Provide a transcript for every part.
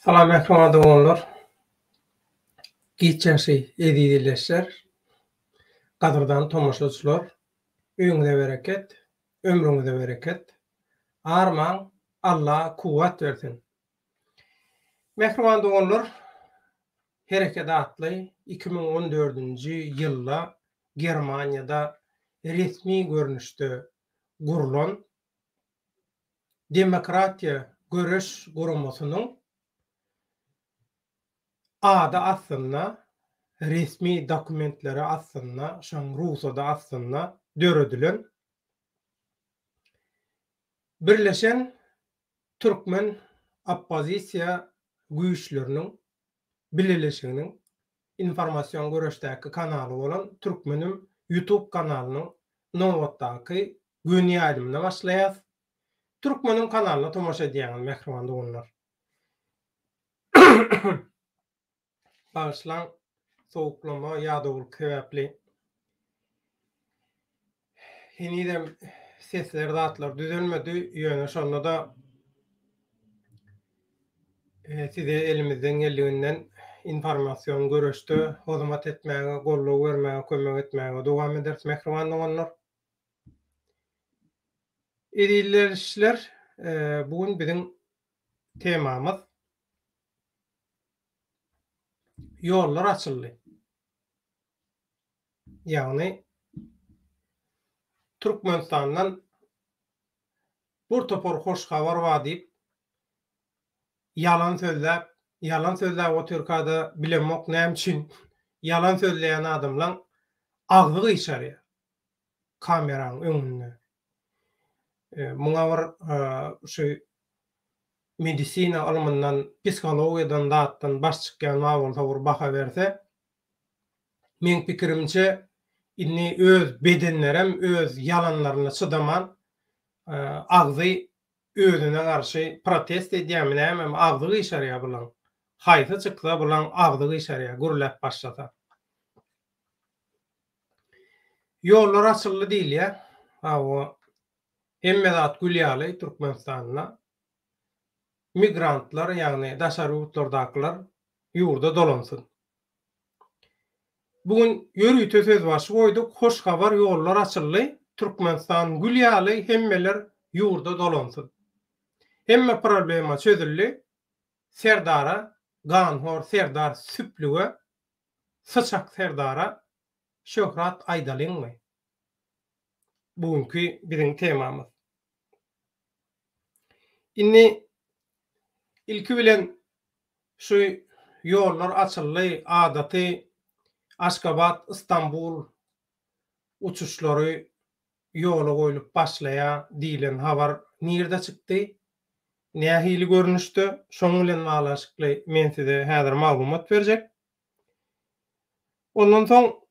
Salam mähriban doganlar. Giç ýagşy eziz ildeşler. Gadyrdan tomaşaçylar. Öýüňize bereket, ömrüňize bereket. Armaň, Alla kuwwat bersin. Mähriban doganlar, Hereket atly 2014-nji ýylda Germaniýada resmi görnüşde gurlan Demokratiýa göreş guramasynyň ady astynda, resmi dokumentleri astynda, şoň rugsady astynda döredilen Birleşen türkmen oppozisiýa güýçleriniň bileleşiginiň informasion göreşdäki kanaly bolan Türkmenim YouTube kanalynyň nobatdaky göni ýaýlymyna başlaýas. Türkmeniň kanalyna tomaşa edýäňiz mähriban doganlar. Bagyşlaň sowuklama ýadawlyk sebäpli henizem sesler zatlar düzelmedi ýöne şonda-da size elimizden geldiginden informasion göreşde hyzmat etmäge, goldaw bermäge, kömek etmäge dowam ederis mähriban doganlar. Ezizlerişler, bu gün biziň temamyz ýollar açyldy. Ýagny Türkmenistandan bir topar hoş habar bar diýip, ýalan sözläp, ýalan sözläp otyrka-da bilemok näme üçin ýalan sözleýän adamlaň agzy gyşarýar kameraň öňünde. Muňa bir şu medisina ylmyndan, psihologiýadan zatdan baş çykýan bar bolsa bir baha berse, meň pikirimçe indi öz bedenlerem öz ýalanlaryna çydaman agzy özüne garşy protest edýärmi nämemi agzy gyşarýar bulaň. Haýsy çyksa bulaň agzy gyşarýar gürläp başlasa. Ýollar açyldy diýilýär. Hawa hemme zat gül ýaly Türkmenistanda. Migrantlar ýagny daşary ýurtlardakylar ýurda dolansyn. Bu gün ýörite sözbaşy goýduk, hoş habar ýollar açyldy, Türkmenistan gül ýaly hemmeler ýurda dolansyn. Hemme problema çözüldi, Serdara ganhor Serdar süplüge syçak Serdara şöhrat aýdalyňmy? Bu günki biziň temamyz. Indi ilki bilen Şu ýollar açyldy, adaty Aşgabat, Istanbul uçuşlary ýola goýlup başlaýar diýlen habar nirde çykdy, nähili görnüşde, şoň bilen baglanyşykly men size häzir maglumat berjek. Ondan soň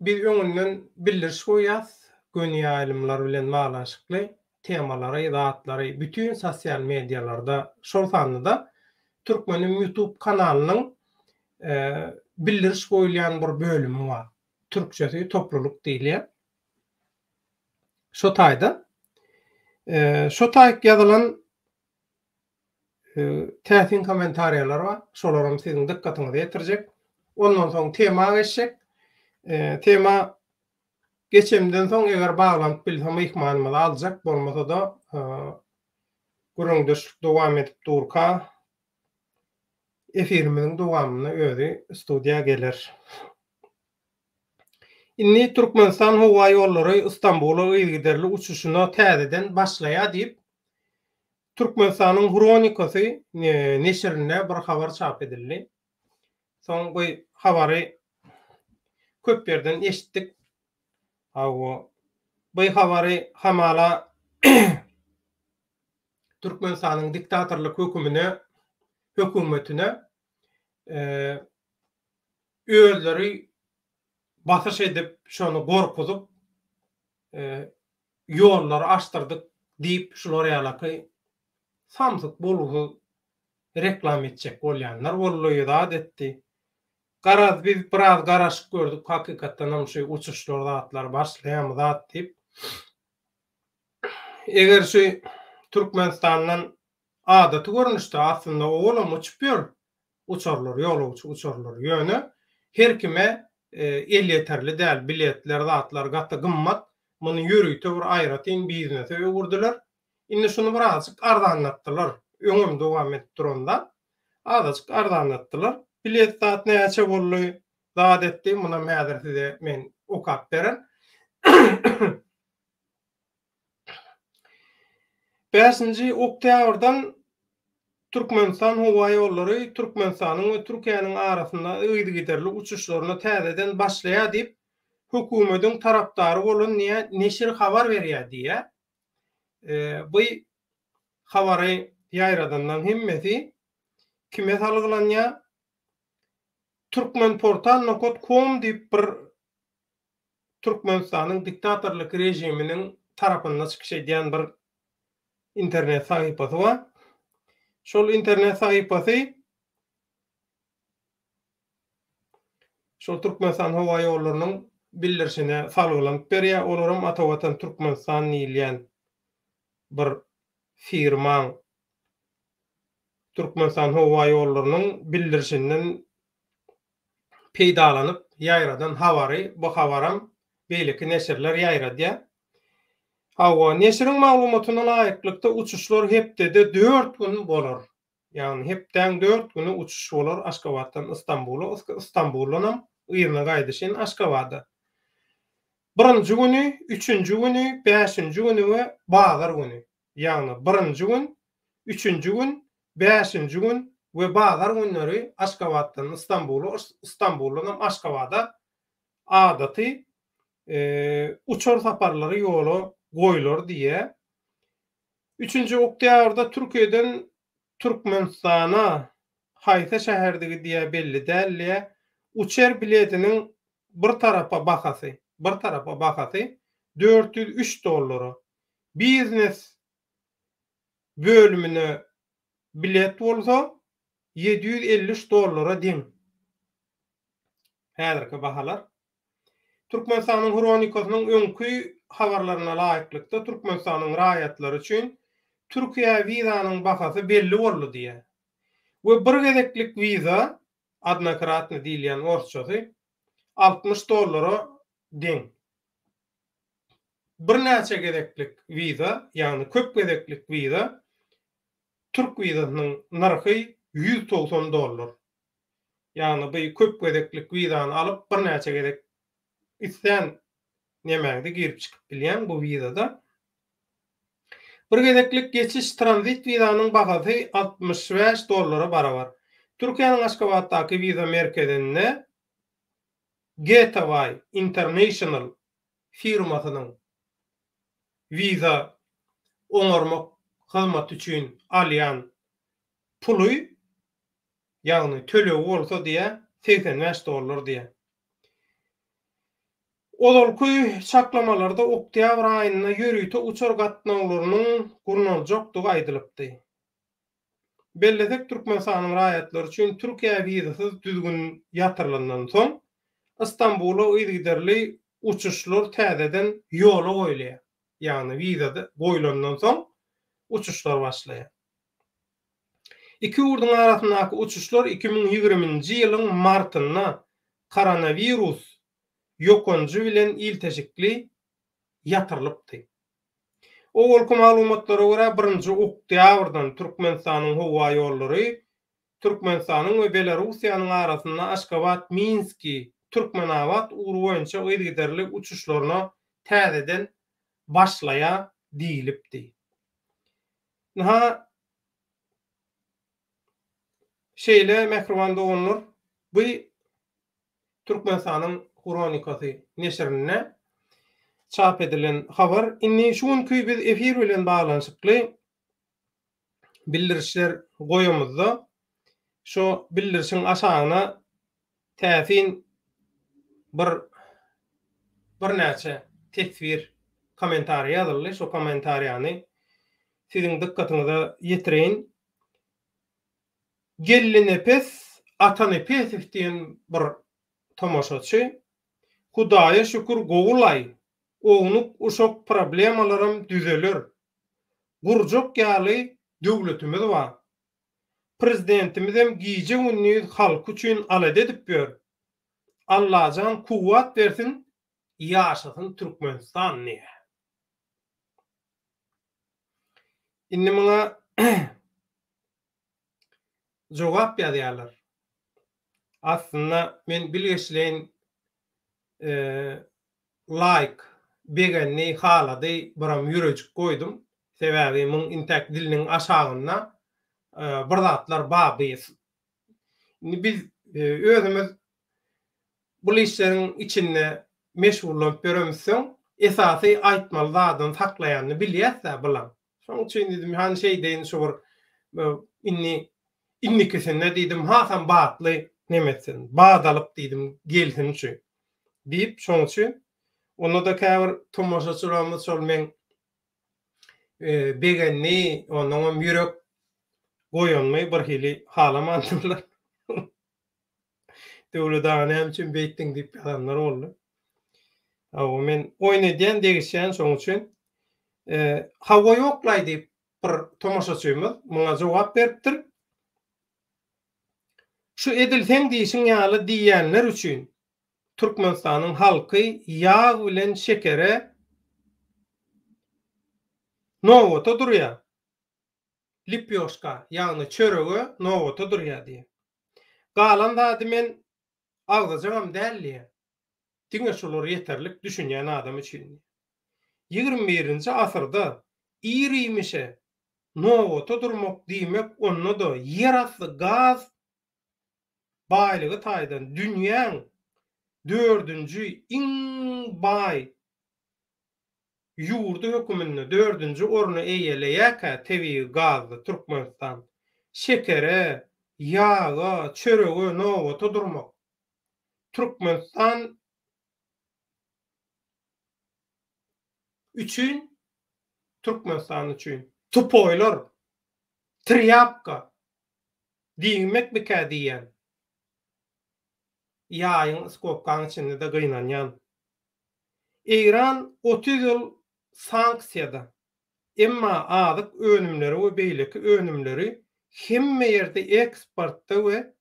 Biz öňünden bildiriş goýýas, göni ýaýlymlar bilen baglanyşykly temalary, zatlary bütin sosial medialarda, şol sanda-da Türkmeniň YouTube kanalynyň bildiriş goýulýan bir bölümi bar. Türkçesi toplulyk diýilýär. Şo taýda şo taýyk ýazylan Täsin kommentariýalar bar. Şolaram siziň dykgatyňyza ýetirjek. Ondan soň tema geçjek. Tema geçemden soň eger baglanyp bilse myhmanymyzy aljak, bolmasa-da gürrüňdeşlik dowam edip durka efirimiziň dowamynda özi studiýa geler. Indi Türkmenistan howa ýollary Stambula yzygiderli uçuşyna täzeden başlaýar diýip, Türkmenistanyň Hronikasy neşirinde bir habar çap edildi. Soň bu habary köp ýerden eşitdik. Hawa, bu habary hamala Türkmenistanyň diktatorlyk hökümine, hökümetine özleri basyş edip, şony gorkuzyp, ýollary açdyrdyk diýip şular ýalaky samsyk bolgusyz reklam etjek bolýanlar boldy, zat etdi. Garaz biz biraz garaşyp gördük hakykatdanam şu uçuşlar zatlar başlaýamy zat diýip. Eger şu. Türkmenistandan adaty görnüşde aslynda owalam uçup ýör uçarlar, ýolagçy uçarlar. Ýöne her kime elýeterli däl, biletler, zatlar gaty gymmat. Muny ýörite bir aýratyn biznese öwürdiler. Indi şuny birazajyk arzanlatdylar. Öňem dowam edip duran zat. Azajyk arzanlatdylar. Bilet zat näçe boldy, zat etdi, munam häzir size men okap berin. Bäşinji oktýabrdan Türkmenistan howaýollary Türkmenistanyň we Türkiýäniň arasynda yzygiderli uçuşlaryna täzeden başlaýar diýip, hökümediň tarapdary bolan neşir habar berýär diýýär. Bu habary ýaýradanlaryň hemmesi kime salgylanýar? Turkmenportal nokat kom diýip bir Türkmenistanyň diktatorlyk režiminiň tarapynda çykyş edýän bir internet sahypasy bar. Şol internet sahypasy şol Türkmenistan howa ýollarynyň bildirişine salgylanyp berýär. Olaram Ata Watan Türkmenistan diýilýän bir firmaň Türkmenistan howa ýollarynyň bildirişinden peýdalanyp ýaýradan habary, bu habaram beýleki neşirler ýaýradýar. Hawa, neşiriň maglumatyna laýyklykda uçuşlar hepdede dört gün bolar. Ýagny hepdäň dört güni uçuş bolar Aşgabatdan Istanbula, Istanbuldanam yzyna gaýdyşyn Aşgabada. Birinji güni, üçünji güni, bäşinji güni we bazar güni. Ýagny birinji gün, üçünji gün, bäşinji gün we bazar günleri Aşgabatdan Istanbula, Istanbuldanam Aşgabada adaty uçar saparlary ýola goýlar diýýär. Üçünji oktýabrda Türkiýeden Türkmenistana, haýsy şäherdigi diýýär belli däl diýýär, uçar biletiniň bir tarapa bahasy, bir tarapa bahasy 403 dollara, biznes bölümine bilet bolsa 753 dollara deň. Häzirki bahalar. Türkmenistanyň Hronikasynyň öňki habarlaryna laýyklykda, Türkmenistanyň raýatlary üçin Türkiýä wizanyň bahasy belli boldy diýýär. We bir gezeklik wiza, odnokratnyý diýilýän orsçasy, 60 dollara deň. Birnäçe gezeklik wiza, ýagny köp gezeklik wiza, türk wizasynyň nyrhy 190 dollar. Ýagny bu köp gezeklik wizany alyp birnäçe gezek islän nemäňde girip çykyp bilýäň bu wizada. Bir gezeklik geçiş tranzit wizanyň bahasy 65 dollara barabar. Türkiýäniň Aşgabatdaky wiza merkezinde Getaway International firmasynyň wiza oňarmak hyzmaty üçin alýan puly, ýagny tölegi bolsa diýýär, 85 dollar diýýär. Ozalky çaklamalarda oktýabr aýynda ýörite uçar gatnawlarynyň gurnaljakdygy aýdylypdy. Bellesek, Türkmenistanyň raýatlary üçin Türkiýä wizasyz düzgün ýatyrylandan soň, Stambula yzygiderli uçuşlar täzeden ýola goýulýar. Ýagny wiza goýlandan soň uçuşlar başlaýar. Iki ýurduň arasyndaky uçuşlar 2020-nji ýylyň martynda koronawirus ýokanjy bilen ilteşikli ýatyrylypdy. Owalky maglumatlara görä, birinji oktýabrdan Türkmenistanyň howa ýollary Türkmenistanyň we Belarussiýanyň arasynda Aşgabat-Minski, Türkmenabat ugry boýunça yzygiderli uçuşlaryna täzeden başlaýar diýlipdi. Ynha, şeýle mähriban doganlar, bu Türkmenistanyň Hronikasy neşirinde çap edilen habar. Indi şu günki biz efir bilen baglanyşykly bildirişler goýamyzda, şo bildirişiň aşagyna täsin bir birnäçe teswir, kommentariý ýazyldy. Şo kommentariýany siziň dykgatyňyza ýetireýin. Gellinepes Atanepesow diýen bir tomaşaçy, Hudaýa şükür gowulaý, ownuk-uşak problemalaram düzeler. Gurjak ýaly döwletimiz bar. Prezidentimizem gije-gündiz halky üçin alada edip ýör. Allajan kuwwat bersin ýaşasyn Türkmenistan diýýär. Indi muňa jogap ýazýarlar. Aslynda men bilgeşleýin laýk, begendi, halady, biram ýürejik goýdum. Sebäbi muň intäk diliniň aşagynda bir zatlar bar gyz. Indi biz özümiz bul işleriň içinde meşgullanyp ýöremizsoň, esasy aýtmaly zadyny saklaýanyny bilýäs-dä bulaň. Şonuň üçin diýdim, hany şeýdeýin şu bir indi indikisinde diýdim hasam batly neme etsin, bat alyp diýdim gelsin şu diýip, şonuň üçin onda-da käbir tomaşaçylarymyz şol meň begendi, onnoňam ýürek goýanymy birhili halamandyrlar. Döwlet aga näme üçin beýtdiň diýip ýazanlar boldy. Hawa men oýun edýän, degişýän şoň üçin. Hawa ýoklaý diýip bir tomaşaçymyz muňa jogap beripdir. Şu edil seň diýşiň ýaly diýýänler üçin Türkmenistanyň halky ýag bilen şekere nobata durýar. Lipýoşka, ýagny çörege nobata durýar diýýär. Galan zady men agzajagam däl diýýär. Diňe şular ýeterlik düşünýän adam üçin diýýär. Ýigrimi birinji asyrda ir-iýmişe nobata durmak diýmek onda-da ýerasty gaz baýlygy taýdan dünýäň dördünji iň baý ýurdy höküminde dördünji orny eýeleýärkä tebigy gazda Türkmenistan şekere, ýaga, çörege nobata durmak Türkmenistan üçin Türkmenistan üçin tupoýlar, trýapka diýmekmikä diýýän. Ýaýyň skobkaň içinde-de gynanýan. Eýran 30 ýyl sanksiýada. Emma azyk önümleri we beýleki önümleri hemme ýerde eksportda we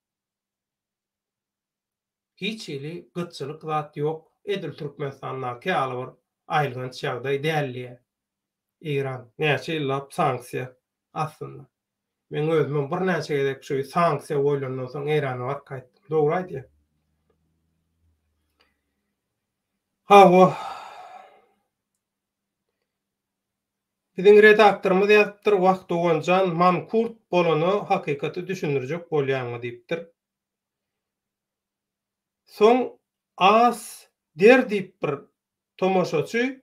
hiç hili gytçylyk zat ýok, edil Türkmenistandaky ýaly bir aýylganç ýagdaý däl diýýär. Eýran näçe ýyllap sanksiýa astynda. Meň özümem birnäçe gezek şu sanksiýa goýlandan soň Eýrana baryp gaýtdym. Dogry aýdýar. Hawa. Biziň redaktorymyz ýazypdyr, Wah doganjan, mankurt bolana hakykaty düşündirjek bolýaňmy diýipdir. Soň As der diýip bir tomaşaçy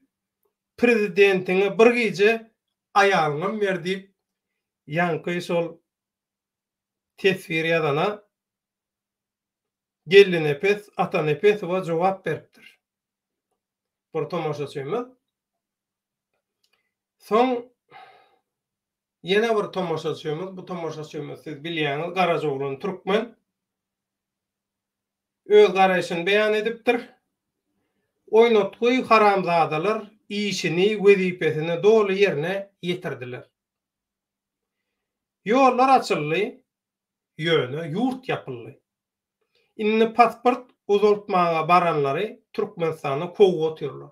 prezidentiňe bir gije aýalyňam ber diýip ýaňky şol teswir ýazana Geldinepes Atanepesowa jogap beripdir. Bir tomaşaçymyz. Soň ýene bir tomaşaçymyz, bu tomaşaçymyz siz bilýäňiz Garajaoglan Türkmen öz garaýşyny beýan edipdir. Oýnatgy haramzadalar işini, wezipesini doly ýerine ýetirdiler. Ýollar açyldy, ýöne ýurt ýapyldy. Indi pasport uzaltmaga baranlary Türkmenistana kowup otyrlar.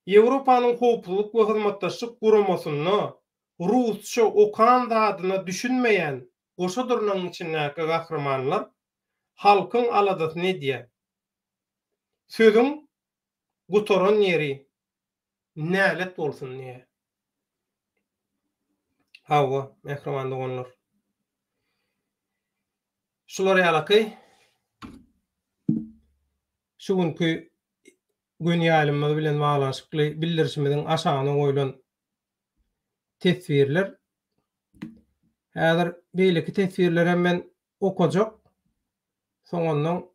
Ýewropanyň Howpsuzlyk we Hyzmatdaşlyk Guramasynda rusça okan zadyna düşünmeýän goşa dyrnagyň içindäki gahrymanlar halkyň aladasyny edýär. Sözüň gutaran ýeri nälet bolsun diýýär. Hawa, mähriban doganlar. Şular ýalaky şu günki gün ýaýlymymyz bilen baglanyşykly bildirişimiziň aşagyna goýlan teswirler. Häzir beýleki teswirleri hem men okajak. Soň ondan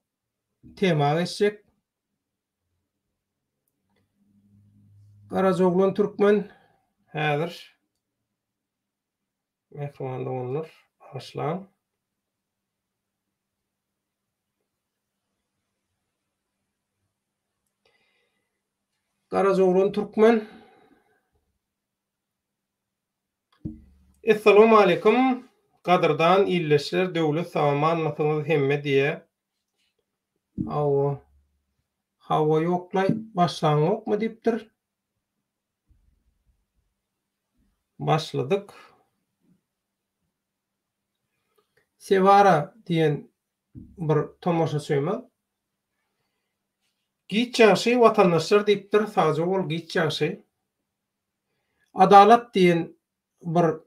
tema geçjek. Garajaoglan Türkmen häzir mähriban doganlar bagyşlaň. Garajaoglan Türkmen. Essalawmaleýkum gadyrdan ildeşler Döwlet sagamanmysyňyz hemme diýä. Hawa. Hawa ýoklaý başlaňokmy diýipdir. Başladyk. Sewara diýen bir tomaşaçymyz Giç ýagşy watandaşlar diýipdir sagja bol giç ýagşy. Adalat diýen bir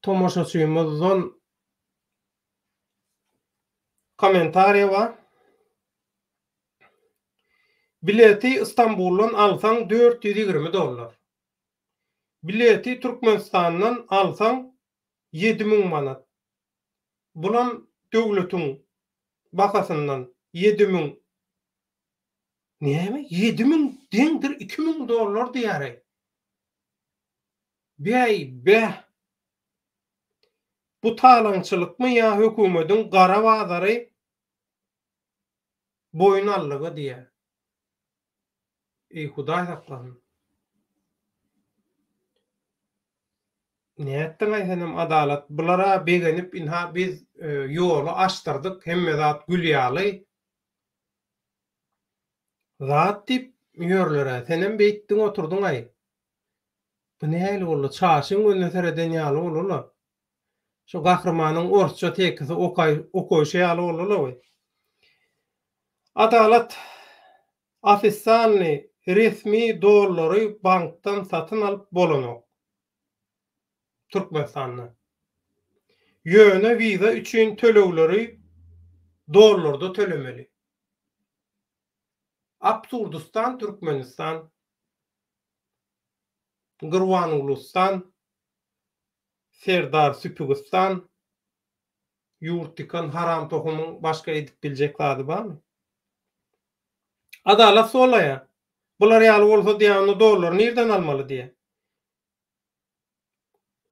tomaşaçymyzdan kommentariýa bar. Bileti Istanbuldan alsaň 420 dollar. Bileti Türkmenistandan alsaň 7000 manat. Bulam döwletiň bahasyndan 7000 Näme? 7000 deňdir 2000 dollar diýýäreý. Bäý bäh. Bu talaňçylykmy ýa hökümediň gara bazary boýun aldygy diýýär. Eý Hudaý saklasyn. Nätdiňaý senem Adalat bulara begenip ynha biz ýoly açdyrdyk hemme zat gül ýaly zat diýip ýörlerä senem beýtdiň oturdyňaý bu nähili boldy çaşyň gözüne sereden ýaly boldyla şu gahrymanyň orsça tekisi okaý okaýşy ýaly boldyla we Adalat Ofisalnyý resmi dollary bankdan satyn alyp bolanok. Türkmenistanda. Ýöne wiza üçin tölegleri dollarda tölemeli. Absurdistan Türkmenistan. Gurbangulustan. Serdar Süpügistan. Ýurt ýykan haram tohumyň başga edip biljek zady barmy? Adalat solaýa. Bular ýaly bolsa diýä onda dollary nirden almaly diýä.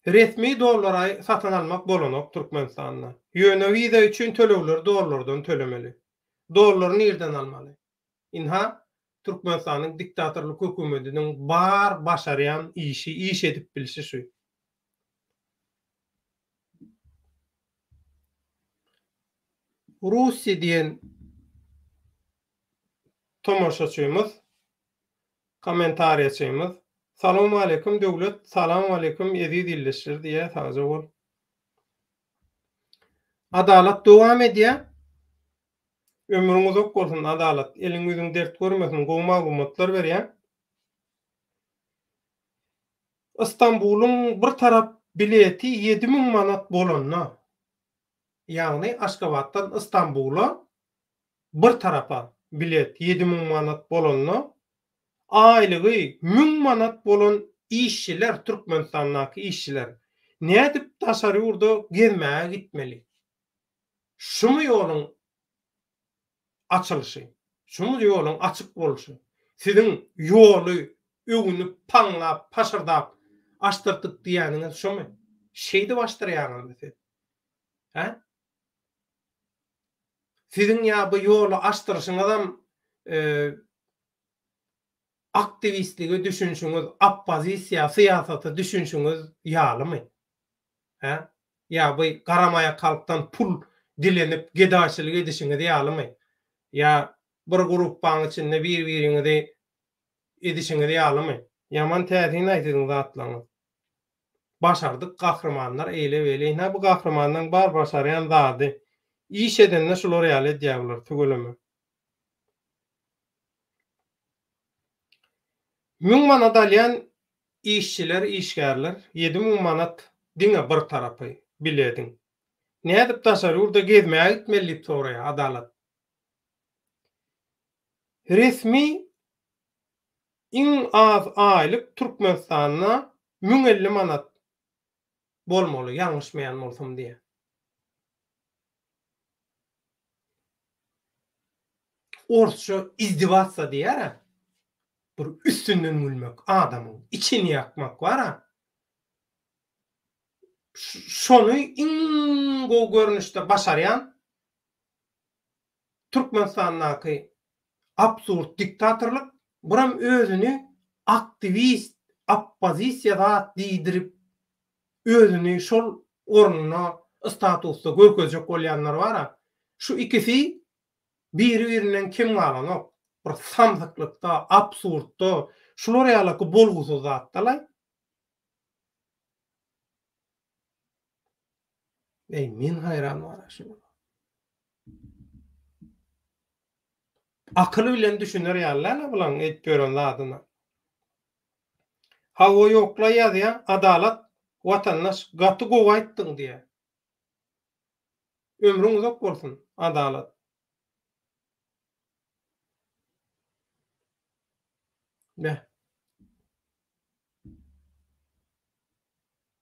Resmi dollary satyn almak bolanok Türkmenistanda. Ýöne wiza üçin tölegleri dollardan tölemeli. Dollary nirden almaly? Ynha Türkmenistanyň diktatorlyk hökümetiniň bar başarýan işi, iş edip bilşi şu. Russi diýen tomaşaçymyz, kommentariýaçymyz, Salowmaleýkim Döwlet, Salamaleýkim eziz ildeşler diýýär, sagja bol. Adalat dowam edýär. Ömrüň uzak bolsun Adalat, eliň ýüzüň dert görmesin, gowy maglumatlar berýäň. Istanbulyň bir tarap bileti 7000 manat bolanda, Ýagny Aşgabatdan Istanbula bir tarapa bilet 7000 manat bolanda, aýlygy 1000 manat bolan işçiler, Türkmenistandaky işçiler nädip daşary ýurda gezmäge gitmeli? Şumy ýoluň açylyşy? Şumy ýoluň açyk bolşy? Siziň ýoly öwünip, paňlap, paşyrdap açdyrdyk diýýäniňiz şumy? Şeýdip açdyrýaňyzmy siz? Hä? Siziň ýa bu ýoly açdyryşyňyzam aktiwistlige düşünşiňiz, oppozisiýa, syýasata düşünşiňiz ýalymy? Hä? Ýa bu garamaýak halkdan pul dilenip gedaýçylyk edişiňiz ýalymy? Ýa bir grupbaň içinde bir-biriňizi edişiňiz ýalymy? Ýaman täsin-aý siziň zatlaryňyz. Başardyk gahrymanlar eýle beýle ynha bu gahrymanlaň bar başarýan zady iş edende şular ýaly edýär bular tüweleme. Müň manat alýan işçiler işgärler 7000 manat diňe bir tarapy bilediň. Nädip daşary ýurda gezmäge gitmeli diýip soraýar Adalat. Resmi Iň az aýlyk Türkmenistanda 1050 manat bolmaly ýalňyşmaýan bolsam diýýär. Orsça izdiwatsa diýýär-ä. Bir üstünden gülmek, adamyň içini ýakmak bar-a. Şony iň gowy görnüşde başarýan Türkmenistandaky absurd diktatorlyk buram özüni aktiwist, oppozisiýa zat diýdirip. özüni şol orunda, statusda görkezjek bolýanlar bar-a. Şu ikisi biri-birinden kem galanok. Bir samsyklykda, absurdda, şular ýalaky bolgusyz zatda-laý. Eý, men haýran bar-a şulara. Akyl bilen düşüner ýaly däl-ä bulaň edip ýören zadyna. Hawa ýokla ýazýa Adalat watandaş gaty gowy aýtdyň diýä. Ömrüň uzak bolsun Adalat. Beh.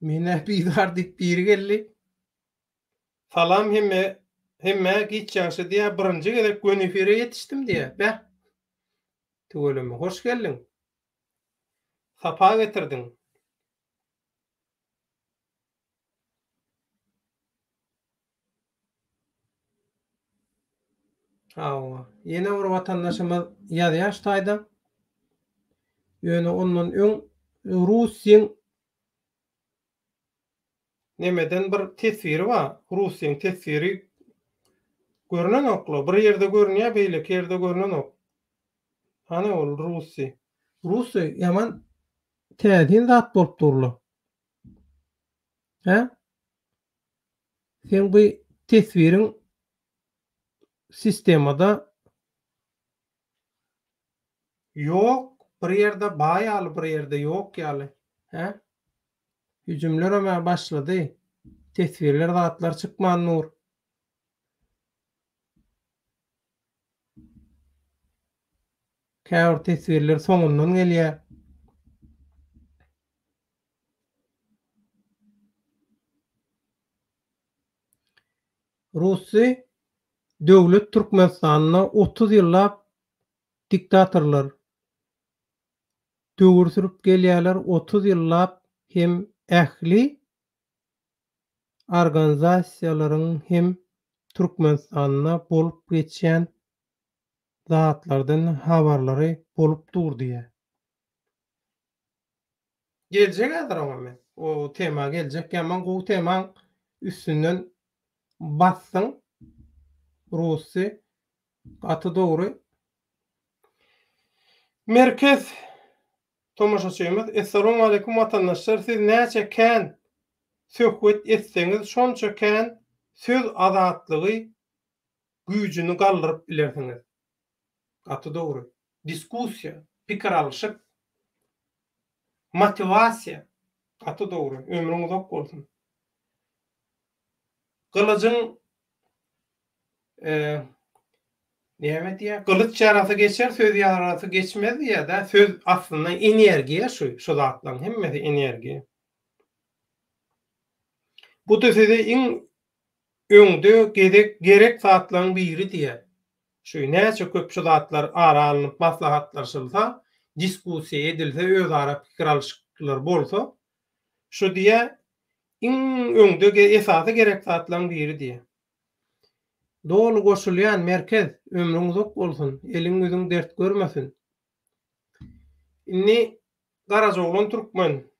Menä bizar diýip biri geldi. Salam hemme hemmä giç ýagşy diýä birinji gezek göni efire ýetişdim diýä beh. Tüweleme hoş geldiň. Sapa getirdiň. Hawa. Ýene bir watandaşymyz ýazýar şu taýda. Ýöne ondan öň Russiň nemeden bir teswiri bar. Russiň teswiri görnenokla. Bir ýerde görünýär, beýleki ýerde görnenok. Hany ol Russi? Russi ýaman täsin zat bolup durla. Hä? Seň bu teswiriň sistemada ýok, bir ýerde bar ýaly, bir ýerde ýok ýaly. Hä? Hüjümlerem-ä başlady. Teswirler zatlar çykman dur. Käbir teswirler soňundan gelýär. Rusy döwlet Türkmenistanda 30 ýyllap diktatorlar döwür sürüp gelýärler 30 ýyllap hem ähli organizasiýalaryň hem Türkmenistanda bolup geçýän zatlardan habarlary bolup dur diýýär. Geljek häzir oňa men. O tema geljek. Ýaman gowy temaň üstünden basdyň. Rusy. Gaty dogry. Merkez tomaşaçymyz Essalawmaleýkum watandaşlar siz näçe kän söhbet etseňiz şonça kän söz azatlygy güýjüni galdyryp bilersiňiz. Gaty dogry. Diskussiýa, pikir alyşyk, motiwasiýa. Gaty dogry. Ömrüň uzak bolsun. Gylyjyň näme diýýär? Gylyç ýarasy geçer, söz ýarasy geçmez diýýär-dä. Söz aslynda energiýa şu, şu zatlaryň hemmesi energiýa. Bu-da size iň öňde gezek gerek zatlaryň biri diýýär. Şu näçe köp şu zatlar ara alnyp maslahatlaşylsa, diskussiýa edilse, özara pikir alyşyklar bolsa, şu diýýär iň öňde esasy gerek zatlaryň biri diýýär. Doly goşulýan Merkez, ömrüň uzak bolsun, eliň ýüzüň dert görmesin. Indi Garajaoglan Türkmen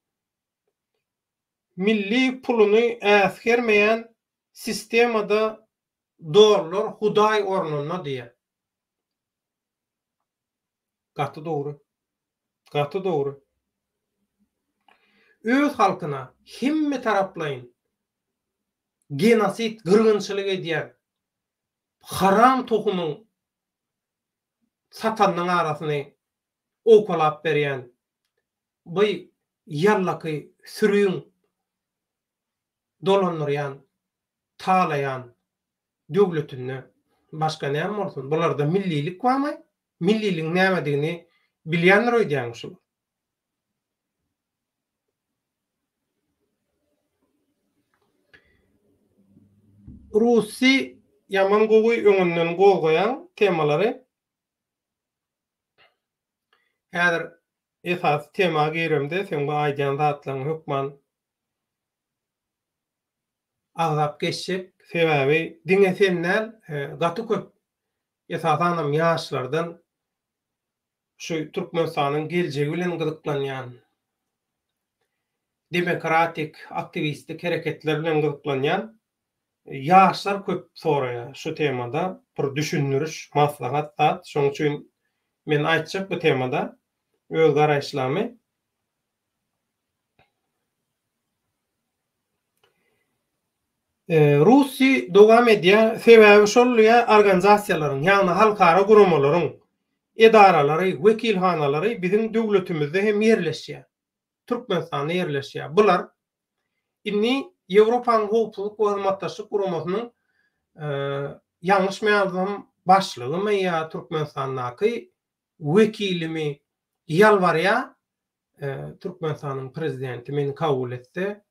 Milli puluny äsgermeýän sistemada dollar hudaý ornunda diýýär. Gaty dogry. Gaty dogry. Öz halkyna hemme taraplaýyn genosid, gyrgynçylyk edýän haram tohumyň satanynyň arasyny owkalap berýän Bu ýallaky sürüň dolandyrýan, talaýan döwletinde başga näme bolsun? Bularda millilik barmy? Milliligiň nämedigini bilýändir öýdýäňmi şular? Rusy ýaman gowy öňünden gozgaýaň temalary. Häzir esasy tema giremde seň bu aýdýan zatlaryňy hökman agzap geçjek. Sebäbi diňe sen däl, gaty köp esasanam ýaşlardan şu Türkmenistanyň geljegi bilen gyzyklanýan. Demokratik aktiwistlik hereketler bilen gyzyklanýan ýaşlar köp soraýar şu temada bir düşündiriş, maslahat zat. Şonuň üçin men aýtjak bu temada öz garaýyşlarymy. Russi dowam edýär, sebäbi şol ýa organizasiýalaryň, ýagny halkara guramalaryň edaralary, wekilhanalary biziň döwletimizde hem ýerleşýär. Türkmenistanda ýerleşýär. Bular indi Ýewropanyň Howpsuzlyk we Hyzmatdaşlyk Guramasynyň ýalňyşmaýansam başlygymy ýa Türkmenistandaky wekilimi ýalbarýar, Türkmenistanyň prezidenti meni kabul etse,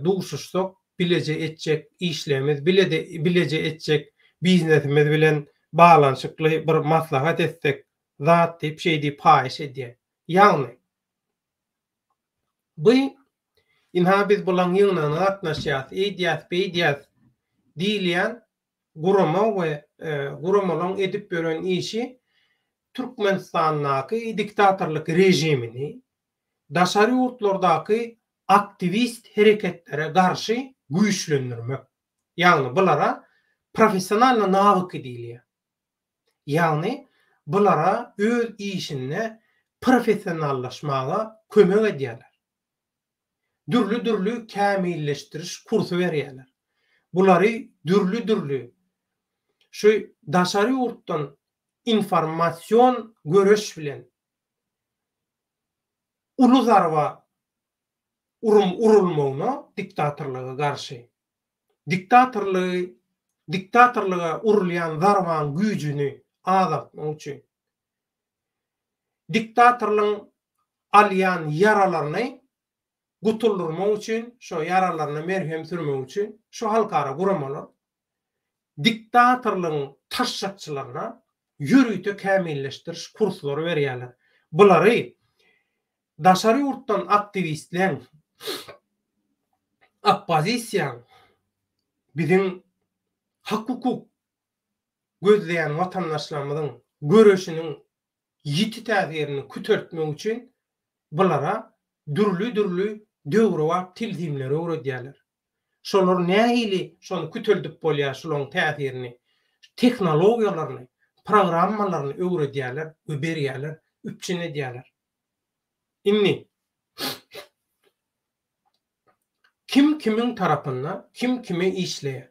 duşuşsak, bileje etjek işlerimiz, bileje etjek biznesimiz bilen baglanyşykly bir maslahat etsek zat diýip, şeý diýip haýyş edýär. Ýagny, bu ynha biz bulaň ýygnagyna gatnaşýas, eýdýäs, beýdýäs diýilýän gurama we guramalaň edip ýören işi Türkmenistandaky diktatorlyk režimini daşary ýurtlardaky aktiwist hereketlere garşy güýçlendirmek. Ýagny bulara professionalnyý nawyki diýilýär. Ýagny bulara öz işinde professionallaşmaga kömek edýärler. Dürli-dürli kämilleşdiriş kursy berýärler. Bulary dürli-dürli şu daşary ýurtdan informasion göreş bilen uly zarba urum urulmagyna diktatorlyga garşy Diktatorlygy diktatorlyga urulýan zarbaň güýjüni azaltmak üçin, diktatorlygyň alýan ýaralaryny gutuldyrmak üçin, şo ýaralaryna merhem sürmek üçin şu halkara guramalar diktatorlygyň taşşakçylaryna ýörite kämilleşdiriş kurslary berýärler. Bulary daşary ýurtdan aktiwistleň, oppozisiýaň biziň hak-hukuk gözleýän watandaşlarymyzyň göreşiniň ýiti täsirini küteltmek üçin bulara dürli-dürli döwrebap tilsimleri öwredýärler. Şolar nähili şony küteldip bolýar şulaň täsirini, tehnologiýalaryny, programmalaryny öwredýärler we berýärler, üpjün edýärler. Indi kim kimiň tarapynda, kim kime işleýär?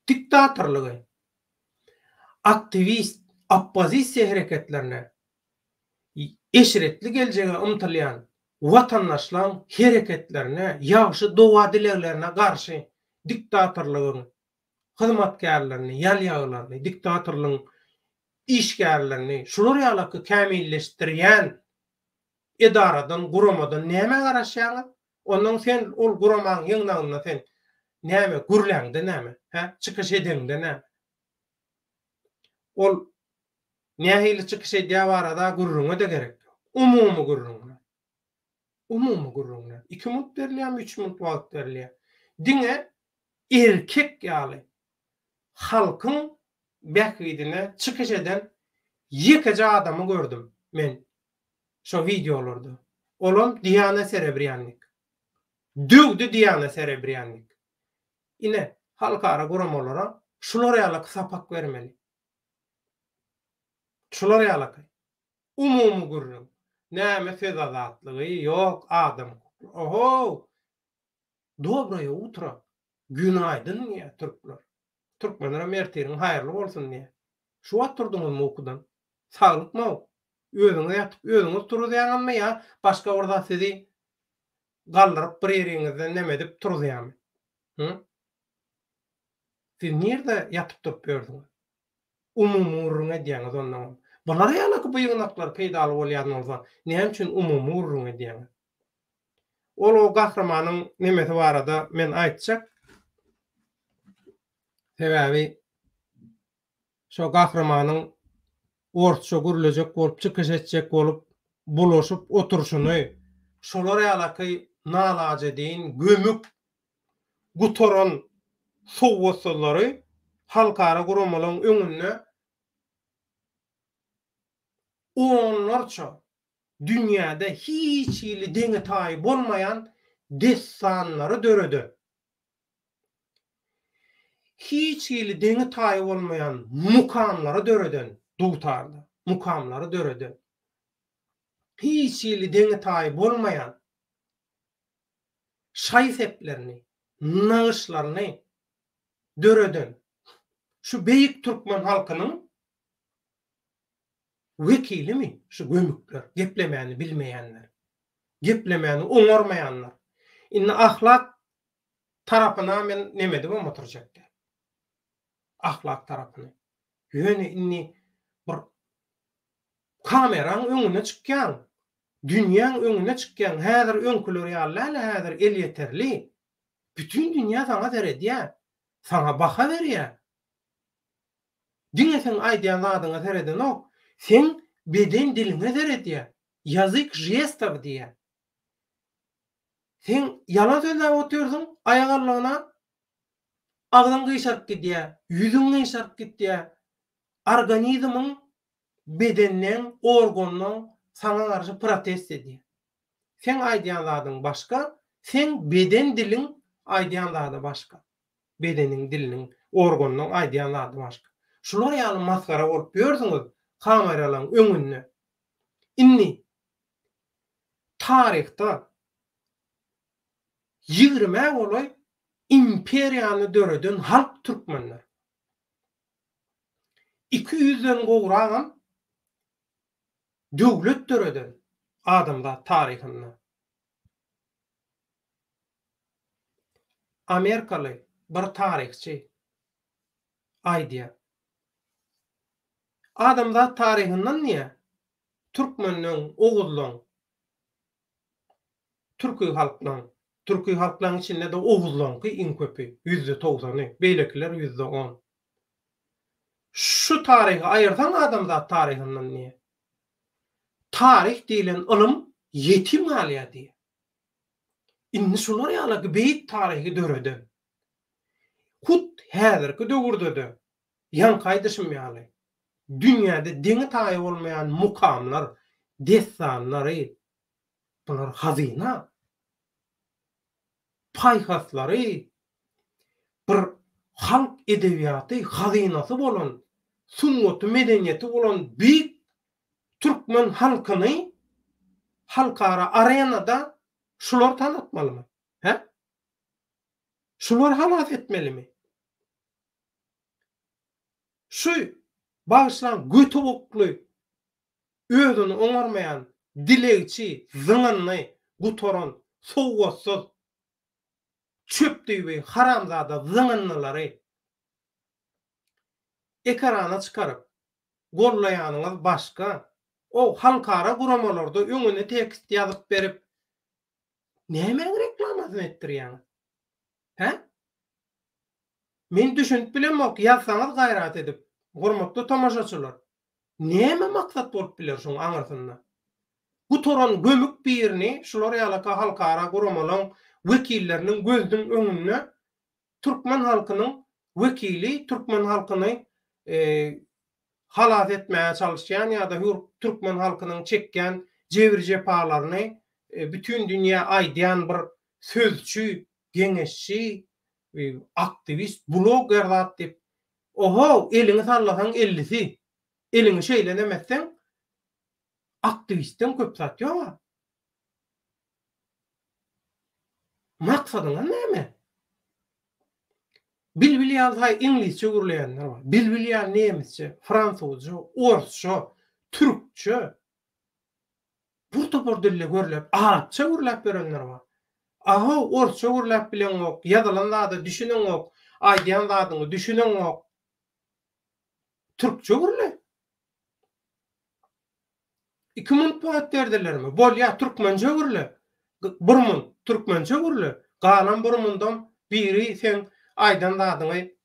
Diktatorlygy, aktiwist, oppozisiýa hereketlerine, eşretli geljege ymtylýan watandaşlaň hereketlerine, ýagşy doga-dileglerine garşy diktatorlygyň hyzmatkärlerini, ýalýagylaryny, diktatorlygyň işgärlerini şular ýalaky kämilleşdirýän edaradan, guramadan nämä garaşýaňyz? Onnoň sen ol guramaň ýygnagynda sen näme gürläňde näme, hä? Çykyş edeňde näme? Ol nähili çykyş edýär barada gürrüňe-de gerek ýok. Umumy gürrüňler. Umumy gürrüňler. Iki minut berilýärmi, üç minut wagt berilýär. Diňe erkek ýaly halkyň bähbidine çykyş eden ýekeje adamy gördüm men şo wideolarda. Olam Diana Serebrýannik. Döwdi Diana Serebrýannik. Ine, halkara guramalara şular ýalaky sapak bermeli. Şular ýalaky. Umumy gürrüň. Näme söz azatlygy, ýok, adam hukuklary. Ohow! Dobroýe utro. Günaýdyn diýýär türkler. Türkmenlerem ertiriň haýyrly bolsun diýýär. Şu wagt turduňyzmy ukudan? Saglykmy-ow? Özüňiz ýatyp, özüňiz turuzýaňyzmy ýa başga bir zat sizi galdyryp bir ýeriňizden neme edip turuzýarmy? Hı? Siz nirde ýatyp turup ýörsüňiz? Umumy gürrüň edýäňiz onnoňam. Bular ýalaky bu ýygnaklar peýdaly bolýan bolsa, näme üçin umumy gürrüň edýäňiz? Ol o gahrymanyň nemesi barada men aýtjak. Sebäbi şo gahrymanyň orsça gürlejek bolup, çykyş etjek bolup bulaşyp oturyşyny, şolar ýalaky nalajedeýin gömük gutaran sowatsyzlary halkara guramalaryň öňünde onlarça dünýäde hiç hili deňi-taýy bolmaýan dessanlary döreden, hiç hili deňi-taýy bolmaýan mukamlary döreden dutarda, mukamlary döreden, hiç hili deňi-taýy bolmaýan şaý-seplerini, nagyşlaryny döreden şu beýik türkmen halkynyň wekilimi şu gömükler, geplemäni bilmeýänler, geplemäni oňarmaýanlar. Indi ahlak tarapyna men neme edibem oturjak däl. Ahlak tarapyny. Ýöne indi bir kameraň öňüne çykýaň, dünýäň öňüne çykýaň, häzir öňküler ýaly däl-ä häzir elýeterli. Bütin dünýä saňa seredýär, saňa baha berýär. Diňe seň aýdýan zadyňa seredenok, seň beden diliňe seredýär. Ýazyk žestow diýýär. Sen ýalan sözläp otyrsyň, aýak aldygyna agzyň gyşaryp gidýär, ýüzüň gyşaryp gitýär. Organizmiň, bedenleň, organlaň saňa garşy protest edýär. Seň aýdýan zadyň başga, seň beden diliň aýdýan zady başga. Bedeniň diliniň, organynyň aýdýan zady başga. Şular ýaly masgara bolup ýörsüňiz kameralaň öňünde. Indi taryhda ýigrimä golaý imperiýany döreden halk türkmenler. Iki ýüzden gowragam döwlet döreden adamzat taryhynda. Amerikaly bir taryhçy aýdýar. Adamzat taryhyndan diýýär, türkmenleň, oguzlaň, türki halklaň, türki halklaň içinde-de oguzlaňky iň köpi, ýüzde togsany, beýlekiler 10%. Şu taryhy aýyrsaň adamzat taryhyndan diýýär. Taryh diýlen ylym ýetim galýar diýýär. Indi şular ýaly beýik taryhy döreden, hut häzirki döwürde-de ýaňky aýdyşym ýaly, dünýäde deňi-taýy bolmaýan mukamlar, dessanlary, bular hazyna, paýhaslary, bir halk edebiýaty hazynasy bolan, sungaty, medeniýeti bolan beýik türkmen halkyny halkara arenada şular tanatmalymy? Hä? Şular halas etmelimi? Şu bagyşlaň göti okly özüni oňarmaýan dilegçi zyňyndy gutaran sowgatsyz çöp düýbi haramzada zyňyndylary ekrana çykaryp gollaýanyňyz başga o halkara guramalarda öňüne tekst ýazyp berip nämäň reklamasyny etdirýäňiz hä Men düşünip bilemok ýazsaňyz gaýrat edip hormatly tomaşaçylar näme maksat bolup biler şuň aňyrsynda? Gutaran gömük birini şular ýalaka halkara guramalaň wekilleriniň gözüniň öňünde türkmen halkynyň wekili türkmen halkyny halas etmäge çalyşýan ýa-da türkmen halkynyň çekýän jebir-jepalaryny bütin dünýä aýdýan bir sözçi, geňeşçi, aktiwist, bloger zat diýip, oho, eliňi sallasaň ellisi, eliňi şeýle neme etseň, aktiwistden köp zat ýog-a. Maksadyňyz näme? Bilbil ýaly saý iňlisçe gürleýänler bar. Bilbil ýaly nemisçe, fransuzça, orsça, türkçe. Bir topar dilde gürläp, arapça gürläp ýörenler bar. Ahow, orsça gürläp bileňok, ýazylan zada düşüneňok, aýdýan zadyňa düşüneňok. Türkçe gürle. Iki munt wagt berdilermi? Bolýa, türkmençe gürle. Bir munt türkmençe gürle. Galan bir mundam biri seň aýdan zadyňy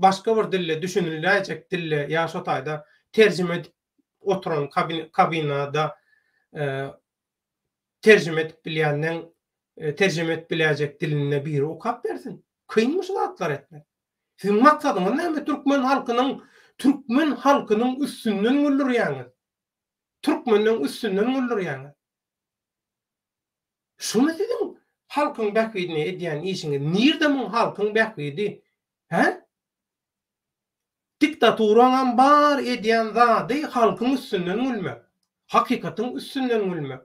başga bir dilde düşüniläýjek dilde ýa şo taýda terjime edip oturan kabinada terjime edip bilýänden terjime edip biläýjek dilinde biri okap bersin. Kynmy şu zatlary etmek? Siziň maksadyňyz näme türkmen halkynyň türkmen halkynyň üstünden güldürýäňiz. Türkmenleň üstünden güldürýäňiz. Şumy siziň. Halkyň bähbidine edýän işiňiz nirde muň halkyň bähbidi? Hä? Diktaturaňam bar edýän zady halkyň üstünden gülmek. Hakykatyň üstünden gülmek.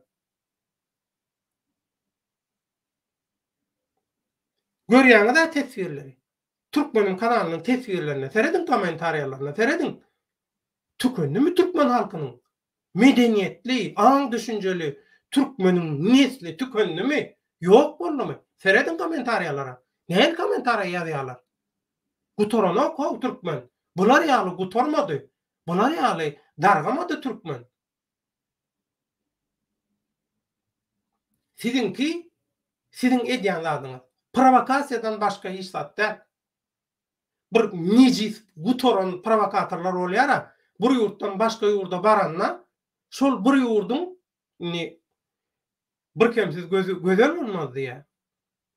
Görýäňiz-ä teswirleri. Türkmeniň kanalynyň teswirlerine serediň kommentariýalaryna serediň. Tükendimi türkmen halkynyň? Medeniýetli, aň-düşünjeli türkmeniň nesli tükendimi? Ýok boldumy? Serediň kommentariýalara. Nähili kommentariýa ýazýarlar? Gutaranok how türkmen. Bular ýaly gutarmady. Bular ýaly dargamady türkmen. Siziňki siziň edýän zadyňyz. Prowokasiýadan başga hiç zat däl. Bir nejis gutaran prowokatorlar bolýar-a, bir ýurtdan başga ýurda baranda, şol bir ýurduň indi birkemsiz gözi gözel bolmaz diýýär.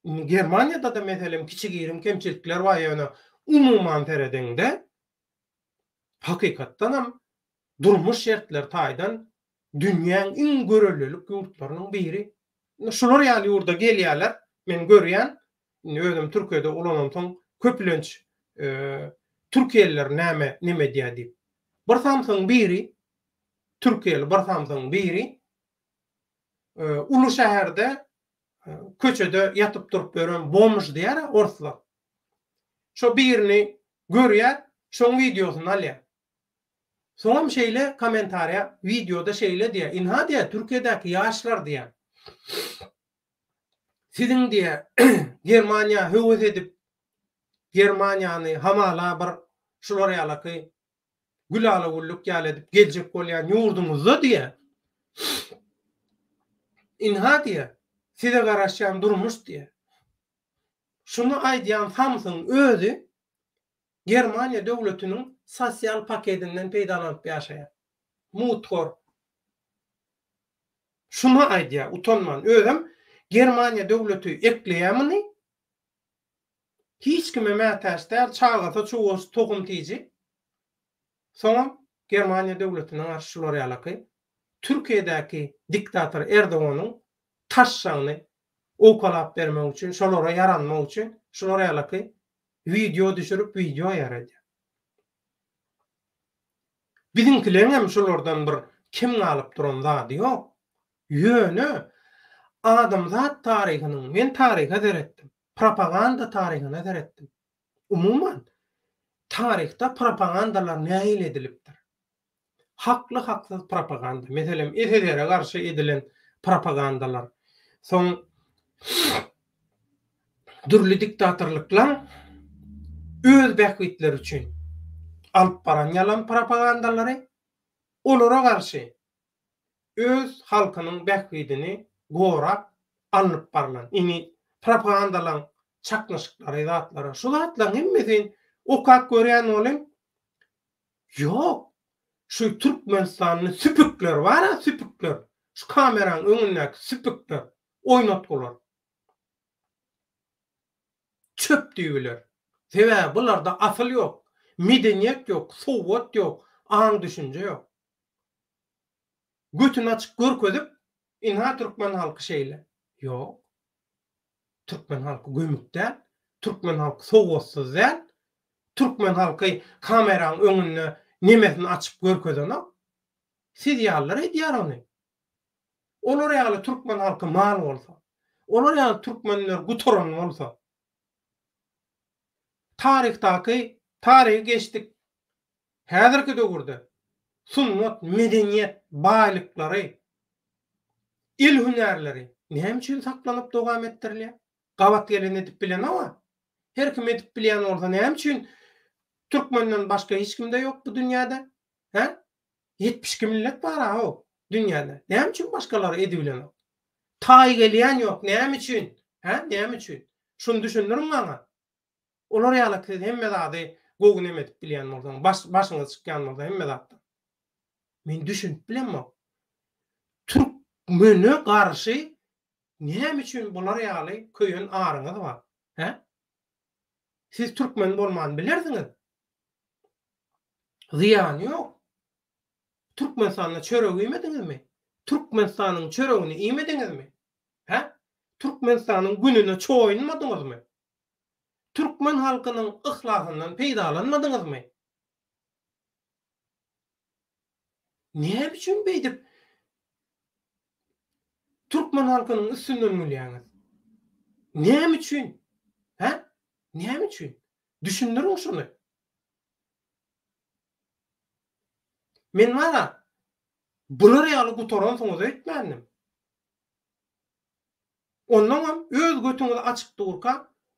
Indi Germaniýada-da meselem kiçi-girim kemçilikler bar ýöne umuman seredeňde hakykatdanam durmuş şertleri taýdan dünýäň iň görelilik ýurtlarynyň biri. Indi şular ýaly ýurda gelýärler, men görýän, indi özüm Türkiýede ulanamsoň köplenç türkiýeliler näme neme edýär diýip. Bir samsygyň biri, türkiýeli bir samsygyň biri uly şäherde köçede ýatyp durup ýören bomž diýýär-ä orslar. Şo birini görýär, şoň wideosyny alýar. Soňam şeýle kommentariýa wideoda şeýle diýýär, Ynha diýýär, Türkiýedäki ýaşlar diýýär. Siziň diýýär, Germaniýa höwes edip, Germaniýany hamala bir şular ýalaky gülala-güllük ýaly edip geljek bolýan ýurduňyzda diýýär. Ynha diýýär, size garaşýan durmuş diýýär. Şuny aýdýan samsygyň özi Germaniýa döwletiniň sosial pakedinden peýdalanyp ýaşaýar. Mutgor. Şuny aýdýar utanman. Özem Germaniýa döwleti ekleýär muny. Hiç kime mätäç däl, çagasy çuwaş tohum tiji. Soňam Germaniýa döwletine garşy şular ýalaky Türkiýedäki diktator Erdoganyň taşşagyny owkalap bermek üçin, şolara ýaranmak üçin şular ýalaky Wideo düşürip wideo ýaradýar. Biziňkileňem şulardan bir kem galyp duran zady ýok. Ýöne adamzat taryhynyň, men taryha seretdim, propaganda taryhyna seretdim. Umuman, taryhda propagandalar nähili edilipdir? Hakly-haksyz propaganda. Meselem, SSR-e garşy edilen propagandalar. Soň dürli diktatorlyklaň öz bähbitleri üçin alyp baran ýalan propagandalary, olara garşy öz halkynyň bähbidini gorap alnyp barlan ini propagandalaň çaknyşyklary zatlary şu zatlaryň hemmesini okap görýän bolyn Ýok. Şu Türkmenistanly süpükler bar-a, süpükler. Şu kameraň öňündäki süpükler, oýnatgylar. Çöp düýbiler. Sebäbi bularda asyl ýok, medeniýet ýok, sowat ýok, aň-düşünje ýok. Götüni açyk görkezip, ynha türkmen halky şeýle. Ýok. Türkmen halky gömük däl. Türkmen halky sowatsyz däl. Türkmen halky kameraň öňünde nemesini açyp görkezenok. Siz ýalylar edýär ony. Olar ýaly türkmen halky mal bolsa. Olar ýaly türkmenler gutaran bolsa. Taryhdaky taryhy geçdik. Häzirki döwürde sungat, medeniýet baýlyklary, el hünärleri näme üçin saklanyp dowam etdirilýär? Gabat gelen edip bilenok-a. Her kim edip bilýän bolsa näme üçin türkmenden başga hiç kimde ýok bu dünýäde? Hä? 72 millet bar-a-how dünýäde. Näme üçin başgalar edibilenok? Taý gelýän ýok näme üçin? Hä? Näme üçin? Şuny düşündiriň maňa. Olar ýaly siz hemme zady gowy neme edip bilýän bolsaň, baş başyňyz çykýan bolsa hemme zatdan. Men düşünip bilemok. Türkmene garşy näme üçin bular ýaly köýen aryňyz bar? Hä? Siz türkmen bolman bilersiňiz. Zyýany ýok. Türkmenistanda çörek iýmediňizmi? Türkmenistanyň çöregini iýmediňizmi? Hä? Türkmenistanyň gününe çoýunmadyňyzmy? Türkmen halkynyň yhlasyndan peýdalanmadyňyzmy? Näme üçin beýdip türkmen halkynyň üstünden gülýäňiz? Näme üçin? Hä? Näme üçin? Düşündiriň şuny. Men bara bular ýaly gutaransyňyz öýtmändim. Onnoňam öz götüňiz açyk durka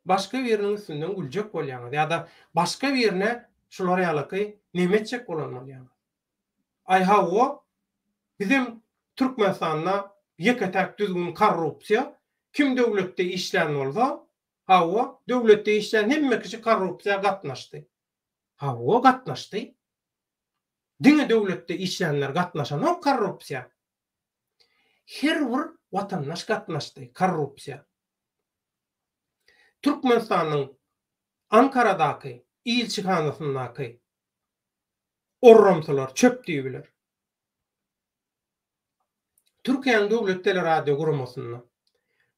başga biriniň üstünden güljek bolýaňyz ýa-da başga birine şular ýalaky neme etjek bolan bolýaňyz. Aý hawa bizem Türkmenistanda ýeke-täk düzgün korrupsiýa, kim döwletde işlän bolsa, hawa döwletde işlän hemme kişi korrupsiýa gatnaşdy. Hawa gatnaşdy. Diňe döwletde işlänler gatnaşanok korrupsiýa. Her bir watandaş gatnaşdy korrupsiýa. Türkmenistanyň Ankaradaky ilçihanasyndaky orramsylar, çöp düýbiler. Türkiýäniň döwlet teleradio guramasynda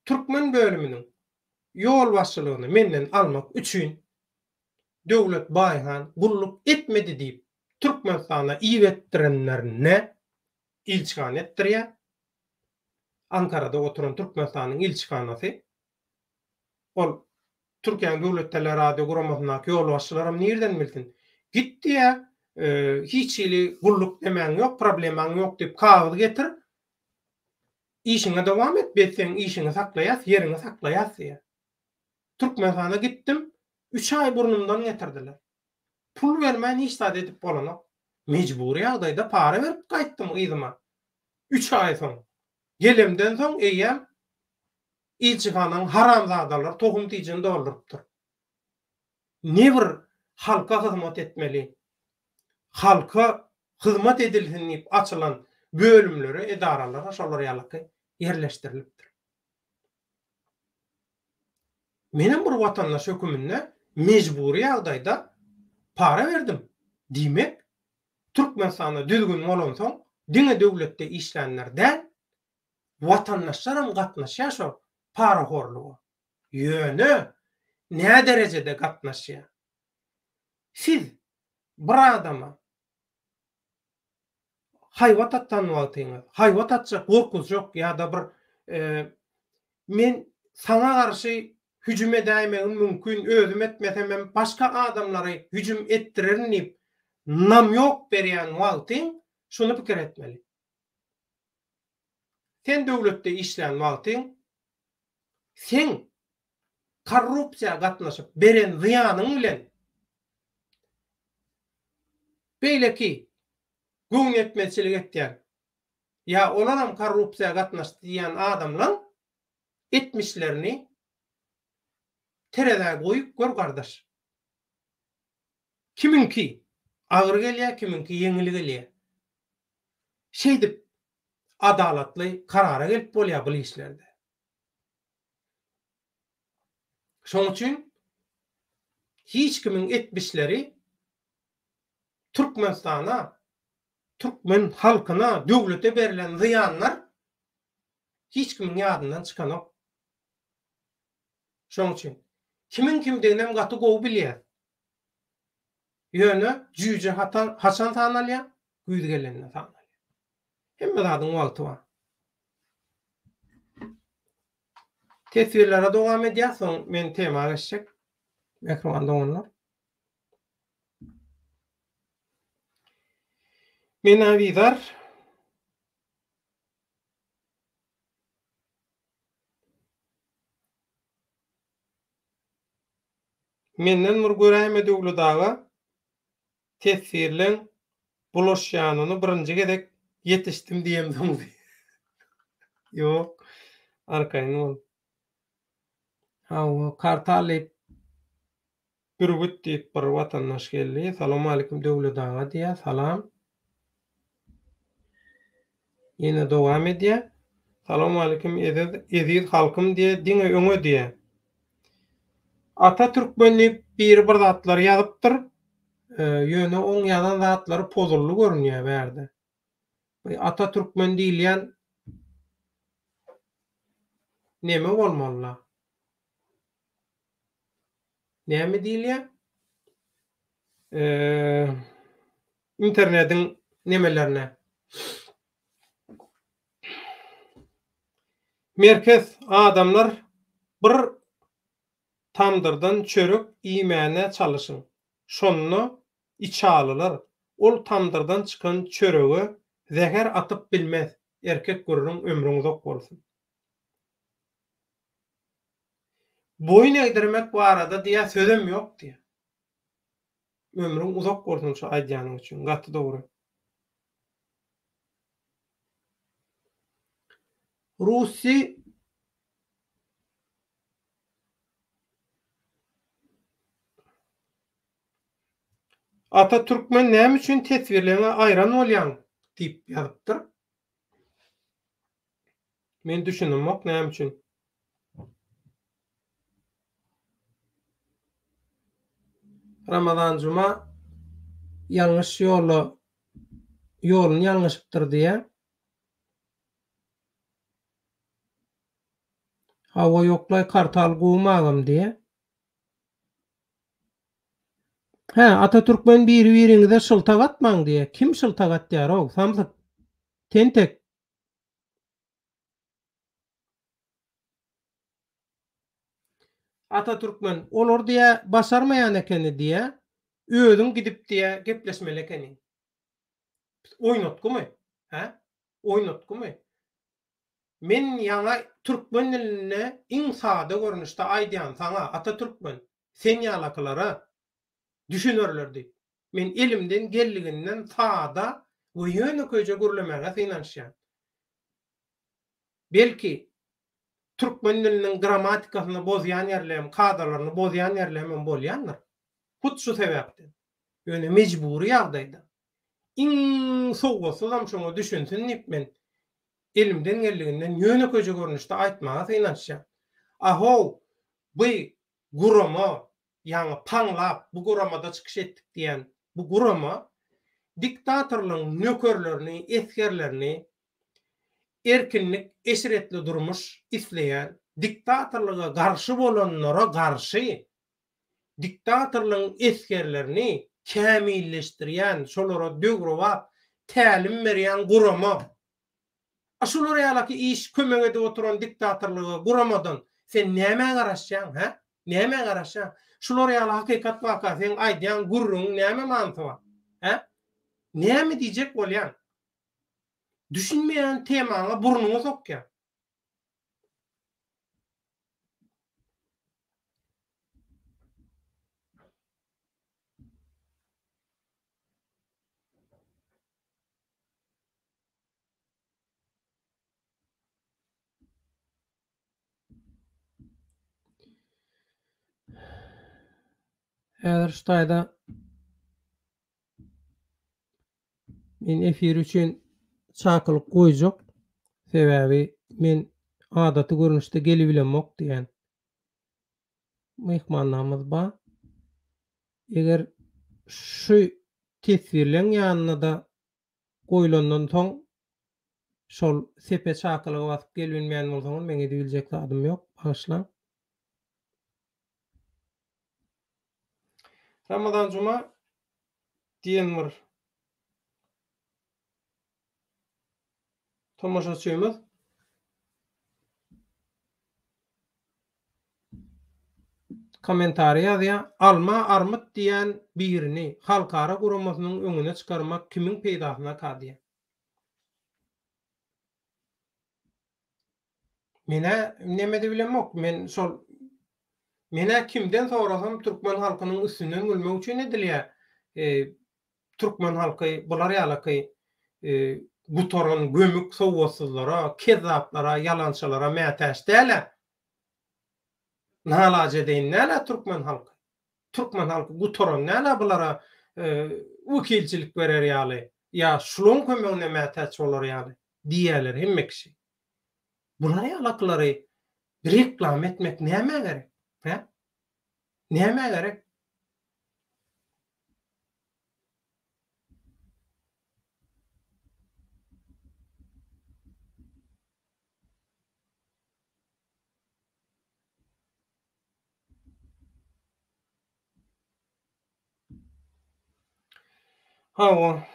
türkmen bölüminiň ýolbaşçylygyny menden almak üçin Döwlet Baýhan gulluk etmedi diýip Türkmenistana ibetdirenlerine ilçihana etdirýär. Ankarada oturan Türkmenistanyň ilçihanasy. Ol Türkiýäniň döwlet teleradio guramasyndaky ýolbaşçylaram nirden bilsin. Git diýýär, hiç hili gulluk nemäň ýok, problemaň ýok diýip kagyz getir. Işiňe dowam et, biz seň işiňi saklaýas, ýeriňi saklaýas diýýär. Türkmenistana gitdim, üç aý burnumdan getirdiler. Pul bermän hiç zat edip bolanok. Mejbury ýagdaýda para berip gaýtdym yzyma. Üç aý soň. Gelemden soň eýýäm ilçihanaň haramzadalary tohum tijini doldurypdyr. Ne bir halka hyzmat etmeli, halka hyzmat edilsin diýip açylan bölümlere, edaralara şolar ýalaky ýerleşdirilipdir. Menem bir watandaş höküminde mejbury ýagdaýda para berdim. Diýmek, Türkmenistanda düzgün bolansoň, diňe döwletde işlänler däl, watandaşlaram gatnaşýar şo parahorluga. Ýöne näderejede gatnaşýar? Siz bir adama haýbat atan wagtyňyz, haýbat atjak, gorkuzjak ýa-da bir men saňa garşy hüjüm edäýmegim mümkin, özüm etmesemem başga adamlary hüjüm etdirerin diýip namýok berýän wagtyň şuny pikir etmeli. Sen döwletde işlän wagtyň seň korrupsiýa gatnaşyp beren zyýanyň bilen beýleki göwnüýetmezçilik etýän ýa olaram korrupsiýa gatnaşdy diýýän adamlaň etmişlerini terezä goýup gör gardaş. Kimiňki agyr gelýär, kimiňki ýeňil gelýär. Şeýdip adalatly karara gelip bolýar bul işlerde. Şoň üçin hiç kimiň etmişleri Türkmenistana, türkmen halkyna, döwlete berlen zyýanlar hiç kimiň ýadyndan çykanok. Şoň üçin kimiň kimdiginem gaty gowy bilýäs. Ýöne jüýje haçan sanalýar? Güýz gelende sanalýar. Hemme zadyň wagty bar. Teswirlere dowam edýäs, soň men tema geçjek. Mähriban doganlar. Men Abizar. Menden bir göräýme Döwlet aga. Teswirleň bulaşýanyny birinji gezek ýetişdim diýemsoň Ýok, arkaýyn bol. Hawa, Kartal diýip Bürgüt diýip bir watandaş geldi. Salowmalikim Döwlet aga diýýär. Salam. Ýene dowam edýär. Salowmalikim eziz eziz halkym diýýär. Diňe öňe diýýär. Ata Türkmen diýip biri bir zatlar ýazypdyr. Ýöne oň ýazan zatlary pozuldy görünýär bärde. Bu Ata Türkmen diýilýän. Neme bolmaly-la. Näme diýilýär? Internediň nemelerine. Merkez adamlar bir tamdyrdan çörek iýmäne çalyşyň. Şonda içalylar ol tamdyrdan çykan çörege zäher atyp bilmez. Erkek gürrüň ömrüň uzak bolsun. Boýun egdirmek barada diýýär sözem ýok diýýär. Ömrüň uzak bolsun şu aýdýanyň üçin gaty dogry. Russi Ata Türkmen näme üçin teswirleňe aýran bolýaň diýip ýazypdyr. Men düşünemok näme üçin. Ramazan Juma ýalňyş ýola ýoluny ýalňyşypdyr diýýär. Hawa ýoklaý kartal gowmy agam diýýär. Hä Ata Türkmen biri biriňize şyltak atmaň diýýär. Kim şyltak atýarow samsyk. Tentek. Ata Türkmen, olar diýä başarmaýan ekeni diýä, özüň gidip diýä gepleşmeli ekeniň. Oýnatgymy? Hä? Oýnatgymy? Men ýaňa türkmen dilinde iň sada görnüşde aýdýan saňa Ata Türkmen, sen ýalakylara düşünerler diýip. Men elimden geldiginden sada we ýönekeýje gürlemäge synanyşýan. Belki, türkmen diliniň grammatikasyny bozýan ýerlerim, kadalaryny bozýan ýerlerimem bolýandyr. Hut şu sebäpden. Ýöne mejbury ýagdaýda. Iň sowgatsyzam şoňa düşünsin diýip men elimden geldiginden ýönekeýje görnüşde aýtmaga synanyşýan. A-how, by gurama ýaňy paňlap bu guramada çykyş etdik diýen bu gurama diktatorlaryň nökerlerini, esgerlerini erkinlik, eşretli durmuş isleýän, diktatorlyga garşy bolanlara garşy diktatorlygyň esgerlerini kämilleşdirýän, şolara döwrebap tälim berýän gurama. A şular ýalaky iş kömek edip oturan diktatorlyga guramadan sen nämä garaşýaň hä? Nämä garaşýaň? Şular ýaly hakykat barka seň aýdýan gürrüňiň näme manysy bar? Hä? Näme diýjek bolýaň? Düşünmeýän temaňa burnuňy sokýaň. Häzir şu taýda men efir üçin çakylyk goýjak. Sebäbi men adaty görnüşde gelibilemok diýen myhmanlarymyz bar. Eger şu teswirleň ýanynda-da goýlandan soň şol sepe çakylyga basyp gelibilmeýän bolsaňyz meň edibiljek zadym ýok, bagyşlaň. Ramazan Juma diýen bir tomaşaçymyz Kommentariý ýazýar, Alma armyt diýýän birini halkara guramasynyň öňüne çykarmak kimiň peýdasyna-ka diýýär. Menä nemede bilemok, men şol menä kimden sorasam türkmen halkynyň üstünden gülmek üçin edilýär. Türkmen halky bular ýalaky gutaran gömük sowatsyzlara, kezzaplara, ýalançylara mätäç däl-ä. Nalajedeýin däl-ä türkmen halky. Türkmen halky gutaran däl-ä bulara wekilçilik berer ýaly ýa şulaň kömegine mätäç bolar ýaly diýýärler hemme kişi. Bular ýalakylary reklama etmek nämä gerek? Hä? Nämä gerek? Hawa.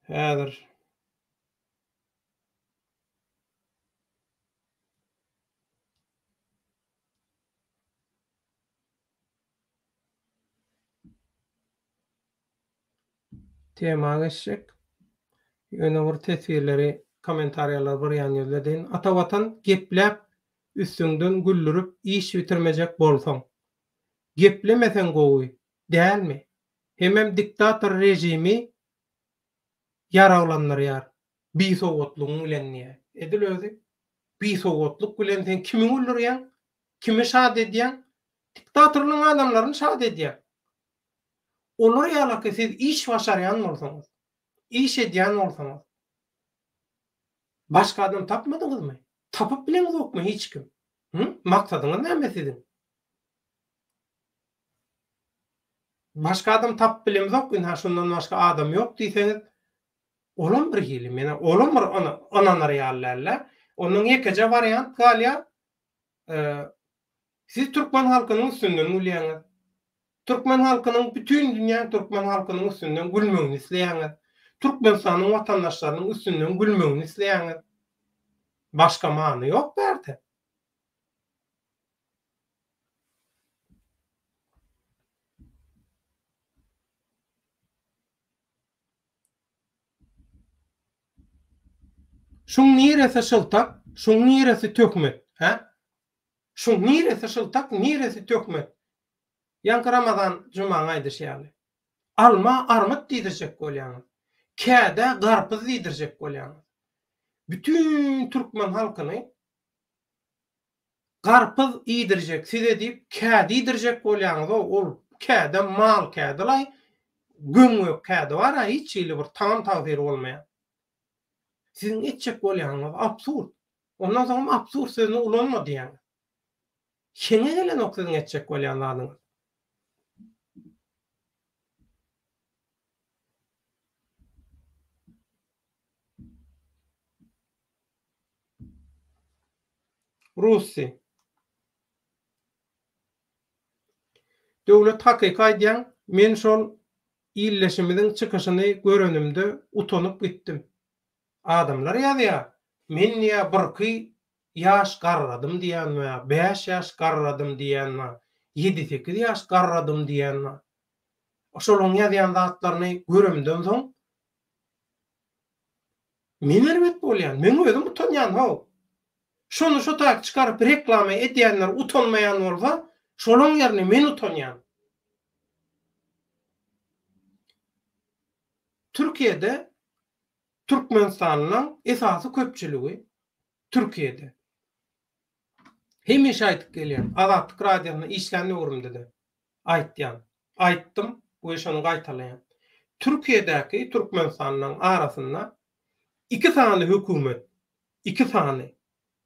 Häzir. Tema geçjek. Ýöne bir teswirleri, kommentariýalary bir ýan ýüzledeýin. Ata Watan gepläp üstüňden güldürip iş bitirmejek bolsaň. Geplemeseň gowy dälmi? Hemem diktator režimi ýaraglandyrýar bisowatlygyň bilen diýýär. Edil özi bisowatlyk bilen sen kimi güldürýäň? Kimi şat edýäň? Diktatorlygyň adamlaryny şat edýäň. Olar ýalaky siz iş başarýan bolsaňyz, iş edýän bolsaňyz, başga adam tapmadyňyzmy? Tapyp bileňizokmy hiç kim? Hü? Maksadyňyz näme siziň? Başga adam tapyp bilemzok, ynha şundan başga adam ýok diýseňiz, olam bir hili, menä olam bir ynanar ýaly däl-dä. Ondan ýekeje wariant galýar, Siz türkmen halkynyň üstünden gülýäňiz. Türkmen halkynyň bütin dünýäň türkmen halkynyň üstünden gülmegini isleýäňiz. Türkmenistanyň watandaşlarynyň üstünden gülmegini isleýäňiz. Başga many ýok bärde. Şuň niresi şyltak, şuň niresi töhmet, hä? Şuň niresi şyltak, niresi töhmet? Ýaňky Ramazan Jumaň aýdyşy ýaly. Alma armyt diýdirjek bolýaňyz. Kädä garpyz diýdirjek bolýaňyz. Bütin türkmen halkyny Garpyz iýdirjek size diýip kädi iýdirjek bolýaňyz-ow, ol kädem mal kädi-laý, göm-gök kädi bar-a hiç hili bir tagam tagsyry bolmaýan. Siziň etjek bolýanyňyz absurd. Ondan soňam absurd sözüni ulanma diýýäňiz. Heňe gelenok siziň etjek bolýan zadyňyz. Russi. Döwlet hakyky aýdýaň, men şol illeşimiziň çykyşyny görenimde utanyp gitdim. Adamlar ýazýar, men diýýär birki ýaş garradym diýýän bar, bäş ýaş garradym diýýän bar, ýedi-sekiz ýaş garradym diýýän bar. Şolaryň ýazýan zatlaryny göremden soň Men erbet bolýan, meň özüm utanýan how. Şony şo taýyk çykaryp reklama edýänler utanmaýan bolsa, şolaň ýerine men utanýan. Türkiýede Türkmenistanlylaň esasy köpçüligi Türkiýede. Hemişe aýdyp gelýän, Azatlyk radiosynda işlän döwrümde-de aýtýan. Aýtdym we şony gaýtalaýan. Türkiýedäki Türkmenistanlylaryň arasynda iki sany hökümet, iki sany,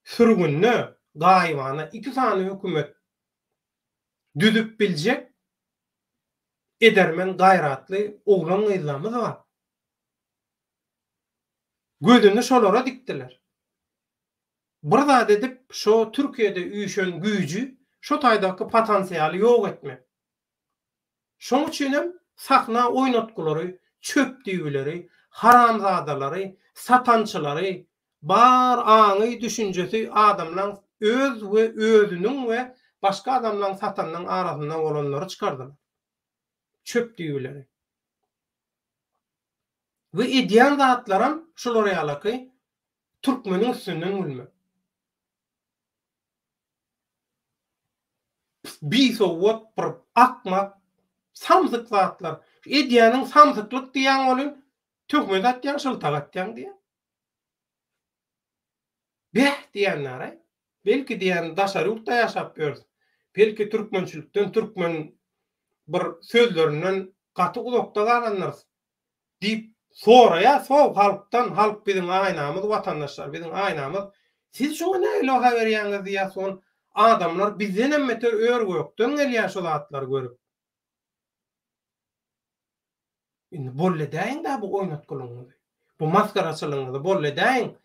sürgünde, gaýybana iki sany hökümet düzüp biljek edermen, gaýratly oglan-gyzlarymyz bar. Gözüni şolara dikdiler. Bir zat edip şo Türkiýede üýşen güýji, şo taýdaky potansialy ýok etmek. Şoň üçinem sahna oýnatgylary, çöp düýbileri, haramzadalary, satançylary, bar aňy, düşünjesi adamlaň öz we özüniň we başga adamlaň satanynyň arasynda bolanlary çykardylar. Çöp düýbileri. We edýän zatlaram şular ýalaky Türkmeniň üstünden gülmek. Bisowat bir akmak samsyk zatlar. Edýäniň samsyklyk diýýäň welin töhmet atýaň, şyltak atýaň diýýär. Beh diýýänler-aý. Belki diýýän daşary ýurtda ýaşap ýörüs. Belki türkmençilikden, türkmen bir sözlerinden gaty uzakda galandyrys. Diýip soraýas how halkdan, halk biziň aýnamyz, watandaşlar biziň aýnamyz, siz şuňa nähili baha berýäňiz diýýäs ol adamlar bizdenem beter ör-gökden gelýär şu zatlary görüp. Indi bolly edäýiň-dä bu oýnatgylygyňyzy. Bu masgaraçylygyňyzy bolly edäýiň.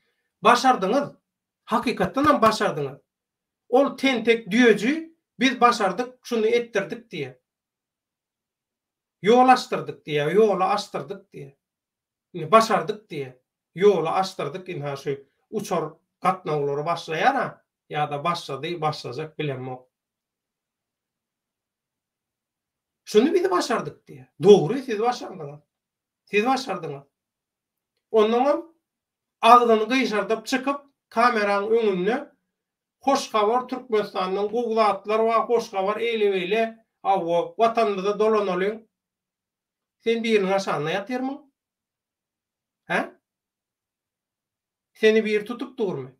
Başardyňyz. Hakykatdanam başardyňyz. Ol tentek düýeji biz başardyk, şuny etdirdik diýýär. Ýol açdyrdyk diýýär, ýoly açdyrdyk diýýär. Indi başardyk diýýär. Ýoly açdyrdyk ynha şu uçar gatnawlary başlaýar-a ýa-da başlady, başlajak bilemok. Şuny biz başardyk diýýär. Dogry siz başardyňyz. Siz başardyňyz. Onnoňam agzyny gyşardyp çykyp kameraň öňünde hoş habar Türkmenistandan gowy zatlar bar hoş habar eýle beýle hawa watanymyza dolanalyň. Sen biriniň aşagynda ýatyrmyň? Hä? Seni biri tutup durmy?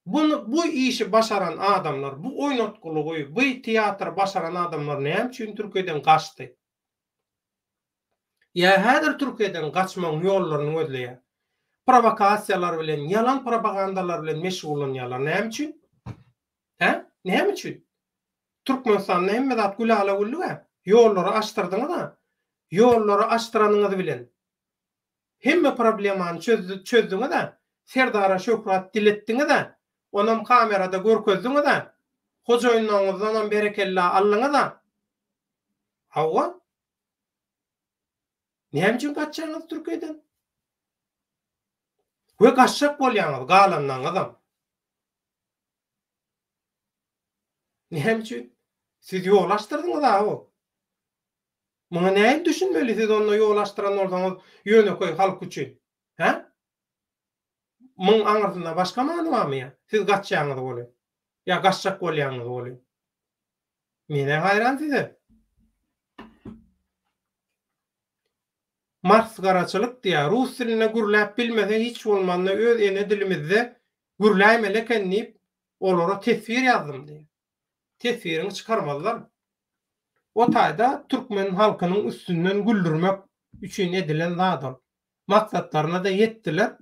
Buny bu işi başaran adamlar, bu oýnatgylygy, bu teatry başaran adamlar näme üçin Türkiýeden gaçdy? Ýa häzir Türkiýeden gaçmagyň ýollaryny gözleýär. Prowokasiýalar bilen, ýalan propagandalar bilen meşgullanýarlar. Näme üçin? Hä? Näme üçin? Türkmenistanda hemme zat gülala-güllük-ä. Ýollary açdyrdyňyz-a. Ýollary açdyranyňyz bilen hemme problemany çözdüňiz-ä. Serdara şöhrat diletdiňiz-ä. Onam kamerada görkezdiňiz-ä. Hojaýynlaryňyzdanam berekella aldyňyz-a. Hawa. Näme üçin gaçýaňyz Türkiýeden? We gaçjak bolýaňyz galanlaryňyzam. Näme üçin? Siz ýol açdyrdyňyz a o. Muňa nähili düşünmeli siz onda ýol açdyran bolsaňyz ýönekeý halk üçin? Hä? Muň aňyrsynda başga many barmy ýa? Siz gaçýaňyz welin. Ýa gaçjak bolýaňyz welin. Menä haýran size. Masgaraçylyk diýýär. Rus dilinde gürläp bilmese hiç bolmanda öz ene dilimizde gürläýmeli eken diýip olara teswir ýazdym diýýär. Teswiriňi çykarmazlar. O taýda türkmen halkynyň üstünden güldürmek üçin edilen zat ol. Maksatlaryna-da ýetdiler.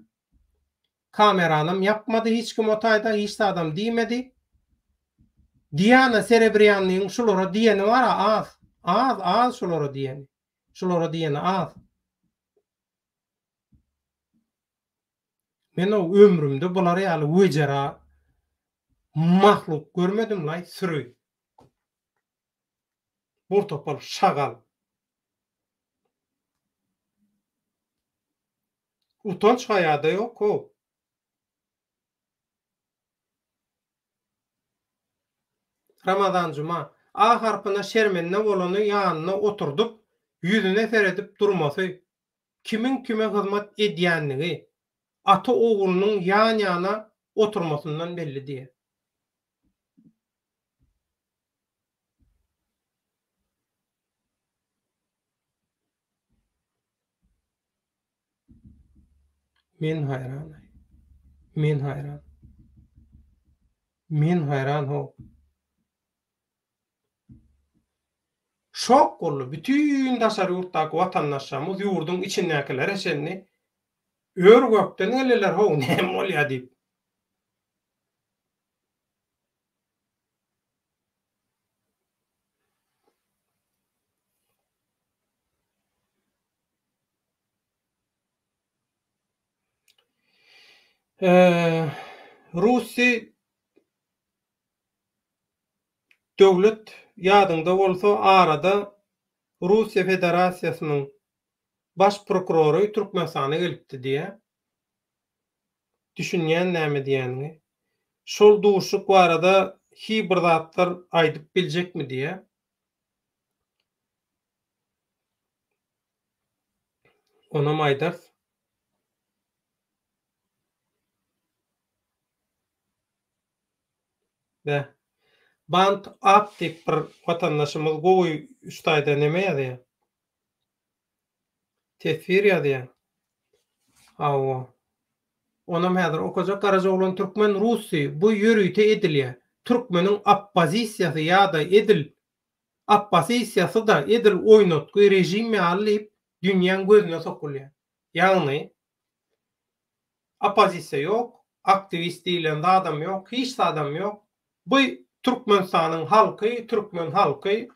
Kameranam ýapmady hiç kim o taýda hiç zadam diýmedi. Diana Serebrýannyň şulara diýeni bar-a az. Az az şulara diýeni. Şulara diýeni az. Men o ömrümde bular ýaly wejera mahluk görmedim-laý süri. Burtopal şagal. Utanç haýada ýok how. Ramazan Juma, A harpyna şermende bolany ýanynda oturdyp, ýüzüne seredip durmasy, kimiň kime hyzmat edýänligi, ata oglunyň ýan-ýana oturmasyndan belli diýýär. Men haýran-aý. Men haýran. Men haýran how. Şok boldy. Bütin daşary ýurtdaky watandaşlarymyz ýurduň içindäkilere çenli ör-gökden geldiler how näme bolýar diýip. Russi döwlet ýadyňda bolsa arada Russiýa Federasiýasynyň baş prokurory Türkmenistana gelipdi diýýä. Düşünýän näme diýýäniňi. Şol duşuşyk barada hi bir zatlar aýdyp biljekmi diýýä. Onam aýdarys. Bäh. Band up diýip bir watandaşymyz gowy üç taýda neme ýazýar. Teswir ýazýar. Hawa. Onam häzir okajak Garajaoglan Türkmen Russy bu ýörite edilýär. Türkmeniň oppozisiýasy ýa-da edil oppozisiýasy-da edil oýnatgy režim ýaly diýip dünýäň gözüne sokulýar. Ýagny oppozisiýa ýok, aktiwist diýlen zadam ýok, hiç zadam ýok. Bu Türkmenistanyň halky, türkmen halky,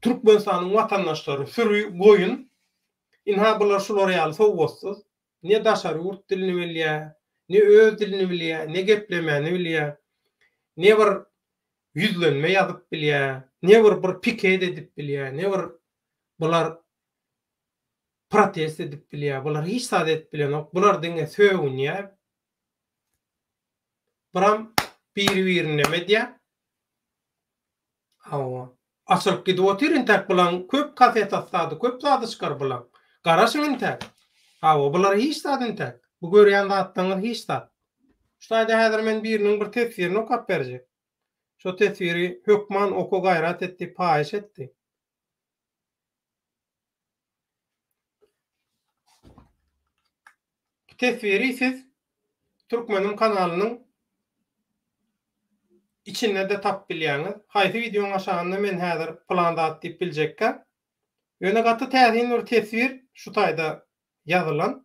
Türkmenistanyň watandaşlary süri goýun. Ynha bular şular ýaly sowatsyz. Ne daşary ýurt dilini bilýär, ne öz dilini bilýär, ne geplemäni bilýär, ne bir. ýüzlenme ýazyp bilýär, ne bir bir piket edip bilýär, ne bir bular protest edip bilýär. Bular hiç zat edip bilenok. Bular diňe sögünýär. Buram biri-birini neme edýär. Hawa. Açylyp gidip otyr intäk bulaň köp kasetasy zady köp zady çykar bulaň. Garaşyň intäk. Hawa bular hiç zat intäk. Bu görýän zatlaryňyz hiç zat. Şu taýda häzir men biriniň bir teswirini okap berjek. Şo teswiri hökman oka gaýrat et diýip haýyş etdi. Bu teswiri siz Türkmenim kanalynyň içinde-de tapyp bilýäňiz. Haýsy wideoň aşagynda men häzir pylan zat diýip biljekkä. Ýöne gaty täsin bir teswir şu taýda ýazylan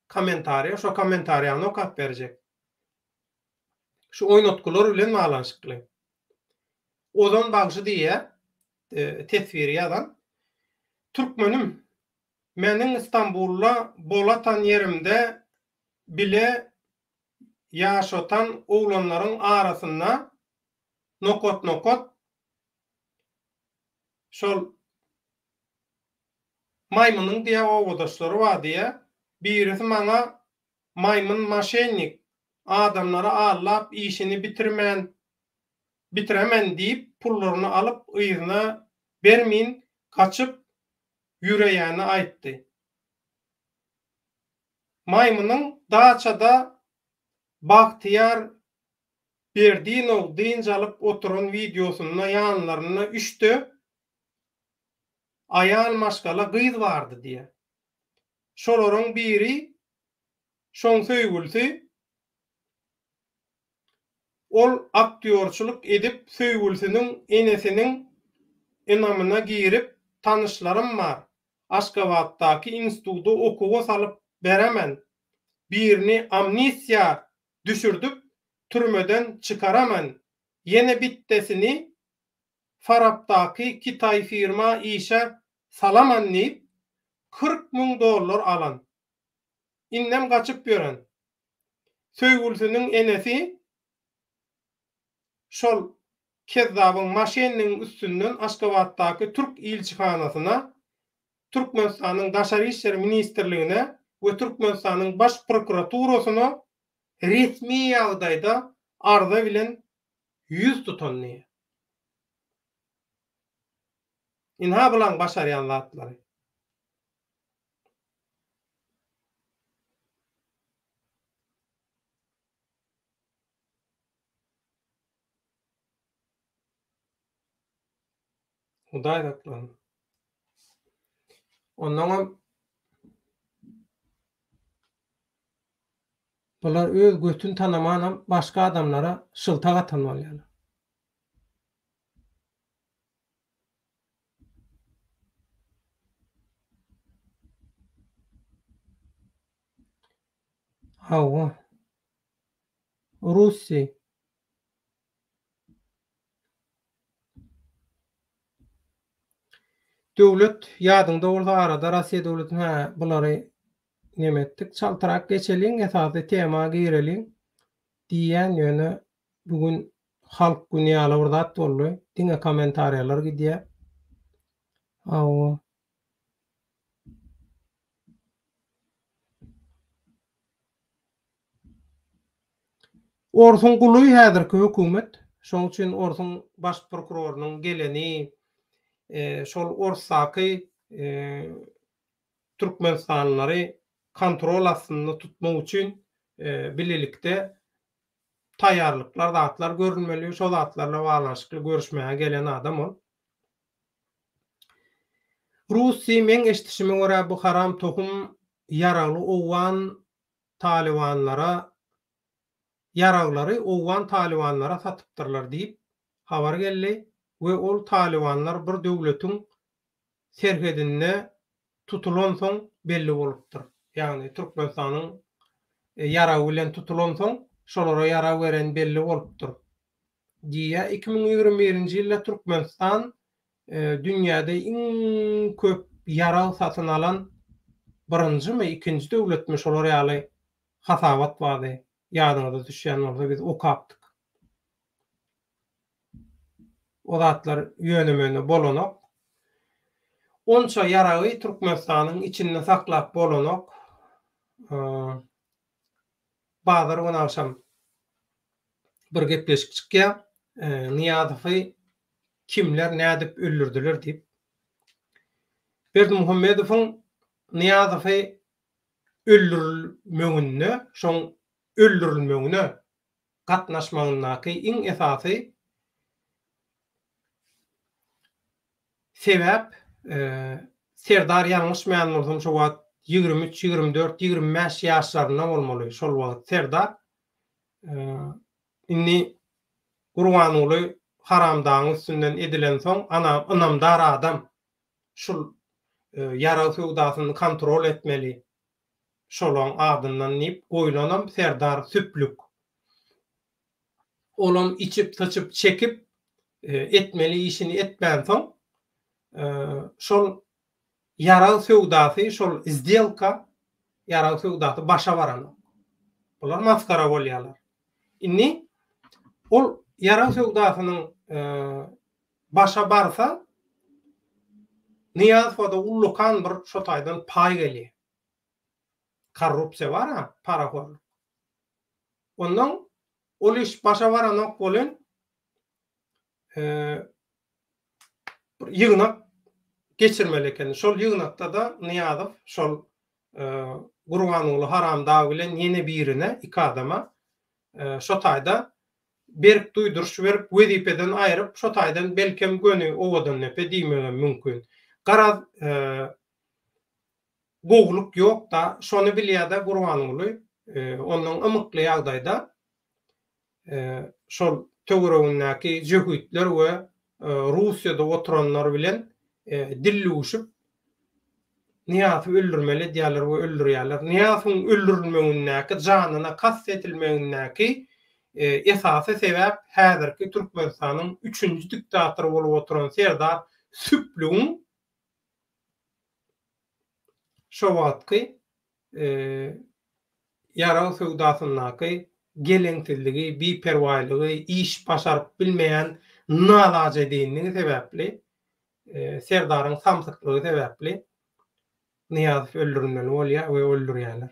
kommentariýa, şo kommentariýany okap berjek. Şu oýnatgylar bilen baglanyşykly. Ozan bagşy diýýär, teswiri ýazan. Türkmenim, meniň Istanbulda bolatan ýerimde bile ýaşatan oglanlaryň arasynda nokat-nokat şol maýmynyň diýä obadaşlary bar diýä, birisi maňa maýmyn maşennik, adamlary aldap işini bitirmän bitiremen diýip pullaryny alyp yzyna bermin gaçyp ýüreýäni aýtdy. Maýmynyň daçada Bagtyýar Berdinow dynç alyp oturan wideosynda ýanlarynda üçde aýal maşgala gyz bardy diýýär. Şolaryň biri şoň söýgülsi Ol aktýorçylyk edip söýgülisiniň enesiniň ynamyna girip tanyşlarym bar, Aşgabatdaky instituda okuwa salyp beremen, birini amnistiýa düşürdip türmeden çykaramen, ýene bitdesini Farapdaky kitaý firma işe salaman diýip 40 mün dollar alan. Indem gaçyp ýören. Söýgülisiniň enesi şol kezzabyň maşennigiň üstünden Aşgabatdaky türk ilçihanasyna, Türkmenistanyň Daşary işler ministrligine we Türkmenistanyň Baş prokuraturasyna resmi ýagdaýda arza bilen ýüz tutan diýýär. Ynha bulaň başarýan zatlary. Hudaý saklasyn. Onnoňam bular öz götüni tanamanam başga adamlara şyltak atan bolýarlar. Hawa. Russi. Döwlet ýadyňda bolsa arada Rossiýa döwletini hä bulary neme etdik. Çaltrak geçeliň esasy tema gireliň diýýän ýöne bu gün halk güni ýaly bir zat boldy. Diňe kommentariýalar gidýär. Hawa. Orsuň guly häzirki hökümet. Şoň üçin orsuň baş prokurorynyň geleni, şol orsdaky türkmenistanlylary kontrol astynda tutmak üçin bilelikde taýýarlyklar, zatlar görülmeli. Şo zatlarla baglanyşykly görüşmäge gelen adam ol. Russi meň eşdişime görä bu haram tohum ýaragly owgan talybanlara ýaraglary owgan talybanlara satypdyrlar diýip habar geldi we ol talybanlar bir döwletiň serhedinde tutulansoň belli bolupdyr. Ýagny Türkmenistanyň ýaragy bilen tutulansoň şolara ýarag beren belli bolupdyr diýýär. 2021-nji ýylda Türkmenistan dünýäde iň köp ýarag satyn alan birinjimi, ikinji döwletmi şolar ýaly hasabat bardy. Ýadyňyza düşýän bolsa biz okapdyk. O zatlar ýöne-möne bolanok. Onça ýaragy Türkmenistanyň içinde saklap bolanok. Bazar güni agşam bir gepleşik çykýar. Nyýazowy kimler nädip öldürdiler diýip. Berdimuhamedowyň Nyýazowy öldürilmeginde, şoň öldürilmegine gatnaşmagyndaky iň esasy sebäp Serdar ýalňyşmaýan bolsam şo wagt 23, 24, 25 ýaşlarynda bolmaly şol wagt Serdar. Indi Gurbanguly haramdagyň üstünden edilensoň ana ynamdar adam şul ýarag söwdasyny kontrol etmeli şolaň adyndan diýip goýlanam Serdar süplük. Olam içip syçyp çekip etmeli işini etmänsoň şol ýarag söwdasy şol zdelka ýarag söwdasy başa baranok. Bular masgara bolýarlar. Indi ol ýarag söwdasynyň başa barsa Nyýazowa-da ullakan bir şo taýdan paý gelýär. Korrupsiýa bar-a, parahorluk. Onnoň ol iş başa baranok welin, bir ýygnak geçirmeli ekeni. Şol ýygnakda-da Nyýazow şol Gurbanguly Haramdag bilen ýene birine, iki adama şo taýda berk duýduryş berip, wezipeden aýryp, şo taýdan belkem göni Owadandepe diýmegem mümkin. Garaz, gowulyk ýok-da, şony bilýär-de Gurbanguly, ondan ymykly ýagdaýda şol töweregindäki jöhitler we Russiýada oturanlar bilen dil düwüşip, Nyýazowy öldürmeli edýärler we öldürýärler. Nyýazowyň öldürilmegindäki, janyna kast edilmegindäki esasy sebäp häzirki Türkmenistanyň üçünji diktatory bolup oturan Serdar Süplügiň şo wagtky ýarag söwdasyndaky geleňsizligi, biperwaýlygy, iş başaryp bilmeýän nalajedeýinligi sebäpli, Serdaryň samsyklygy sebäpli Nyýazow öldürilmeli bolýar we öldürýärler.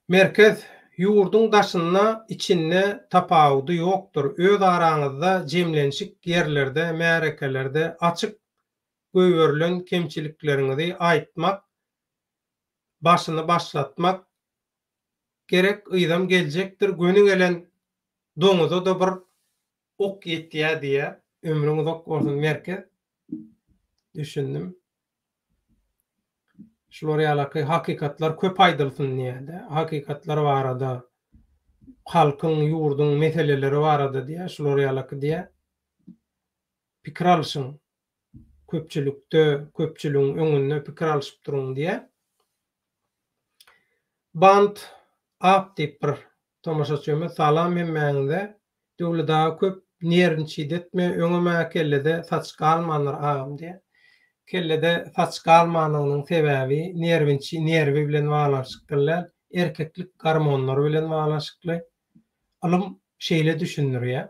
Merkez, ýurduň daşynda, içinde tapawudy ýokdur. Öz araňyzda jemlenşik ýerlerde, märekelerde açyk goýberilen kemçilikleriňizi aýtmak, başyny başlatmak gerek, yzam geljekdir, göni gelen doňuza-da bir ok ýetýär diýýär. Ömrüň uzak bolsun Merkez. Düşündim. Şular ýalaky hakykatlar köp aýdylsyn diýýär-de. Hakykatlar barada, halkyň, ýurduň meseleleri barada diýýär, şular ýalaky diýýär. Pikir alyşyň. Köpçülikde, köpçüligiň öňünde pikir alyşyp duruň diýýär. Band ap diýip bir tomaşaçymyz salam hemmäňize. Döwlet aga köp nerwniçit etme öňem-ä kellede saç galmandyr agam diýýär. Kellede saç galmanlygynyň sebäbi nerwinçi nerwi bilen baglanyşykly däl, erkeklik gormonlary bilen baglanyşykly. Ylym şeýle düşündirýär.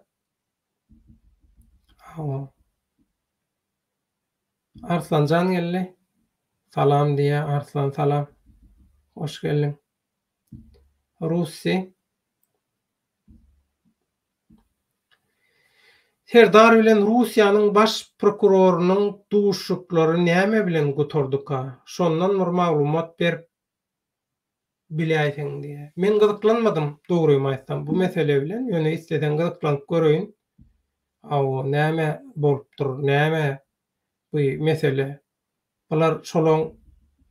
Hawa. Arslanjan geldi. Salam diýýär. Arslan salam. Hoş geldiň. Russi. Serdar bilen Russiýanyň baş prokurorynyň duşuşyklary näme bilen gutardyka? Şondan bir maglumat berip biläýseň diýýär. Men gyzyklanmadym dogrymy aýtsam bu mesele bilen, ýöne isleseň gyzyklanyp göreýin. Hawa, näme bolupdyr, näme bu mesele? Bular şolaň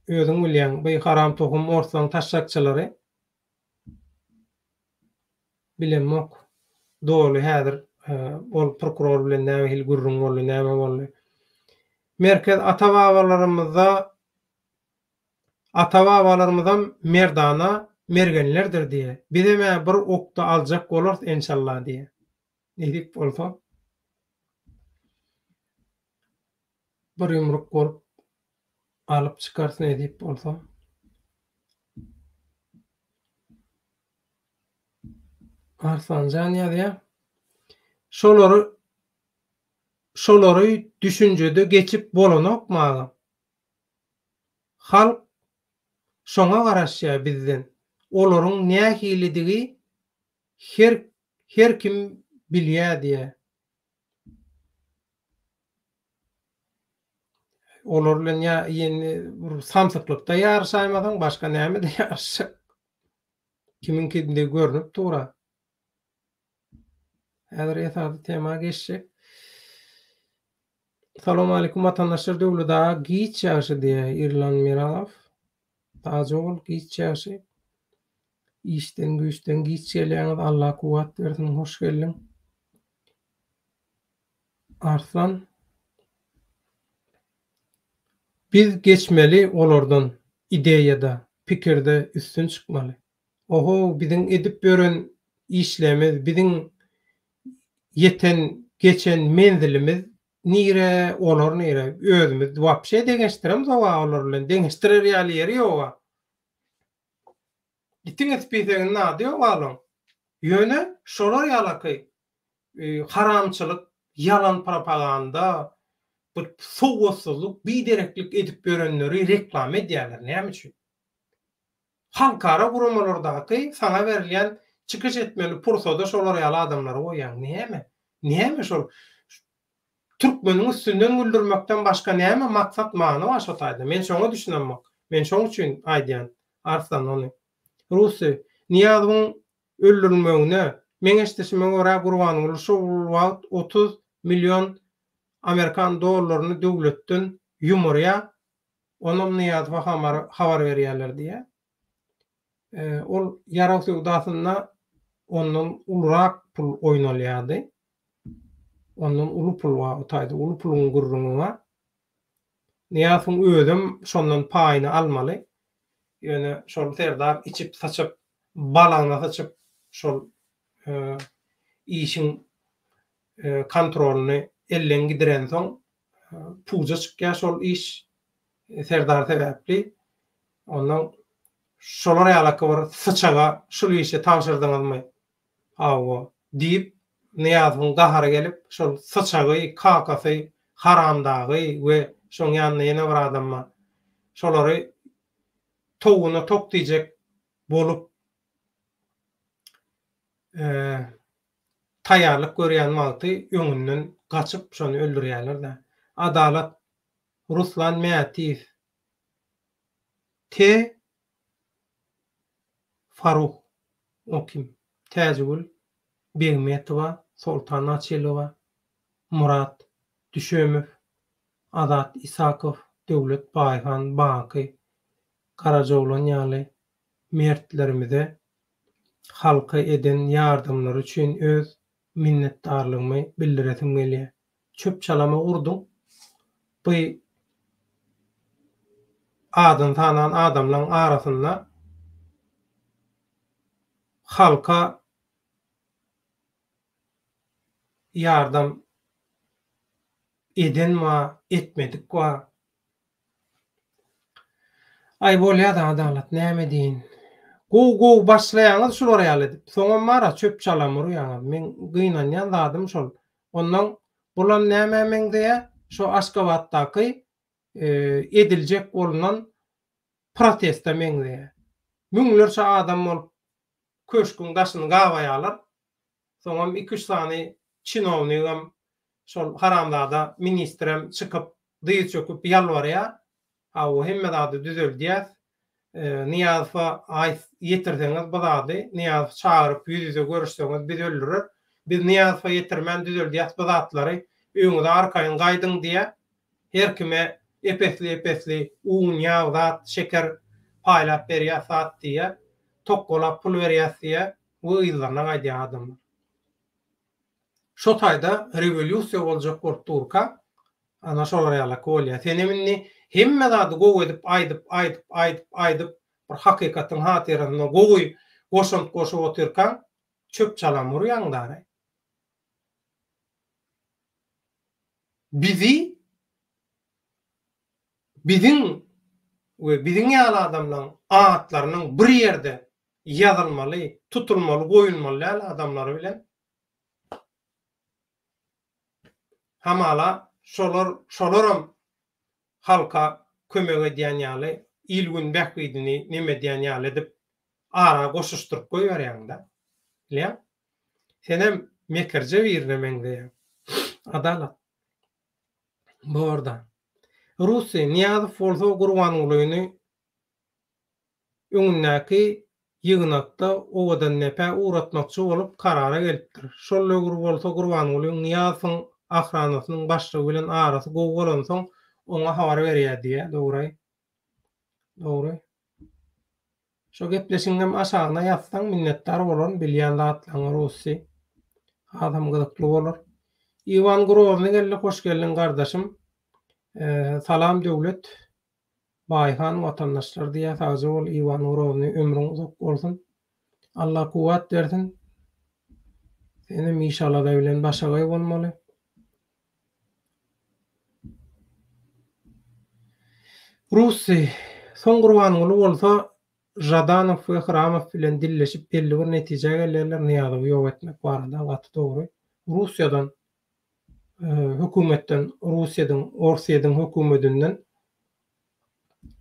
özüň bilýäň, bu haram tohum orslaň taşşakçylary. Bilemok. Doly häzir ol prokuror bilen nähili gürrüň boldy, näme boldy. Merkez ata-babalarymyzda Ata-babalarymyzam merdana mergenlerdir diýýär. Bizem-ä bir okda aljak bolarys enşalla diýýär. Nesip bolsa bir ýumruk bolup alyp çykarys nesip bolsa. Arslanjan ýazýar. Şolary şolary düşünjede geçip bolanokmy agam? Halk şoňa garaşýar bizden. Olaryň nähilidigi her her kim bilýä diýä. Olar bilen ýa ýene bir samsyklykda ýaryşaýmasaň başga nämede ýaryşjak. Kimiň kimdigi görnüp dur-a. Häzir esasy tema geçjek. Salowmaleýkum watandaşlar Döwlet aga giç ýagşy diýýär Irlan Miralow. Taji ogul giç ýagşy. Işden güýçden giç gelýäňiz Allah kuwwat bersin hoş geldiň. Arslan Biz geçmeli olardan ideýada, pikirde üstün çykmaly. Ohow biziň edip ýören işlerimiz, biziň ýeten, geçen menzilimiz nire, olar nire? Özümiz wapşe deňeşdiremzog-a olar bilen, deňeşdirer ýaly ýeri ýog-a. Itiň ispiseginiň ady ýok olaň. Ýöne şolar ýalaky haramçylyk, ýalan propaganda, bu sowatsyzlyk, bidereklik edip ýörenleri reklama edýärler. Näme üçin? Halkara guramalardaky saňa berilýän çykyş etmeli pursada şolar ýaly adamlary goýýaň. Näme? Näme şol? Türkmeniň üstünden güldürmekden başga näme maksat, many bar şo taýda? Men şoňa düşünemok. Men şoň üçin aýdýan Arslan ony. Rusy, Nyýazowyň öldürilmegine, meň eşidişime görä Gurbanguly şol wagt 30 million amerikan dollaryny döwletden ýumurýar, onam Nyýazowa habar berýärler diýýär. Ol ýarag söwdasynda ondan ulurak pul oýnalýardy. Ondan uly pul bar o taýda, uly puluň gürrüňi bar. Nyýazowyň özem şondan paýyny almaly. Ýöne şol serdar içip-saçyp, balagyna syçyp şol işiň kontrolyny elden gidirensoň puja çykýar şol iş serdar sebäpli. Ondan şolar ýalaky bir syçaga şul işi tabşyrdyňyzmy? Hawa, diýip, Nyýazowyň gahary gelip, şol syçagy, kakasy Haramdagy we şoň ýanynda ýene bir adam bar. Şolary towugyna tok diýjek bolup, taýýarlyk görýän wagty öňünden gaçyp, şony öldürýärler-dä. Adalat Ruslan Mätiýew T. Faruh o kim? Täjigül Begmetowa, Soltan Açylowa, Murat Düşemow, Azat Isakow, Döwlet Baýhan, Baky Garajaoglan ýaly mertlerimize halka eden ýardamlary üçin öz minnetdarlygymy bildiresim gelýär. Çöp-çalama urduň. Bu adyny sanan adamlaň arasynda halka ýardam eden bar, etmedik bar. Aý bolýada Adalat näme diýin. Gowy gowy başlaýaňyz şular ýaly edip. Soňam bara çöp çalam urýaňyz. Meň gynanýan zadym şol. Onnoň bulam nämä meňzeýä şo Aşgabatdaky ediljek bolunan proteste meňzeýä. Müňlerçe adam bolup köşgüň daşyny gabaýalar. Soňam iki-üç sany çinownigem şol haramzada ministrem çykyp dyz çöküp ýalbarýar. Hawa hemme zady düzeldýäs. Nyýazowa aýt ýetirseňiz bu zady, Nyýazowy çagyryp ýüz-ýüze görüşseňiz bizi öldürer. Biz Nyýazowa ýetirmän düzeldýäs bu zatlary. Öýüňize arkaýyn gaýdyň diýýär. Her kime ep-esli-ep-esli un, ýag, zat, şeker paýlap berýäs zat diýýär. Tokgalap pul berýäs diýýär we yzlaryna gaýdýar adamlar. Şo taýda rewolýusiýa boljak bolup durka, ana şolar ýalaky bolýar. Senem indi hemme zady gowy edip aýdyp, aýdyp, aýdyp, aýdyp, bir hakykatyň hatyrasyna gowy goşant goşup otyrkaň, çöp-çalam urýaň dary. Bizi biziň we biziň ýaly adamlaň atlarynyň bir ýerde ýazylmaly, tutulmaly, goýulmaly däl adamlary bilen. Hamala şolar şolaram halka kömek edýän ýaly, il-gün bähbidini neme edýän ýaly edip ara goşuşdyryp goýberýäň-dä. Bilýäň? Senem mekirje birine meňzeýäň. Adalat. Borda. Rusy, Nyýazow bolsa Gurbangulyny öňündäki ýygnakda Owadandepä ugratmakçy bolup karara gelipdir. Şol döwür bolsa Gurbangulyň Nyýazowyň ahranasynyň başlygy bilen arasy gowy bolansoň oňa habar berýär diýýär. Dogry. Dogry. Şo gepleşigiňem aşagyna ýazsaň minnetdar bolaryn bilýän zatlaňy Russi. Hasam gyzykly bolar. Iwan Grozny geldi hoş geldiň gardaşym. Salam Döwlet Baýhan watandaşlar diýýär sagja bol Iwan Grozny ömrüň uzak bolsun. Allah kuwwat bersin. Senem iş alada bilen başagaý bolmaly. Russi, soň Gurbanguly bolsa Žadanow we Hramow bilen dilleşip belli bir netijä gelýärler Nyýazowy ýok etmek barada gaty dogry. Russiýadan hökümetden Russiýadyň Orsýediň hökümedinden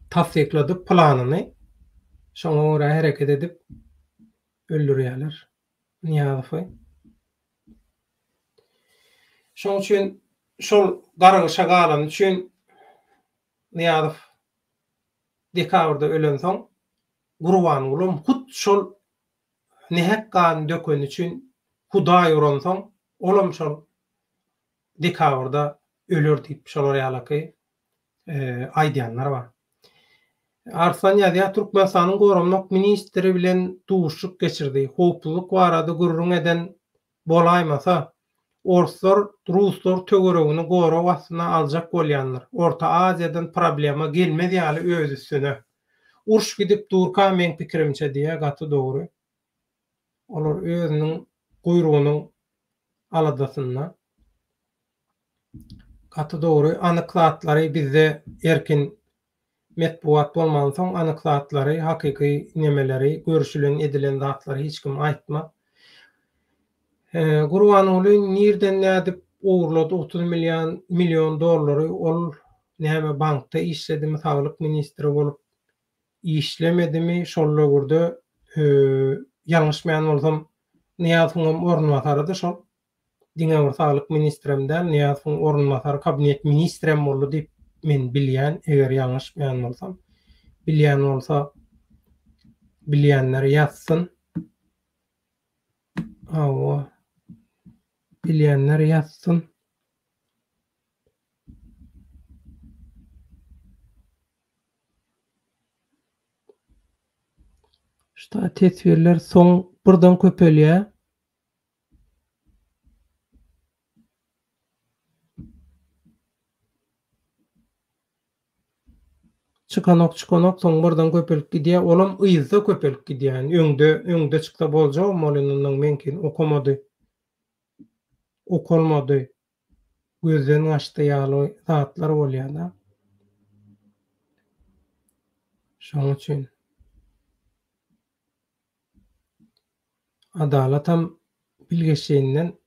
tassykladyp planyny şoňa görä hereket edip öldürýärler Nyýazowy. Şoň üçin şol gargyşa galany üçin Nyýazow dekabrda ölensoň Gurbangulam hut şol nähak gany dökeni üçin Hudaý uransoň olam şol dekabrda öler diýip şolar ýalaky aýdýanlar bar. Arslan ýazýar, Türkmenistanyň goranmak ministri bilen duşuşyk geçirdi. Howpsuzlyk barada gürrüň eden bolaýmasa, orslar ruslar töweregini gorag astyna aljak bolýandyr. Orta Aziýadan problema gelmez ýaly öz üstüne. Uruş gidip durka meň pikirimçe diýýär, gaty dogry. Olar özüniň guýrugynyň aladasynda. Gaty dogry anyk zatlary bizde erkin metbugat bolmansoň anyk zatlary hakyky nemeleri görüşilen edilen zatlary hiç kim aýtmaz. Gurbanguly nirden nädip ogurlady 30 million million dollary ol näme bankda işledimi saglyk ministri bolup işlemedimi şol döwürde ýalňyşmaýan bolsam Nyýazowyňam orunbasarydy şol. Diňe bir saglyk ministrem däl, Nyýazowyň orunbasary kabinet ministrem boldy diýip men bilýän, eger ýalňyşmaýan bolsam. Bilýän bolsa bilýänler ýazsyn. Hawa. Bilýänler ýazsyn. Şta teswirler soň birden köpelýär. Çykanok çykanok soň birden köpelip gidýär olam yzda köpelip gidýär indi öňde öňde çyksa boljagam ol indi ondan meňkini okamady okalmady gözden gaçdy ýaly zatlar bolýada şoň üçin. Adalatam bilgeşleýinden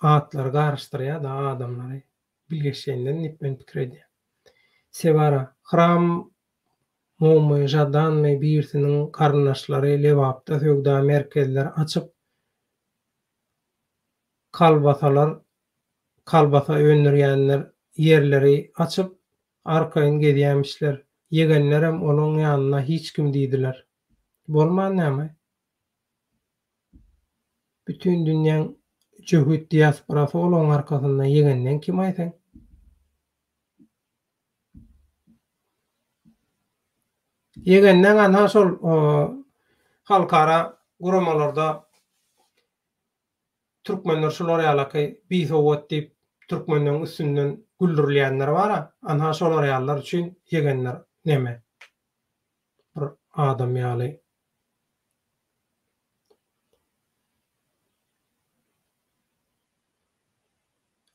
atlary garyşdyrýar-da adamlary bilgeşleýinden diýip men pikir edýän. Sewara, Hramowmy, Žadanmy birisiniň garyndaşlary Lebapda söwda merkezleri açyp kolbasalar kolbasa öndürýänler ýerleri açyp arkaýyn gezýämişler. Ýegenlerem olaň ýanynda hiç kim diýdiler. Bolman näme? Bütin dünýäň jöhit diasporasy olaň arkasynda ýegenden kim-aý sen? Ýegendeň anha şol halkara guramalarda Türkmenler şular ýalaky bisowat diýip türkmenleň üstünden güldürilýänler bara, anha şolar ýalylar üçin ýegenler neme bir adam ýaly.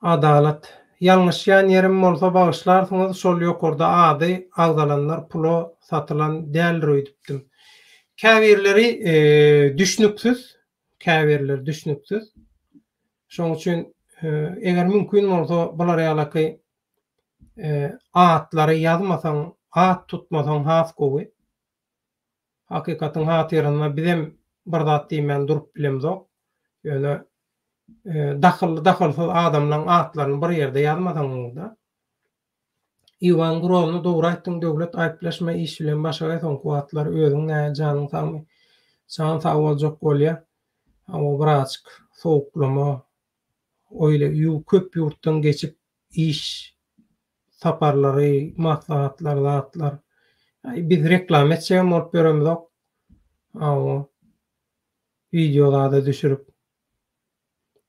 Adalat. Ýalňyşýan ýerim bolsa bagyşlarsyňyz şol ýokarda ady agzalanlar pula satylan däldir öýdüpdim. Käbirleri düşnüksiz Käbirleri düşnüksiz. Şoň üçin Eger mümkin bolsa bular ýalaky atlary ýazmasaň, at tutmasaň has gowy. Hakykatyň hatyryna bizem bir zat diýmän durup bilemzok. Ýöne dahylly dahylsyz adamlaň atlaryny bir ýerde ýazmasaň gowy-da. Iwan Grozny dogry aýtdyň Döwlet aýyplaşma iş bilen başagaý soňky wagtlar özüň nähili janyň sagmy jan sag boljak bolýa hawa birazjyk sowuklama oýle köp ýurtdan geçip iş saparlary maslahatlar zatlar biz reklama etjegem bolup ýöremizok hawa wideo zada düşürip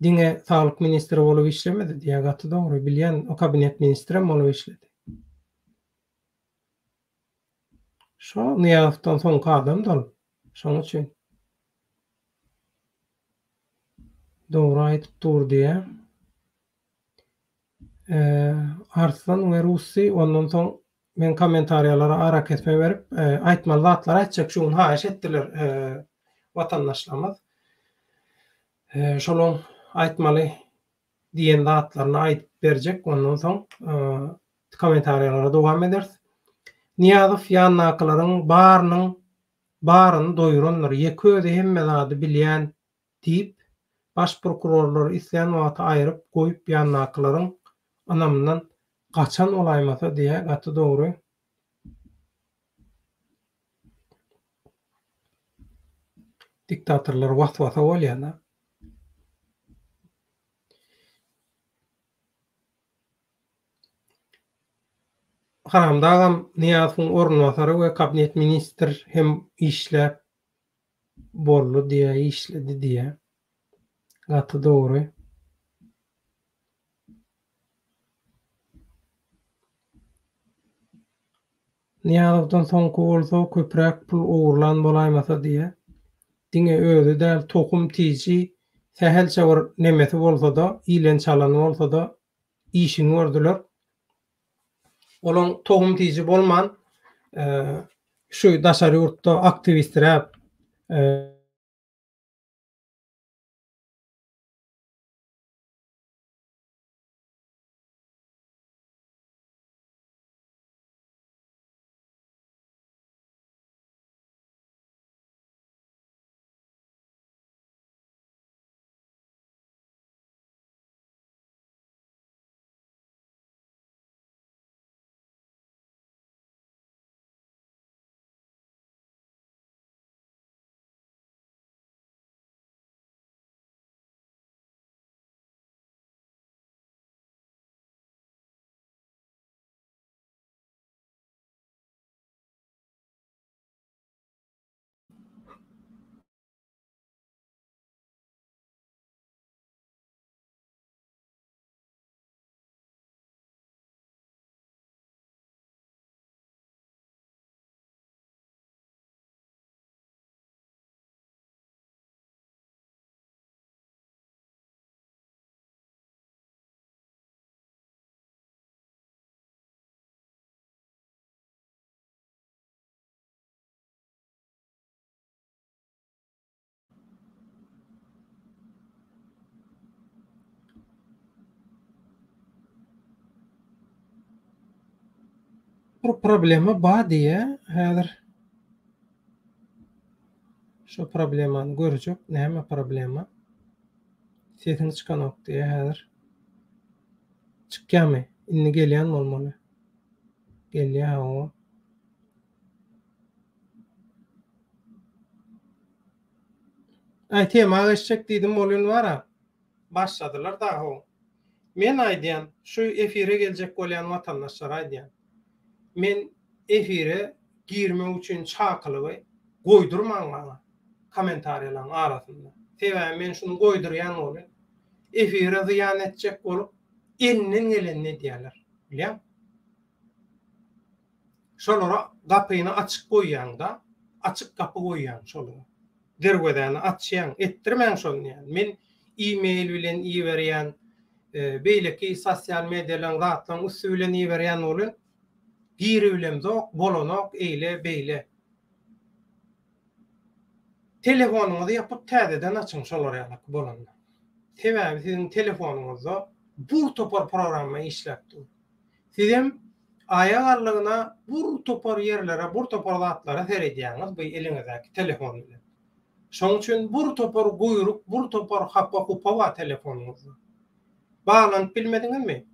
Diňe saglyk ministri bolup işlemedi diýýä gaty dogry bilýän o kabinet ministrem bolup işledi. Şo Nyýazowdan soňky adamdy ol. Şoň üçin. Dogry aýdyp dur diýýä. Arslan we Russi ondan soň men kommentariýalara arakesme berip aýtmaly zatlary aýtjak şu gün haýyş etdiler watandaşlarymyz. Şolaň aýtmaly diýen zatlaryny aýdyp berjek ondan soň kommentariýalara dowam ederis. Nyýazow ýanyndakylaryň barynyň baryny doýurandyr. Ýeke özi hemme zady bilýän diýip, baş prokurorlary islän wagty aýryp goýup ýanyndakylaryň ynamyndan gaçan bolaýmasa diýä gaty dogry. Diktatorlar was-wasa bolýada. Haramdagam Nyýazowyň orunbasary we kabinet ministr hem işläp boldy diýä işledi diýä. Gaty dogry. Nyýazowdan soňky bolsa köpräk pul ogurlan bolaýmasa diýä. Diňe özi däl tohum tiji sähelçe bir nemesi bolsada ilen çalany bolsada işini gördüler. Olaň tohum tiji bolman şu daşary ýurtda aktiwisträp Bir problema bar diýýä häzir. Şo problemany görjek. Näme problema? Sesiň çykanok diýýä häzir. Çykýamy? Indi gelýän bolmaly. Gelýä hawa. Aý tema geçjek diýdim bolýan bara. Başladylar da how. Men aýdýan şu efire geljek bolýan watandaşlara aýdýan. Men efire girmek üçin çakylygy goýdurmaň maňa kommentariýalaryň arasynda. Sebäbi men şuny goýdurýan welin efire zyýan etjek bolup elinden gelenini edýärler. Bilýäňmi? Şolara gapyny açyk goýýaňda, açyk gapy goýýaň şolara. Derwezäni açýaň, etdirmäň şony diýýän. Men e-mail bilen iberýän, beýleki sosial medialaryň zatlaryň üsti bilen iberýän welin, giribilemzok, bolanok, eýle, beýle. Telefonyňyzy ýapyp täzeden açyň şolar ýalyky bolanda. Sebäbi siziň telefonyňyzda bur topar programma işläp dur. Sizem aýak aldygyna bur topar ýerlere, bur topar zatlara seredýäňiz bu eliňizdäki telefon bilen. Şoň üçin bur topar guýruk, bur topar hapa-hupa bar telefonyňyzda. Baglanyp bilmediňizmi?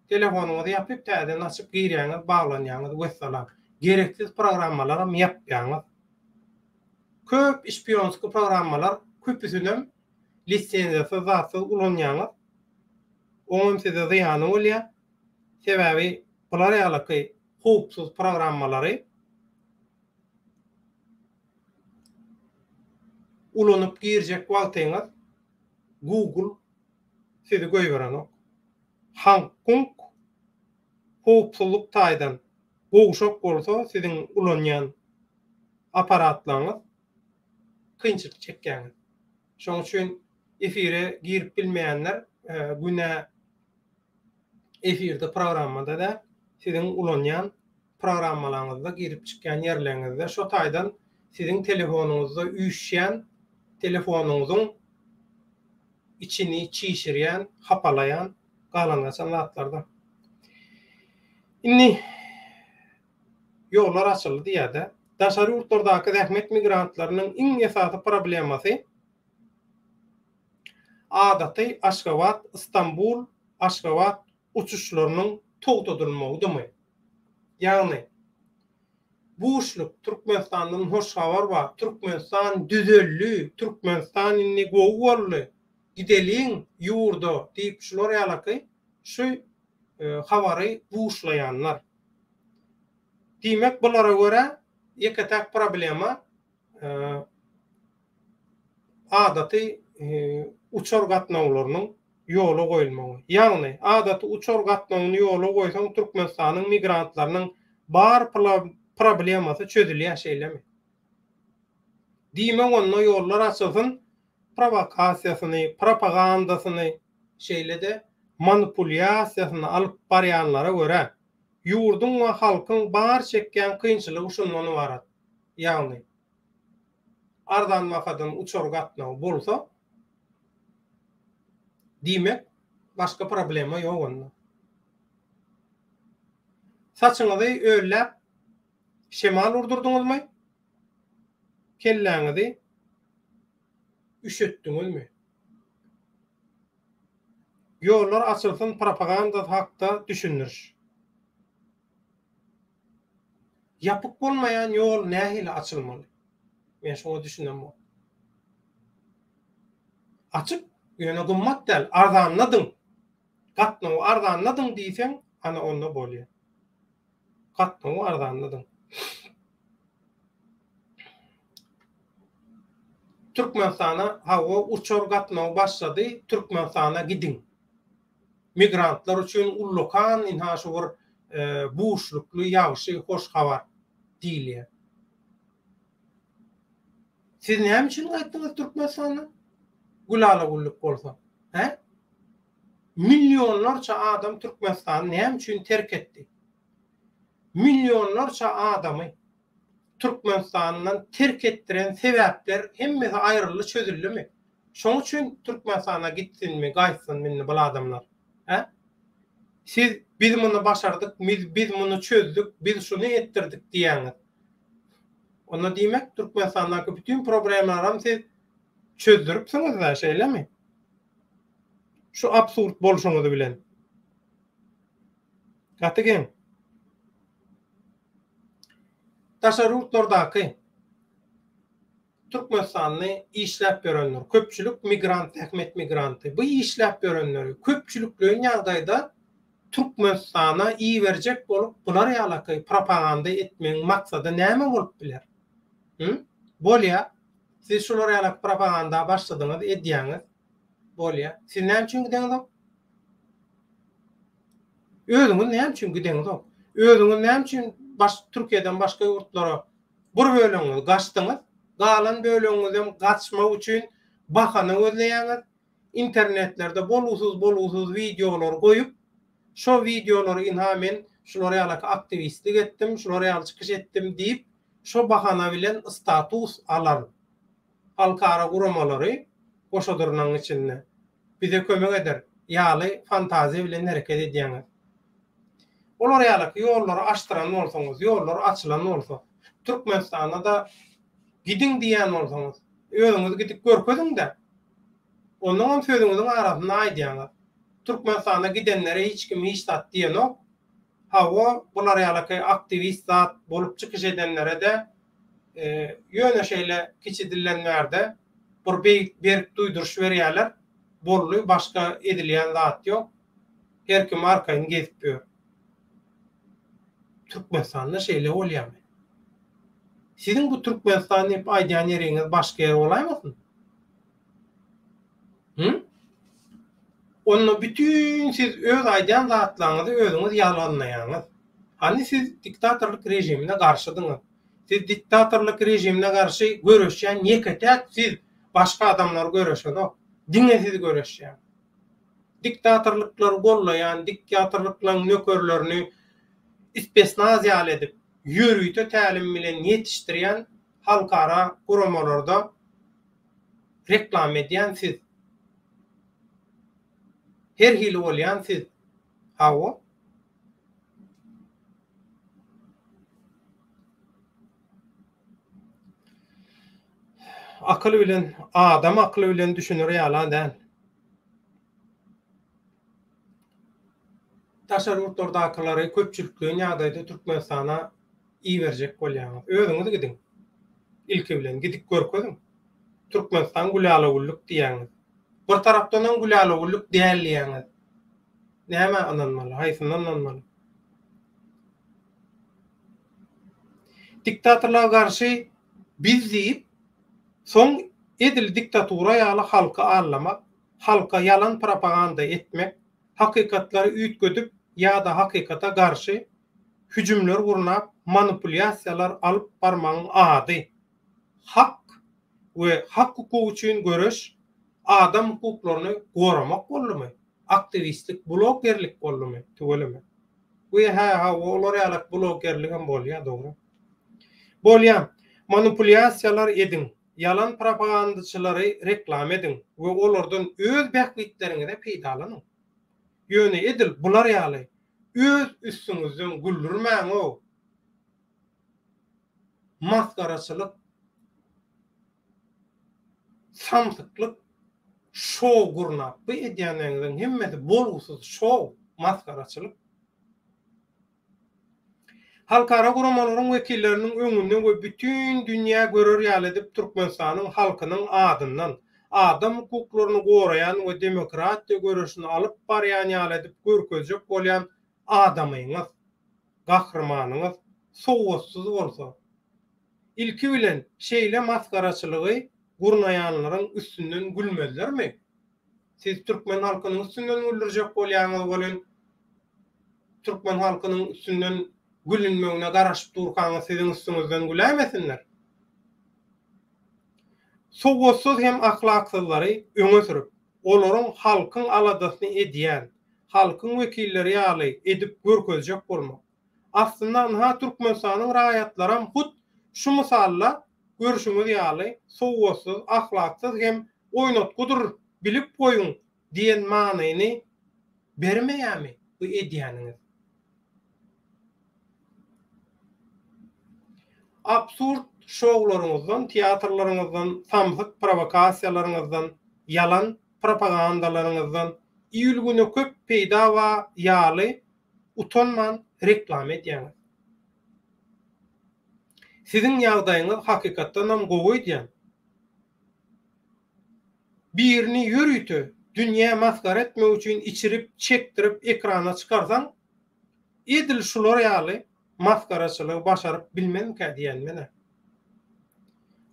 Telefonyňyzy ýapyp täzeden açyp girýäňiz, baglanýaňyz wessalam. Gereksiz programmalaram ýapýaňyz. Köp şpionski programmalar köpüsinem lisenziýasyz zatsyz ulanýaňyz. Oňam size zyýany bolýar. Sebäbi bular ýalyky howpsuz programmalary ulanyp girjek wagtyňyz Google sizi goýberenok. Hank-Kunk howpsuzlyk taýdan gowşak bolsa siziň ulanýan apparatlaryňyz kynçylyk çekýäňiz. Şonuň üçin efire girip bilmeýänler günä efirde programmada däl, siziň ulanýan programmalaryňyzda girip çykýan ýerleriňizde şo taýdan siziň telefonyňyzda üýşýän telefonyňyzyň içini çişirýän, hapalaýan galan-gaçan zatlarda. Indi ýollar açyldy diýýär-de. Daşary ýurtlardaky zähmet migrantlarynyň iň esasy problemasy adaty Aşgabat, Stambul, Aşgabat uçuşlarynyň togtadylmagydymy? Ýagny, buşluk, Türkmenistandan hoş habar bar, Türkmenistan düzeldi, Türkmenistan indi gowy boldy, gideliň ýurda diýip şular ýalaky şu habary buşlaýanlar. Diýmek bulara görä ýeke-täk problema adaty uçar gatnawlarynyň ýola goýulmagy. Ýagny, adaty uçar gatnawyny ýola goýsaň Türkmenistanyň migrantlarynyň bar problemasy çözülýär şeýlemi? Diýmek onda ýollar açylsyn prowokasiýasyny, propagandasyny, şeýle-de manipulýasiýasyny alyp barýanlara görä, ýurduň we halkyň bar çekýän kynçylygy şundan ybarat. Ýagny, arzan bahadan uçar gatnawy bolsa, diýmek, başga problema ýok onda. Saçyňyzy ölläp, şemal urdurdyňyzmy? Kelläňizi üşetdiňizmi? Ýollar açylsyn propagandasy hakda düşündiriş. Ýapyk bolmaýan ýol nähili açylmaly? Men şoňa düşünemok. Açyk, ýöne gymmat däl, arzanladyň. Gatnawy arzanladyň diýseň, ana onda bolýar. Gatnawy arzanladyň. Türkmenistana hawa uçar gatnawy başlady, Türkmenistana gidiň. Migrantlar üçin ullakan ynha şu bir buşlukly ýagşy hoş habar diýilýär. Siz näme üçin gaýtdyňyz Türkmenistandan? Gülala-güllük bolsa, hä? Millionlarça adam Türkmenistany näme üçin terk etdi? Millionlarça adamy Türkmenistandan terk etdiren sebäpler hemmesi aýryldy çözüldimi? Şoň üçin Türkmenistana gitsinmi, gaýtsynmy indi bul adamlar? Hä? Siz biz muny başardyk, biz biz muny çözdük, biz şuny etdirdik diýýäňiz. Onda diýmek Türkmenistandaky bütin problemalaram siz çözdüripsiňiz-dä, şeýlemi? Şu absurd bolşuňyz bilen. Gaty geň. Daşary ýurtlardaky Türkmenistanly işläp ýörenler, köpçülik migrant, zähmet migranty, bu işläp ýörenleri köpçülikleýin ýagdaýda Türkmenistana iberjek bolup bular ýalaky propaganda etmegiň maksady näme bolup biler? Hü? Bolýa. Siz şular ýalaky propaganda başladyňyz, edýäňiz. Bolýa. Siz näme üçin gideňizok? Özüňiz näme üçin gideňizok? Özüňiz näme üçin baş Türkiýeden başga ýurtlara bir bölegiňiz gaçdyňyz, galan bölegiňizem gaçmak üçin bahana gözleýäňiz, internetlerde bolgusyz-bolgusyz wideolary goýup, şo wideolary ynha men şular ýalaky aktiwistlik etdim, şular ýaly çykyş etdim diýip, şo bahana bilen status alan halkara guramalary goşa dyrnagyň içinde. bize kömek eder ýaly fantaziýa bilen hereket edýäňiz. Olar ýalyky ýollary açdyran bolsaňyz, ýollar açylan bolsa, Türkmenistanda-da gidiň diýýän bolsaňyz, özüňiz gidip görkeziň-dä. Onnoňam sözüňiziň arasynda aýdýaňyz. Türkmenistana gidenlere hiç kim hiç zat diýenok. Hawa, bular ýalyky aktiwist zat bolup çykyş edenlere-de ýöne şeýle kiçi dilden bärde bir beýik berk duýduryş berýärler. Boldy, başga edilýän zat ýok. Her kim arkaýyn gezip ýör. Türkmenistanda şeýle bolýarmy? Siziň bu Türkmenistan diýip aýdýan ýeriňiz başga ýer bolaýmasyn? Hü? Onda bütin siz öz aýdýan zatlaryňyzy özüňiz ýalanlaýaňyz. Hany siz diktatorlyk režimine garşydyňyz. Siz diktatorlyk režimine garşy göreşýän ýeke-täk siz, başga adamlar göreşenok. Diňe siz göreşýäňiz. Diktatorlyklary gollaýan, diktatorlyklaryň nökerlerini spesnaz ýaly edip, ýörite tälim bilen ýetişdirýän halkara guramalarda reklama edýän siz. Her hili bolýan siz. Hawa. Akyl bilen, adam akyly bilen düşüner ýalam däl. Daşary ýurtlardakylary köpçülikleýin ýagdaýda Türkmenistana iberjek bolýaňyz. Özüňiz gidiň. Ilki bilen gidip görkeziň. Türkmenistan gülala-güllük diýýäňiz. Bir tarapdanam gülala-güllük däl diýýäňiz. Nämä ynanmaly? Haýsyna ynanmaly? Diktatorlara garşy biz diýip, soň edil diktatura ýaly halky aldamak, halka ýalan propaganda etmek, hakykatlary üýtgedip ýa-da hakykata garşy hüjümler gurnap manipulýasiýalar alyp barmagyň ady hak we hak-hukuk üçin göreş, adam hukuklaryny goramak boldumy? Aktiwistlik, blogerlik boldumy? Tüweleme. We hä, hawa, olar ýalak blogerligem bolýar, dogry. Bolýa. Manipulýasiýalar ediň, ýalan propagandaçylary reklama ediň we olardan öz bähbitleriňize peýdalanyň. Ýöne edil bular ýaly öz üstüňizden güldürmäň-ow! Masgaraçylyk, samsyklyk şou gurnap, bu edýänleriňiziň hemmesi bolgusyz şou, masgaraçylyk. Halkara guramalaryň wekilleriniň öňünde we bütin dünýä görer ýaly edip Türkmenistanyň halkynyň adyndan adam hukuklaryny goraýan we demokratiýa göreşini alyp barýan ýaly edip görkezjek bolýan adamyňyz, gahrymanyňyz sowatsyz bolsa, ilki bilen şeýle masgaraçylygy gurnaýanlaryň üstünden gülmezlermi? Siz türkmen halkynyň üstünden güldürjek bolýaňyz welin, türkmen halkynyň üstünden gülünmegine garaşyp durkaňyz siziň üstüňizden güläýmesinler. Sowatsyz hem ahlaksyzlary öňe sürüp, olaryň halkyň aladasyny edýän, halkyň wekilleri ýaly edip görkezjek bolmak. Aslynda ynha Türkmenistanyň raýatlaram hut şu mysalda görşüňiz ýaly sowatsyz, ahlaksyz hem oýnatgydyr bilip goýuň diýen manyny bermeýärmi bu edýäniňiz? Absurd şowlaryňyzdan, teatrlaryňyzdan, samsyk prowokasiýalaryňyzdan, ýalan propagandalaryňyzdan il-güne köp peýda ba ýaly utanman reklama edýäňiz. Siziň ýagdaýyňyz hakykatdanam gowy öýdýän. Birini ýörite dünýä masgara etmek üçin içirip, çekdirip ekrana çykarsaň, edil şular ýaly masgaraçylygy başaryp bilmezmikä diýýän men-ä.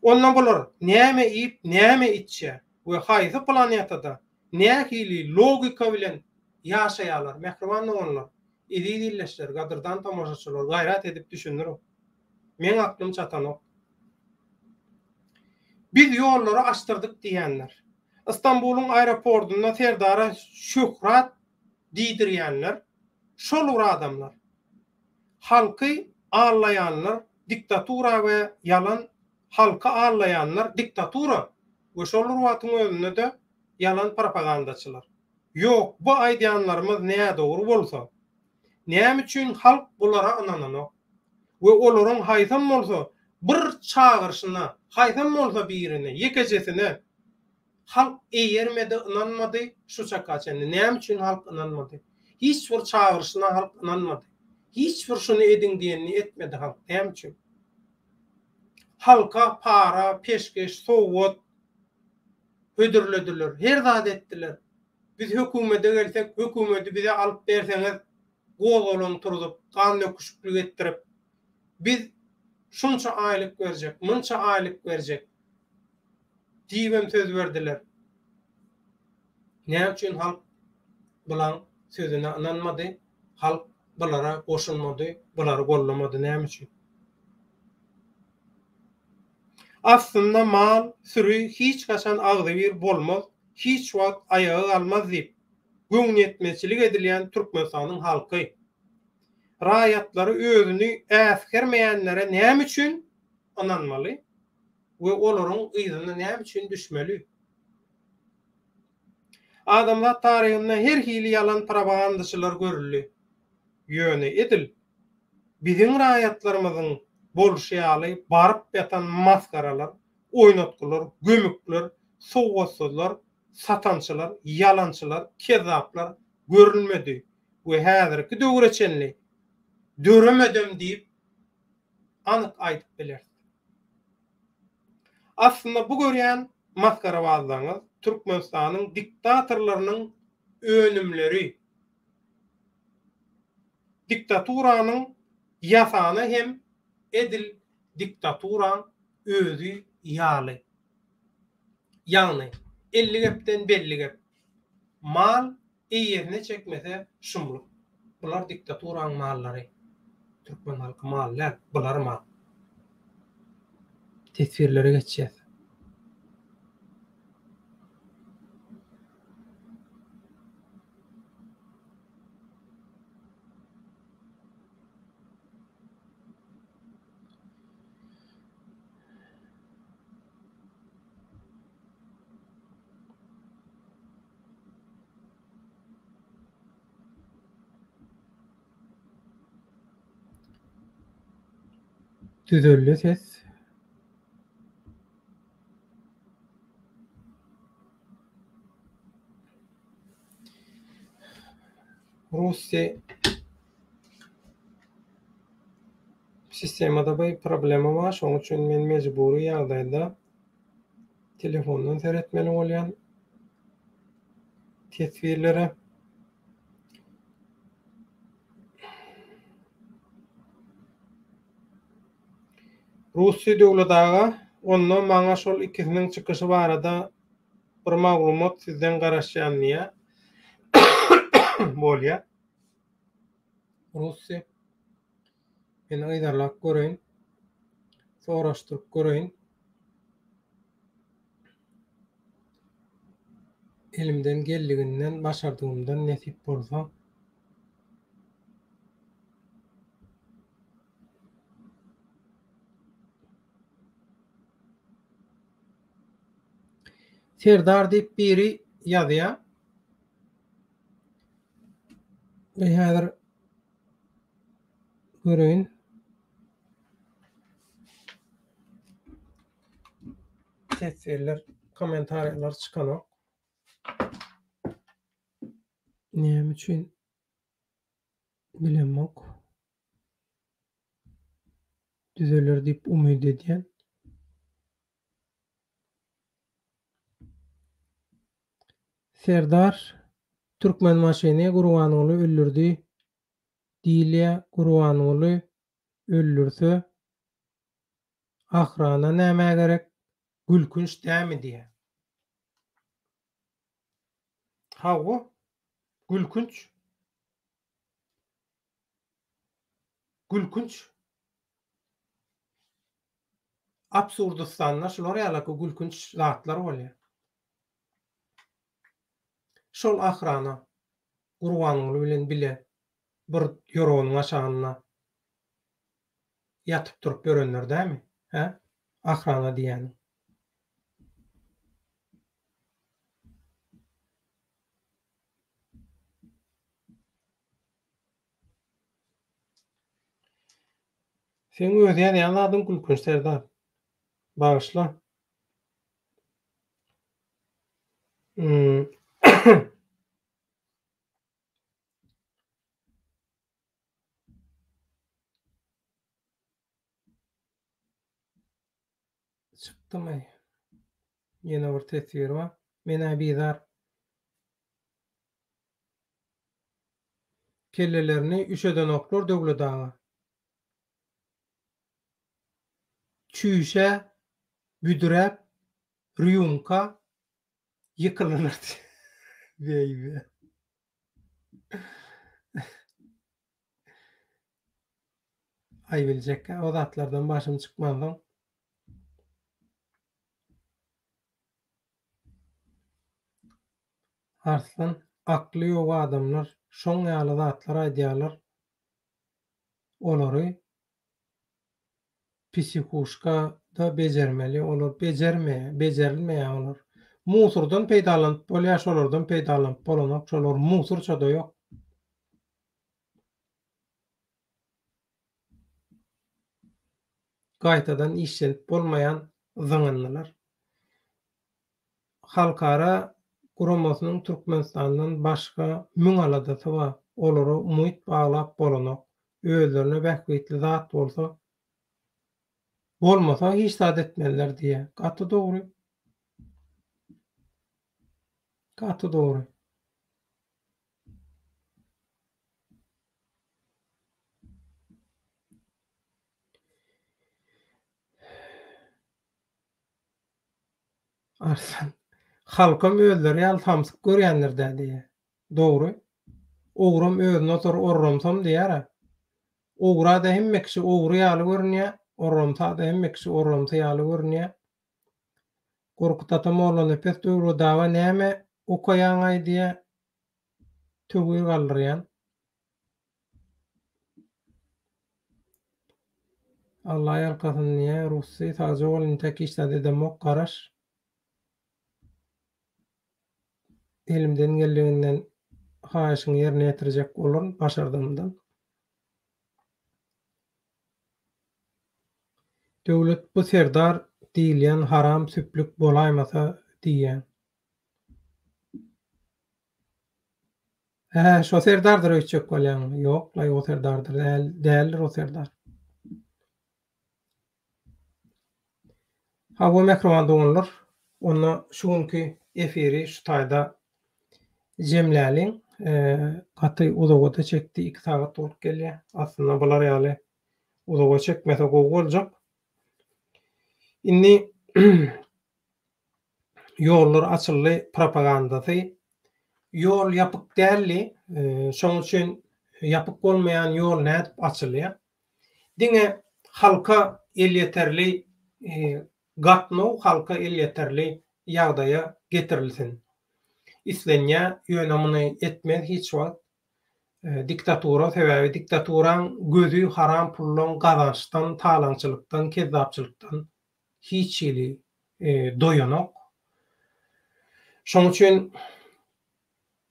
Onda bular näme iýip, näme içýär we haýsy planetada nähili logika bilen ýaşaýarlar, mähriban doganlar, eziz ildeşler, gadyrdan tomaşaçylar, gaýrat edip düşündiriň. Meň aklym çatanok. Biz ýollary açdyrdyk diýýänler. Stambulyň aeropordunda Serdara şöhrat diýdirýänler şol bir adamlar. Halky allaýanlar diktatura we ýalan halky allaýanlar diktatura we şol bir wagtyň özünde-de. Ýalan propagandaçylar. Ýok, bu aýdýanlarymyz nädogry bolsa, näme üçin halk bulara ynananok we olaryň haýsam bolsa bir çagyryşyna, haýsam bolsa birine, ýekejesine halk eýermedi, ynanmady şu çaka çenli? Näme üçin halk ynanmady? Hiç bir çagyryşyna halk ynanmady. Hiç bir şuny ediň diýenini etmedi halk. Näme üçin? Halka para, peşgeş, sowgat hödürlediler. Her zat etdiler. Biz hökümete gelsek, hökümeti bize alyp berseňiz, gozgalaň turzup, gan döküşiklik etdirip, biz şunça aýlyk berjek, munça aýlyk berjek diýibem söz berdiler. Näme üçin halk bulaň sözüne ynanmady, halk bulara goşulmady, bulary gollamady näme üçin? Aslynda mal, süri hiç haçan agzybir bolmaz, hiç wagt aýaga galmaz diýip, göwnüýetmezçilik edilýän Türkmenistanyň halky, raýatlary özüni äsgermeýänlere näme üçin ynanmaly we olaryň yzyna näme üçin düşmeli? Adamzat taryhynda her hili ýalan propagandaçylar görüldi. Ýöne edil biziň raýatlarymyzyň bolşy ýaly baryp ýatan masgaralar, oýnatgylar, gömükler, sowatsyzlar, satançylar, ýalançylar, kezzaplar görülmedi we häzirki döwre çenli döremedem diýip anyk aýdyp bileris. Aslynda bu görýän masgarabazlaryňyz Türkmenistanyň diktatorlarynyň önümleri. Diktaturanyň ýasany hem edil diktaturaň özi ýaly. Ýagny, 50 gepden belli gep. Mal eýesine çekmese şumluk. Bular diktaturaň mallary. Türkmen halky mal däl, bular mal. Teswirlere geçýäs. Düzeldi ses. Russi sistemada bir problema bar, şonuň üçin men mejbury ýagdaýda telefondan seretmeli bolýan teswirlere. Russi Döwlet aga, onda maňa şol ikisiniň çykyşy barada bir maglumat sizden garaşýan diýýär. Bolýar. Russi. Men yzarlap göreýin. Soraşdyryp göreýin. Elimden geldiginden, başardygymdan nesip bolsa. Serdar diýip biri ýazýar. Men häzir göreýin. Teswirler, kommentariýalar çykanok. Näme üçin bilemok. Düzeler diýip umyt edýän. Serdar Türkmenbaşyny Gurbanguly öldürdi diýilýä Gurbanguly öldürse ahrana nämä gerek gülkünç dämi diýä. Hawa gülkünç. Gülkünç. Absurdystanda şular ýalaky gülkünç zatlar bolýar. Şol ahrana Gurbanguly bilen bile bir ýorganyň aşagynda ýatyp turup ýörenler dämi, hä? Ahrana diýýäniň. Seň öz ýazýan zadyň gülkünç Serdar. Bagyşla. Çykdymy? Ýene bir teswir bar. Men-ä bizar. Kellelerini üşedenoklar Döwlet aga. Çüýşä büdüräp rýumka ýykylylar diýýär. Beýbe. Aý biljekkä o zatlardan başym çykmansoň. Arslan, akly ýok adamlar şoň ýaly zatlar aýdýarlar olary psihuşkada bejermeli olar bejermeýär bejerilmeýär olar musurdan peýdalanyp bolýar şolardan peýdalanyp bolanok şolar musurçada ýok. Gaýtadan işlenip bolmaýan zyňyndylar. Halkara guramasynyň Türkmenistandan başga müň aladasy bar, olara umyt baglap bolanok. Özlerine bähbitli zat bolsa, bolmasa hiç zat etmezler diýýär. Gaty dogry. Gaty dogry. Arslan. Halkam özleri ýaly samsyk görýändir-dä diýýär. Dogry. Ogram özüne otur orramsam diýýär-ä. Ogra-da hemme kişi ogry ýaly görünýär, orramsa-da hemme kişi orramsy ýaly görünýär. Gorkut ata Mollanepes Döwletaba näme okaýaň-aý diýýär. Töwir galdyrýan. Alla ýalkasyn diýýä Russi sagja bol intäk hiç zat edemok garaş. Elimden geldiginden haýyşyňy ýerine ýetirjek bolaryn başardygymdan. Döwlet bu serdar diýilýän haram süplük bolaýmasa diýýän. Hä, şo serdardyr öýtjek bolýaňmy? Ýok-laý, o serdardyr däl, däldir o serdar. Hawa, mähriban doganlar, onda şu günki efiri şu taýda jemläliň. Gaty uzaga-da çekdi, iki sagat bolup gelýär. Aslynda bular ýaly uzaga çekmese gowy boljak. Indi Ýollar açyldy propagandasy. Ýol ýapyk däldi. Şoň üçin ýapyk bolmaýan ýol nädip açylýar? Diňe halka elýeterli gatnaw halka elýeterli ýagdaýa getirilsin. Islenýär, ýöne muny etmez hiç wagt diktatura, sebäbi diktaturaň gözi haram puldan, gazançdan, talaňçylykdan, kezzapçylykdan hiç hili doýanok. Şoň üçin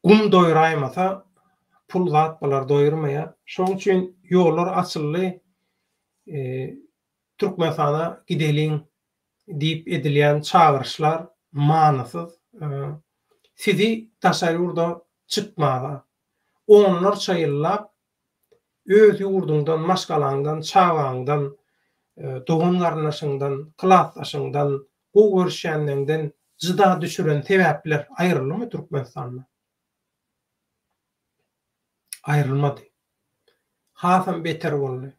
gum doýraýmasa, pul zat bular doýurmaýar. Şoň üçin ýollar açyldy, Türkmenistana gideliň diýip edilýän çagyryşlar manysyz. Sizi daşary ýurda çykmaga, onlarça ýyllap Öz ýurduňdan, maşgalaňdan, çagaňdan, dogan-garyndaşyňdan, klasdaşyňdan, gowy görüşýänleňden jyda düşüren sebäpler aýryldymy Türkmenistanda? Aýrylmady. Hasam beter boldy.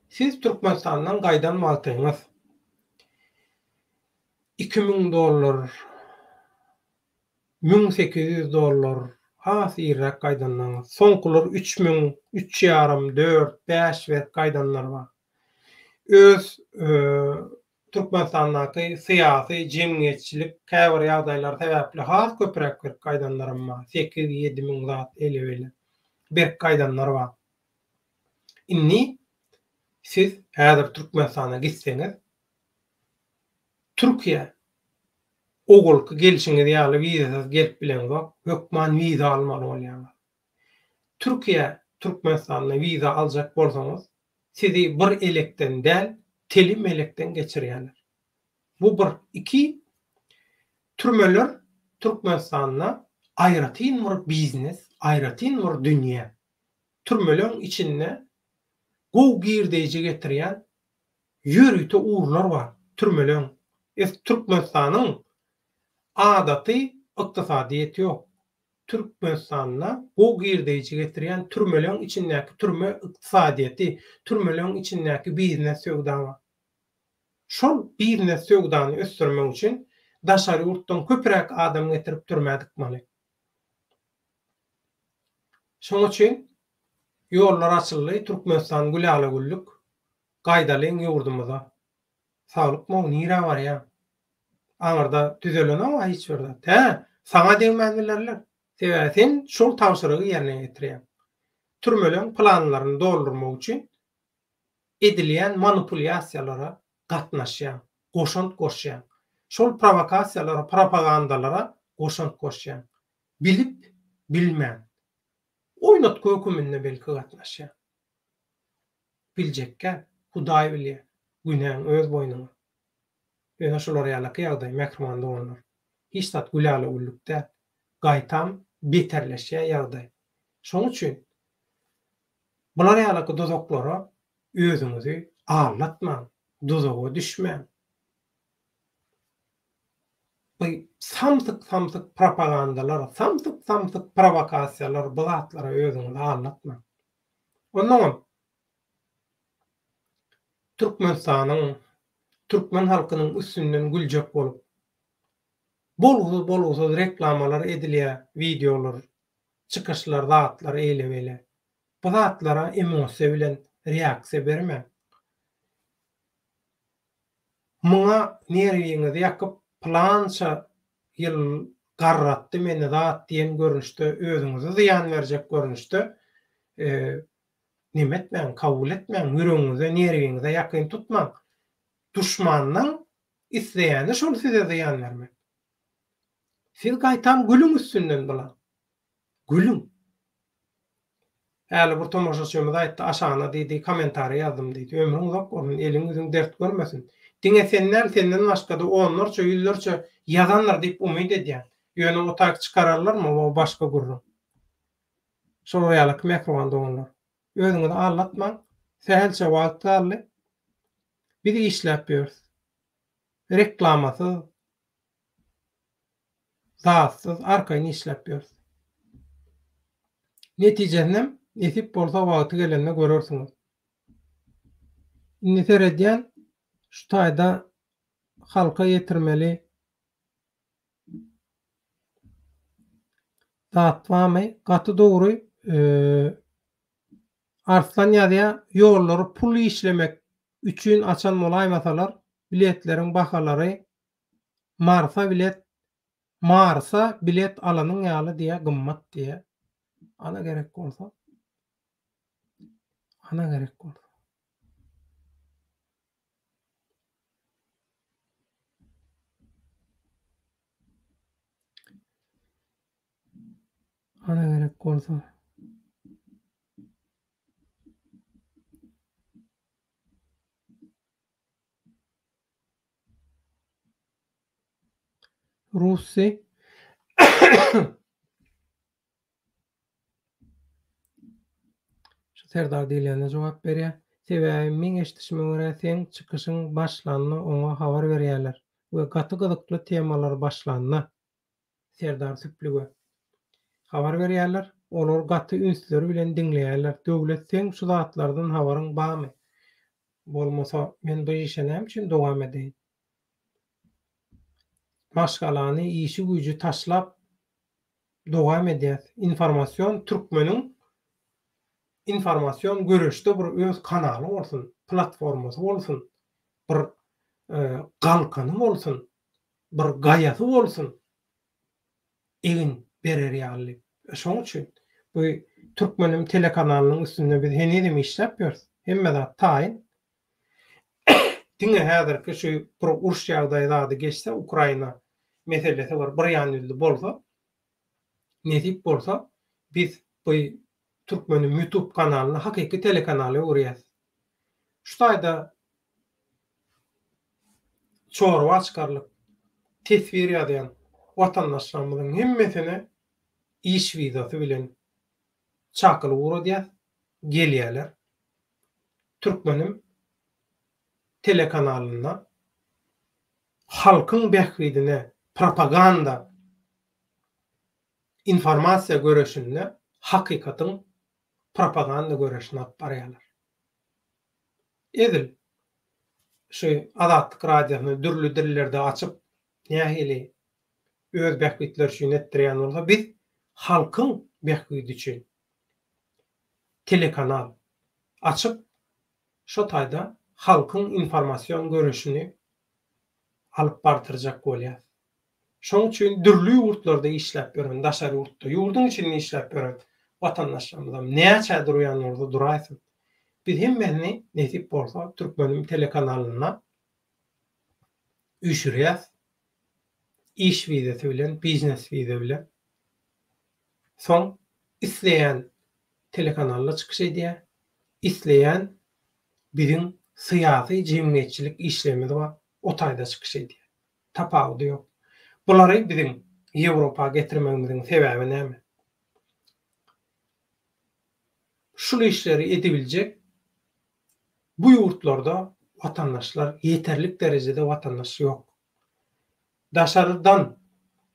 Siz Türkmenistandan gaýdan wagtyňyz 2000 dollar 1800 dollar, has irräk gaýdanlaryňyz. Soňkular 3000, üç ýarym, dört, bäş berip gaýdanlar bar. Öz Türkmenistandaky syýasy, jemgyýetçilik käbir ýagdaýlar sebäpli has köpräk berip gaýdanlaram bar. Sekiz, 7000 zat eýle-beýle berip gaýdanlar bar. Indi siz häzir Türkmenistana gitseňiz, Türkiýä Owalky gelşiňiz ýaly wizasyz gelip bileňzok, hökman wiza almaly bolýaňyz. Türkiýä Türkmenistanda wiza aljak bolsaňyz. Sizi bir elekden däl, telim elekden geçirýärler. Bu bir. Iki, türmeler Türkmenistanda aýratyn bir biznes, aýratyn bir dünýä. Türmeleň içinde gowy girdeýji getirýän ýörite ugurlar bar. Türmeleň, Türkmenistanyň adaty ykdysadyýeti ýok. Türkmenistanda gowy girdeýji getirýän türmeleň içindäki türme ykdysadyýeti, türmeleň içindäki biznes söwda bar. Şol biznes söwdany ösdürmek üçin daşary ýurtdan köpräk adam getirip türmä dykmaly. Şoň üçin ýollar açyldy, Türkmenistan gülala-güllük. Gaýdalyň ýurdumyza. Saglykmow nirä barýaň? Aňyrda düzelenok-a hiç bir zat. Hä, saňa degmän bilerler. Sebäbi sen şol tabşyrygy ýerine ýetirýäň. Türmeleň planlaryny doldurmak üçin edilýän manipulýasiýalara gatnaşýaň, goşant goşýaň. Şol prowokasiýalara, propagandalara goşant goşýaň. Bilip, bilmän. Oýnatgy höküminde belki gatnaşýaň. Biljekgä, Hudaý bilýär, günäň öz boýnuňa. Ýöne şular ýalaky ýagdaý, mähriban doganlar. Hiç zat gülala-güllük däl. Gaýtam beterleşýär ýagdaý. Şoň üçin bular ýalaky duzaklara özüňizi aldatmaň, duzaga düşmäň. Bu samsyk-samsyk propagandalar, samsyk-samsyk prowokasiýalar bu zatlara özüňizi aldatmaň. Onnoňam Türkmenistanyň, türkmen halkynyň üstünden güljek bolup, bolgusyz-bolgusyz reklamalar edilýär, wideolar, çykyşlar, zatlar eýle-beýle. Bu zatlara emosiýa bilen reaksiýa bermäň. Muňa nerwiňizi ýakyp, pylança ýyl garratdy meni zat diýen görnüşde özüňize zyýan berjek görnüşde neme etmäň, kabul etmäň, ýüregiňize, nerwiňize ýakyn tutmaň. Duşmandan isleýäni şol size zyýan bermek. Siz gaýtam gülüň üstünden bulaň. Gülüň. Häli bir tomaşaçymyz aýtdy, aşagyna diýdi, kommentariý ýazdym diýdi. Ömrüň uzak bolsun, eliň ýüzüň dert görmesin. Diňe sen däl, senden başga-da onlarça, ýüzlerçe ýazandyr diýip umyt edýän. Ýöne o taýk çykararlarmy, o başga gürrüň. Şolar ýalyky mähriban doganlar. Özüňizi aldatmaň, sähelçe wagt galdy. Biz işläp ýörüs. Reklamasyz, zatsyz arkaýyn işläp ýörüs. Netijesinem nesip bolsa wagty gelende görersiňiz. Indi seredýän şu taýda halka ýetirmeli zat barmy? Gaty dogry Arslan ýazýar, ýollary pul işlemek üçin açan bolaýmasalar biletleriň bahalary Marsa bilet Marsa bilet alanyň ýaly diýä gymmat diýä. Ana gerek bolsa. Ana gerek bolsa. Ana gerek bolsa. Rusy Şu Serdar diýilýänine jogap berýär. Sebäbi meň eşidişime görä seň çykyşyň başlanda oňa habar berýärler we gaty gyzykly temalar başlanda Serdar Süplüge habar berýärler. Olar gaty ünsleri bilen diňleýärler. Döwlet seň şu zatlardan habaryň bamy? Bolmasa men bu işe näme üçin dowam edeýin? Maşgalany, işi-güýji taşlap dowam edýäs. Informasion türkmeniň informasion göreşde bir öz kanaly bolsun, platformasy bolsun, bir galkany bolsun, bir gaýasy bolsun egin berer ýaly. Şoň üçin bu Türkmenim telekanalynyň üstünde biz henizem işläp ýörüs. Hemme zat taýyn. Diňe häzirki şu bir uruş ýagdaýy zady geçse, Ukraina meselesi bir bir ýan ýüzli bolsa, nesip bolsa biz bu Türkmenim YouTube kanalyny hakyky telekanala öwürýäs. Şu taýda çorba çykarylyp teswir ýazýan watandaşlarymyzyň hemmesine iş wizasy bilen çakylyk ugradýas, gelýärler. Türkmenim telekanalynda halkyň bähbidine propaganda informasiýa göreşinde hakykatyň propaganda göreşini alyp barýarlar. Edil şu Azatlyk radiosyny dürli dillerde açyp nähili öz bähbitleri üçin etdirýän bolsa biz halkyň bähbidi üçin telekanal açyp şo taýda halkyň informasion göreşini alyp bardyrjak bolýas. Şoň üçin dürli ýurtlarda işläp ýören, daşary ýurtda, ýurduň içinde işläp ýören watandaşlarymyzam näçä durýan bolsa duraýsyn. Biz hemmesini nesip bolsa Türkmenim telekanalynda üýşürýäs. Iş wizasy bilen, biznes wiza bilen. Soň isleýän telekanalda çykyş edýär, isleýän biziň syýasy jemgyýetçilik işlerimiz bar, o taýda çykyş edýär. Tapawudy ýok. Bulary biziň Ýewropa getirmegimiziň sebäbi näme? Şul işleri edibiljek bu ýurtlarda watandaşlar ýeterlik derejede watandaş ýok. Daşardan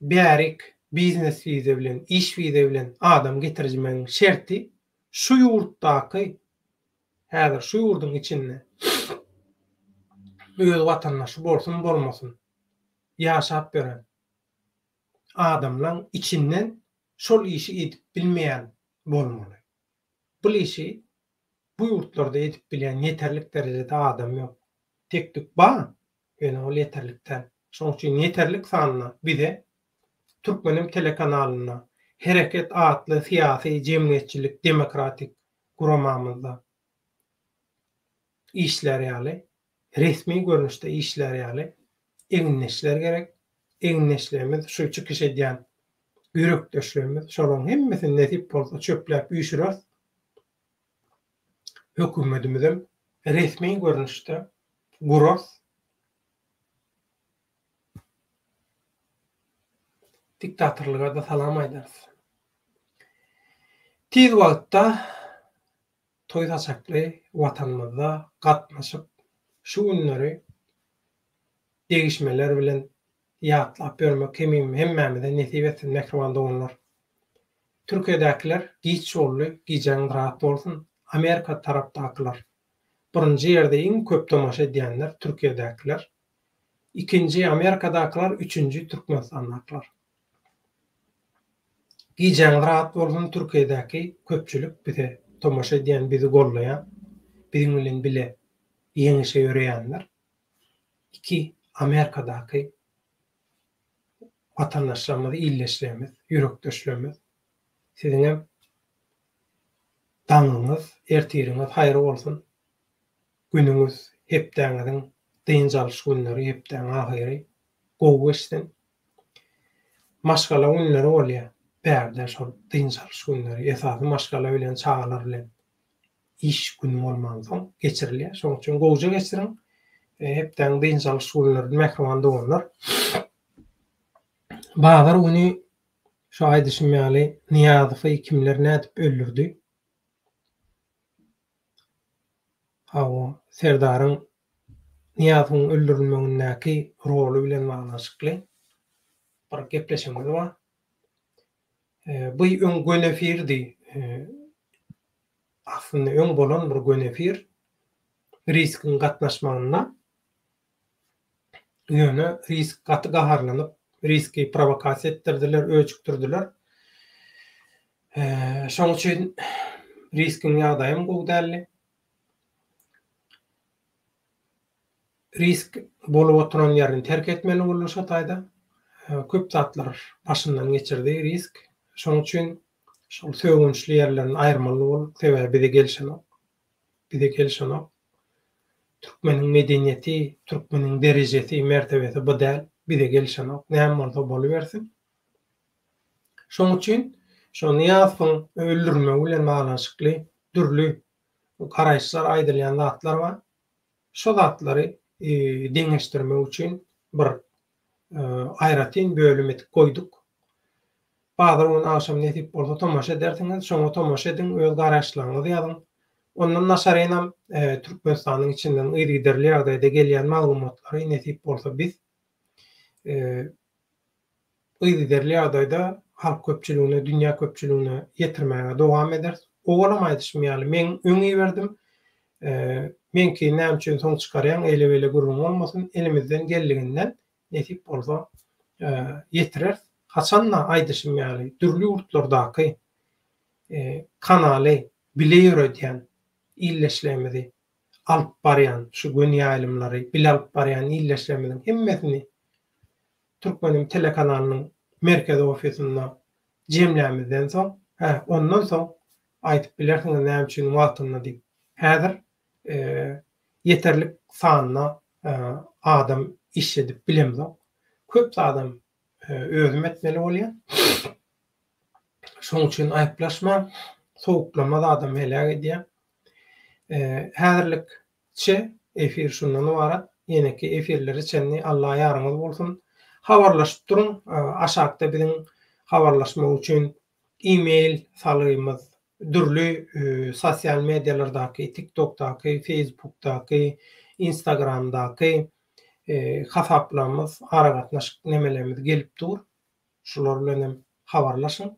bärik biznes wiza bilen, iş wiza bilen adam getirjmegiň şerti şu ýurtdaky häzir şu ýurduň içinde öz watandaşy bolsun bolmasyn ýaşap ýören adamlaň içinden şol işi edip bilmeýän bolmaly. Bul işi bu ýurtlarda edip bilýän ýeterlik derejede adam ýok. Tek-tük bar, ýöne ol ýeterlik däl. Şonuň üçin ýeterlik sanda bize Türkmenim telekanalynda Hereket atly syýasy, jemgyýetçilik, demokratik guramamyzda işlär ýaly, resmi görnüşde işlär ýaly egindeşler gerek. Egindeşlerimiz şu çykyş edýän ýürekdeşlerimiz, şolaryň hemmesini nesip bolsa çöpläp üýşüreris. Hökümetimizem resmi görnüşde gurarys. Diktatorlyga-da salam aýdarys. Tiz wagtda toý saçakly Watanymyzda gatnaşyp, şu günleri degişmeler bilen ýatlap ýörmek hemim hemmämize nesip etsin mähriban doganlar. Türkiýedäkiler giç boldy, gijäňiz rahat bolsun. Amerika tarapdakylar birinji ýerde iň köp tomaşa edýänler Türkiýedäkiler. Ikinji Amerikadakylar, üçünji Türkmenistandakylar. Gijäňiz rahat bolsun Türkiýedäki köpçülik bize tomaşa edýän bizi gollaýan biziň bilen bile ýeňişe ýöreýänler. Iki Amerikadaky watandaşlarymyz, ildeşlerimiz, ýürekdeşlerimiz siziňem daňyňyz, ertiriňiz haýyr bolsun. Günüňiz, hepdäňiziň dynç alyş günleri, hepdäň ahyry gowy geçsin. Maşgala günleri bolýar bärde şol dynç alyş günleri, esasy maşgala bilen, çagalar bilen iş güni bolmansoň geçirilýär. Şonuň üçin gowja geçiriň. Hepdäň dynç alyş günlerini mähriban doganlar. Bazar güni şu aýdyşym ýaly Nyýazowy kimler nädip öldürdi? Hawa, Serdaryň Nyýazowyň öldürilmegindäki roly bilen baglanyşykly bir gepleşigimiz bar. Bu öň göni efirdi. Aslynda öň bolan bir göni efir. Riskiň gatnaşmagynda. Ýöne Risk gaty gaharlanyp, Riski prowokasiýa etdirdiler, öjükdirdiler. Şoň üçin Riskiň ýagdaýam gowy däldi. Risk bolup oturan ýerini terk etmeli boldy şo taýda. Köp zatlar başyndan geçirdi Risk. Şoň üçin şol sögünçli ýerlerini aýyrmaly bolduk. Sebäbi bize gelşenok. Bize gelşenok. Türkmeniň medeniýeti, türkmeniň derejesi, mertebesi bu däl. Bize gelşenok. Näme bolsa bolubersin. Şoň üçin şo Nyýazowyň öldürilmegi bilen baglanyşykly dürli garaýyşlar aýdylýan zatlar bar. Şo zatlary deňeşdirmek üçin bir aýratyn bölüm edip goýduk. Bazar güni agşam nesip bolsa tomaşa edersiňiz. Şoňa tomaşa ediň, öz garaýyşlaryňyzy ýazyň. Ondan daşarynam Türkmenistanyň içinden yzygiderli ýagdaýda gelýän maglumatlary nesip bolsa biz yzygiderli ýagdaýda halk köpçüligine, dünýä köpçüligine ýetirmäge dowam ederis. Owalam aýdyşym ýaly, men öň iberdim. Meňki näme üçin soň çykarýaň, eýle-beýle gürrüň bolmasyn. Elimizden geldiginden nesip bolsa ýetireris. Haçan-da aýdyşym ýaly, dürli ýurtlardaky kanaly bile ýöredýän ildeşlerimizi alyp barýan, şu göni ýaýlymlary bile alyp barýan ildeşlerimiziň hemmesini Türkmeniň telekanalynyň merkezi ofisinde jemlämizden soň, hä, ondan soň aýdyp bilersiňiz näme üçin wagtynda diýip. Häzir ýeterlik sanda adam işledip bilemzok. Köp zadam özüm etmeli bolýar. Şonuň üçin aýyplaşmaň. Sowuklama zadam heläk edýär. Häzirlikçe efir şundan ybarat. Ýeneki efirlere çenli Alla ýaryňyz bolsun. Habarlaşyp duruň. Aşakda biziň habarlaşmak üçin e-mail salgymyz, dürli sosial medialardaky, TikTokdaky, Facebookdaky, Instagramdaky hasaplarymyz, aragatnaşyk nemelerimiz gelip dur. Şular bilen hem habarlaşyň.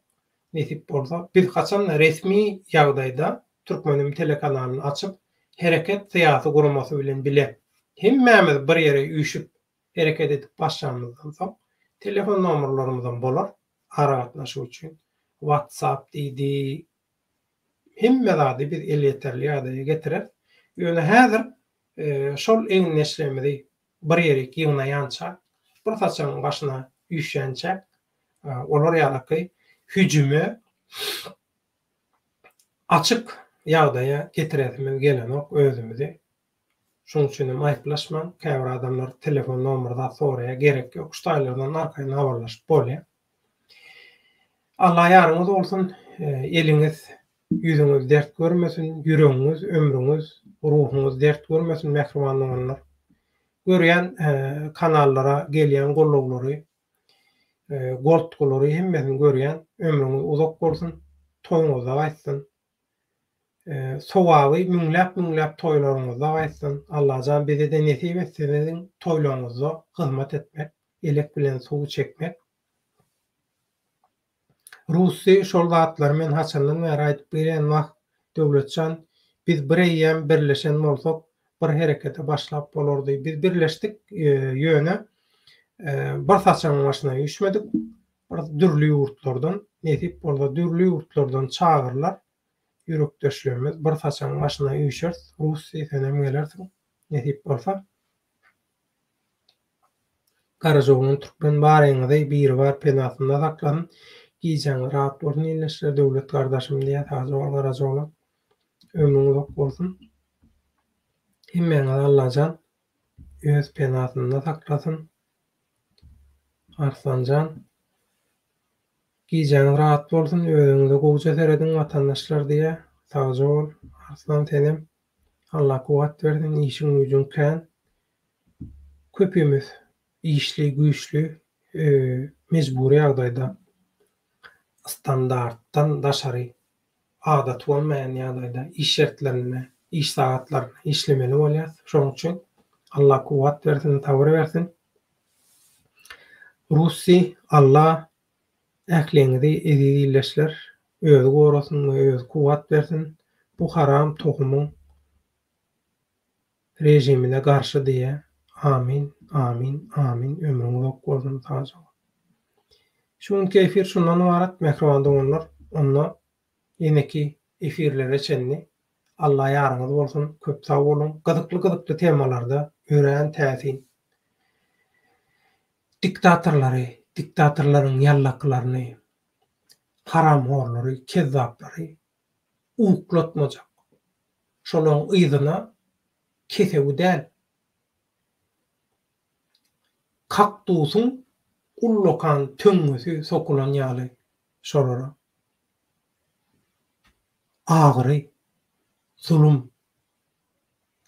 Nesip bolsa, biz haçanda resmi ýagdaýda Türkmenim telekanalyny açyp, Hereket syýasy guramasy bilen bile hemmämiz bir ýere üýşüp hereket edip başlanymyzdan soň, telefon nomerlarymyzam bolar aragatnaşyk üçin. WhatsApp diýdi, hemme zady biz elýeterli ýagdaýa getireris. Ýöne häzir şol egindeşlerimizi bir ýerik ýygnaýançak, bir saçagyň başyna üýşýänçäk, olar ýalaky hüjüme açyk ýagdaýa getiresimiz gelenok özümizi. Şonuň üçin hem aýyplaşmaň, käbir adamlar telefon nomer zat soraýar, gerek ýok, şu taýlardan arkaýyn habarlaşyp bolýar. Allah ýaryňyz bolsun, eliňiz, ýüzüňiz dert görmesin, ýüregiňiz, ömrüňiz, ruhuňyz dert görmesin mähriban doganlar. Görýän kanallara gelýän gollawlary, goltgulary hemmesini görýän, ömrüňiz uzak bolsun, toýuňyzda gaýtsyn. Sogaby müňläp-müňläp toýlaryňyzda gaýtsyn. Allajan bize-de nesip etsin siziň toýlaryňyzda hyzmat etmek, elek bilen suw çekmek. Rusy şol zatlary men haçandan bäri aýdyp gelýän wah Döwletjan biz bir eýýäm birleşen bolsak bir herekete başlap bolardy. Biz birleşdik ýöne bir saçagyň başyna üýşmedik. Bir dürli ýurtlardan nesip bolsa dürli ýurtlardan çagyrylar ýürekdeşlerimiz bir saçagyň başyna üýşeris. Rusy senem gelersiň nesip bolsa. Garajaoglan Türkmen baryňyzy Biribar penasynda saklasyn. Gijäňiz rahat bolsun ildeşler Döwlet gardaşym diýýär sagja bol Garajaoglan. Ömrüň uzak bolsun. Hemmäňizi Allajan öz penasynda saklasyn. Arslanjan. Gijäňiz rahat bolsun özüňize gowja serediň watandaşlar diýýär. Sagja bol Arslan senem. Allah kuwwat bersin işiň güýjüň kän. Köpimiz işli güýçli mejbury ýagdaýda standartdan daşary adaty bolmaýan ýagdaýda iş şertlerinde iş sagatlarynda işlemeli bolýas. Şonuň üçin Allah kuwwat bersin sabyr bersin. Russi Allah ähliňizi eziz ildeşler özi gorasyn we özi kuwwat bersin bu haram tohumyň režimine garşy diýýä amin amin amin ömrüň uzak bolsun sagja bol. Şu günki efir şundan ybarat mähriban doganlar onda ýeneki efirlere çenli Alla ýaryňyz bolsun köp sag boluň gyzykly gyzykly temalarda örän täsin diktatorlary diktatorlaryň ýallakylaryny haramhorlary kezzaplary uklatmajak. Şolaň yzyna kesewi däl, kaktusyň ullakan töňňesi sokulan ýaly şolara. Agyry, zulum.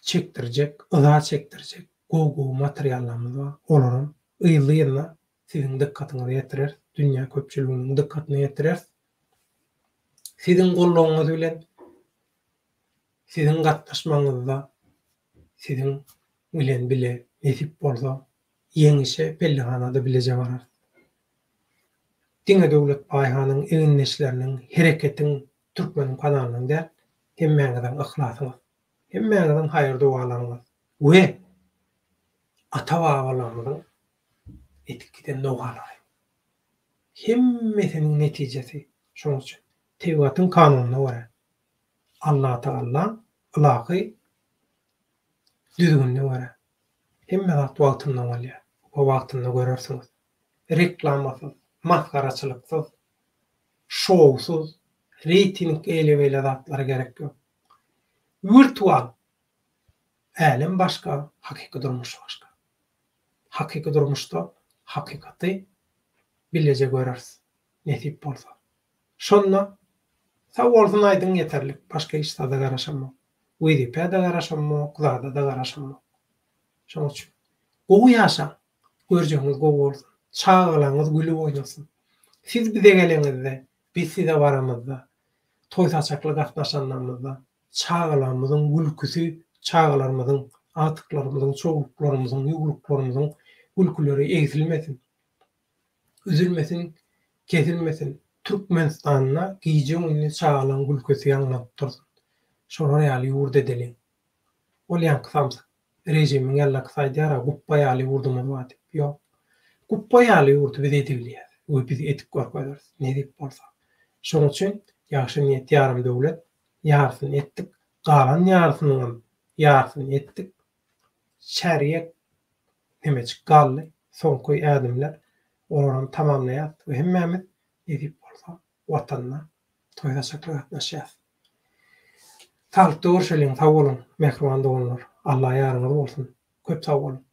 çekdirjek, yza çekdirjek gowy-gowy materiallarymyz bar. Olaram yzly-yzyna siziň dykgatyňyza ýetireris, dünýä köpçüliginiň dykgatyna ýetireris. Siziň goldawyňyz bilen, siziň gatnaşmagyňyzda, siziň bilen bile nesip bolsa ýeňişe pellehanada bileje bararys. Diňe Döwlet Baýhanyň egindeşleriniň, Hereketiň, Türkmeniň kanalynyň däl, hemmäňiziň yhlasyňyz, hemmäňiziň haýyr-dogalaryňyz we ata-babalarymyzyň edip giden dogalary. Hemmesiniň netijesi şonuň üçin tebigatyň kanunyna görä, Allatagallaň ylahy düzgünine görä hemme zat wagtynda bolýar we wagtynda görersiňiz. Reklamasyz, masgaraçylyksyz, şowsuz, reýting eýle-beýle zatlara gerek ýok. Wirtual älem başga, hakyky durmuş başga. Hakyky durmuşda hakykaty bileje göreris, nesip bolsa. Şonda sag bolsun aýdyň ýeterlik, başga hiç zada garaşamok. Wezipä-de garaşamok, zada-da garaşamok. Şonuň üçin gowy ýaşaň, görjegiňiz gowy bolsun. Çagalaňyz gülüp oýnasyn. Siz bize geleňizde, biz size baramyzda, toý saçakly gatnaşanlarymyzda çagalarymyzyň gülküsi, çagalarymyzyň, agtyklarymyzyň, çowluklarymyzyň, ýuwluklarymyzyň gülküleri egsilmesin. Üzülmesin, kesilmesin. Türkmenistanda gije-gündiz çagalaň gülküsi ýaňlanyp dursun. Şolar ýaly ýurt edeliň. Ol ýaňky samsyk režimiň ýallakysy aýdýar-a gupba ýaly ýurdumyz bar diýip. Ýok. Gupba ýaly ýurdy biz edibilýäs we biz edip görkezeris, nesip bolsa. Şonuň üçin ýagşy niýet ýarym döwlet, ýarysyny etdik, galan ýarysynyňam ýarysyny etdik. Çärýek nemejik galdy, soňky ädimler, olaram tamamlaýas we hemmämiz nesip bolsa Watanda toý saçakly gatnaşýas. Saglykda görşeliň sag boluň mähriban doganlar Allah ýaryňyz bolsun köp sag boluň.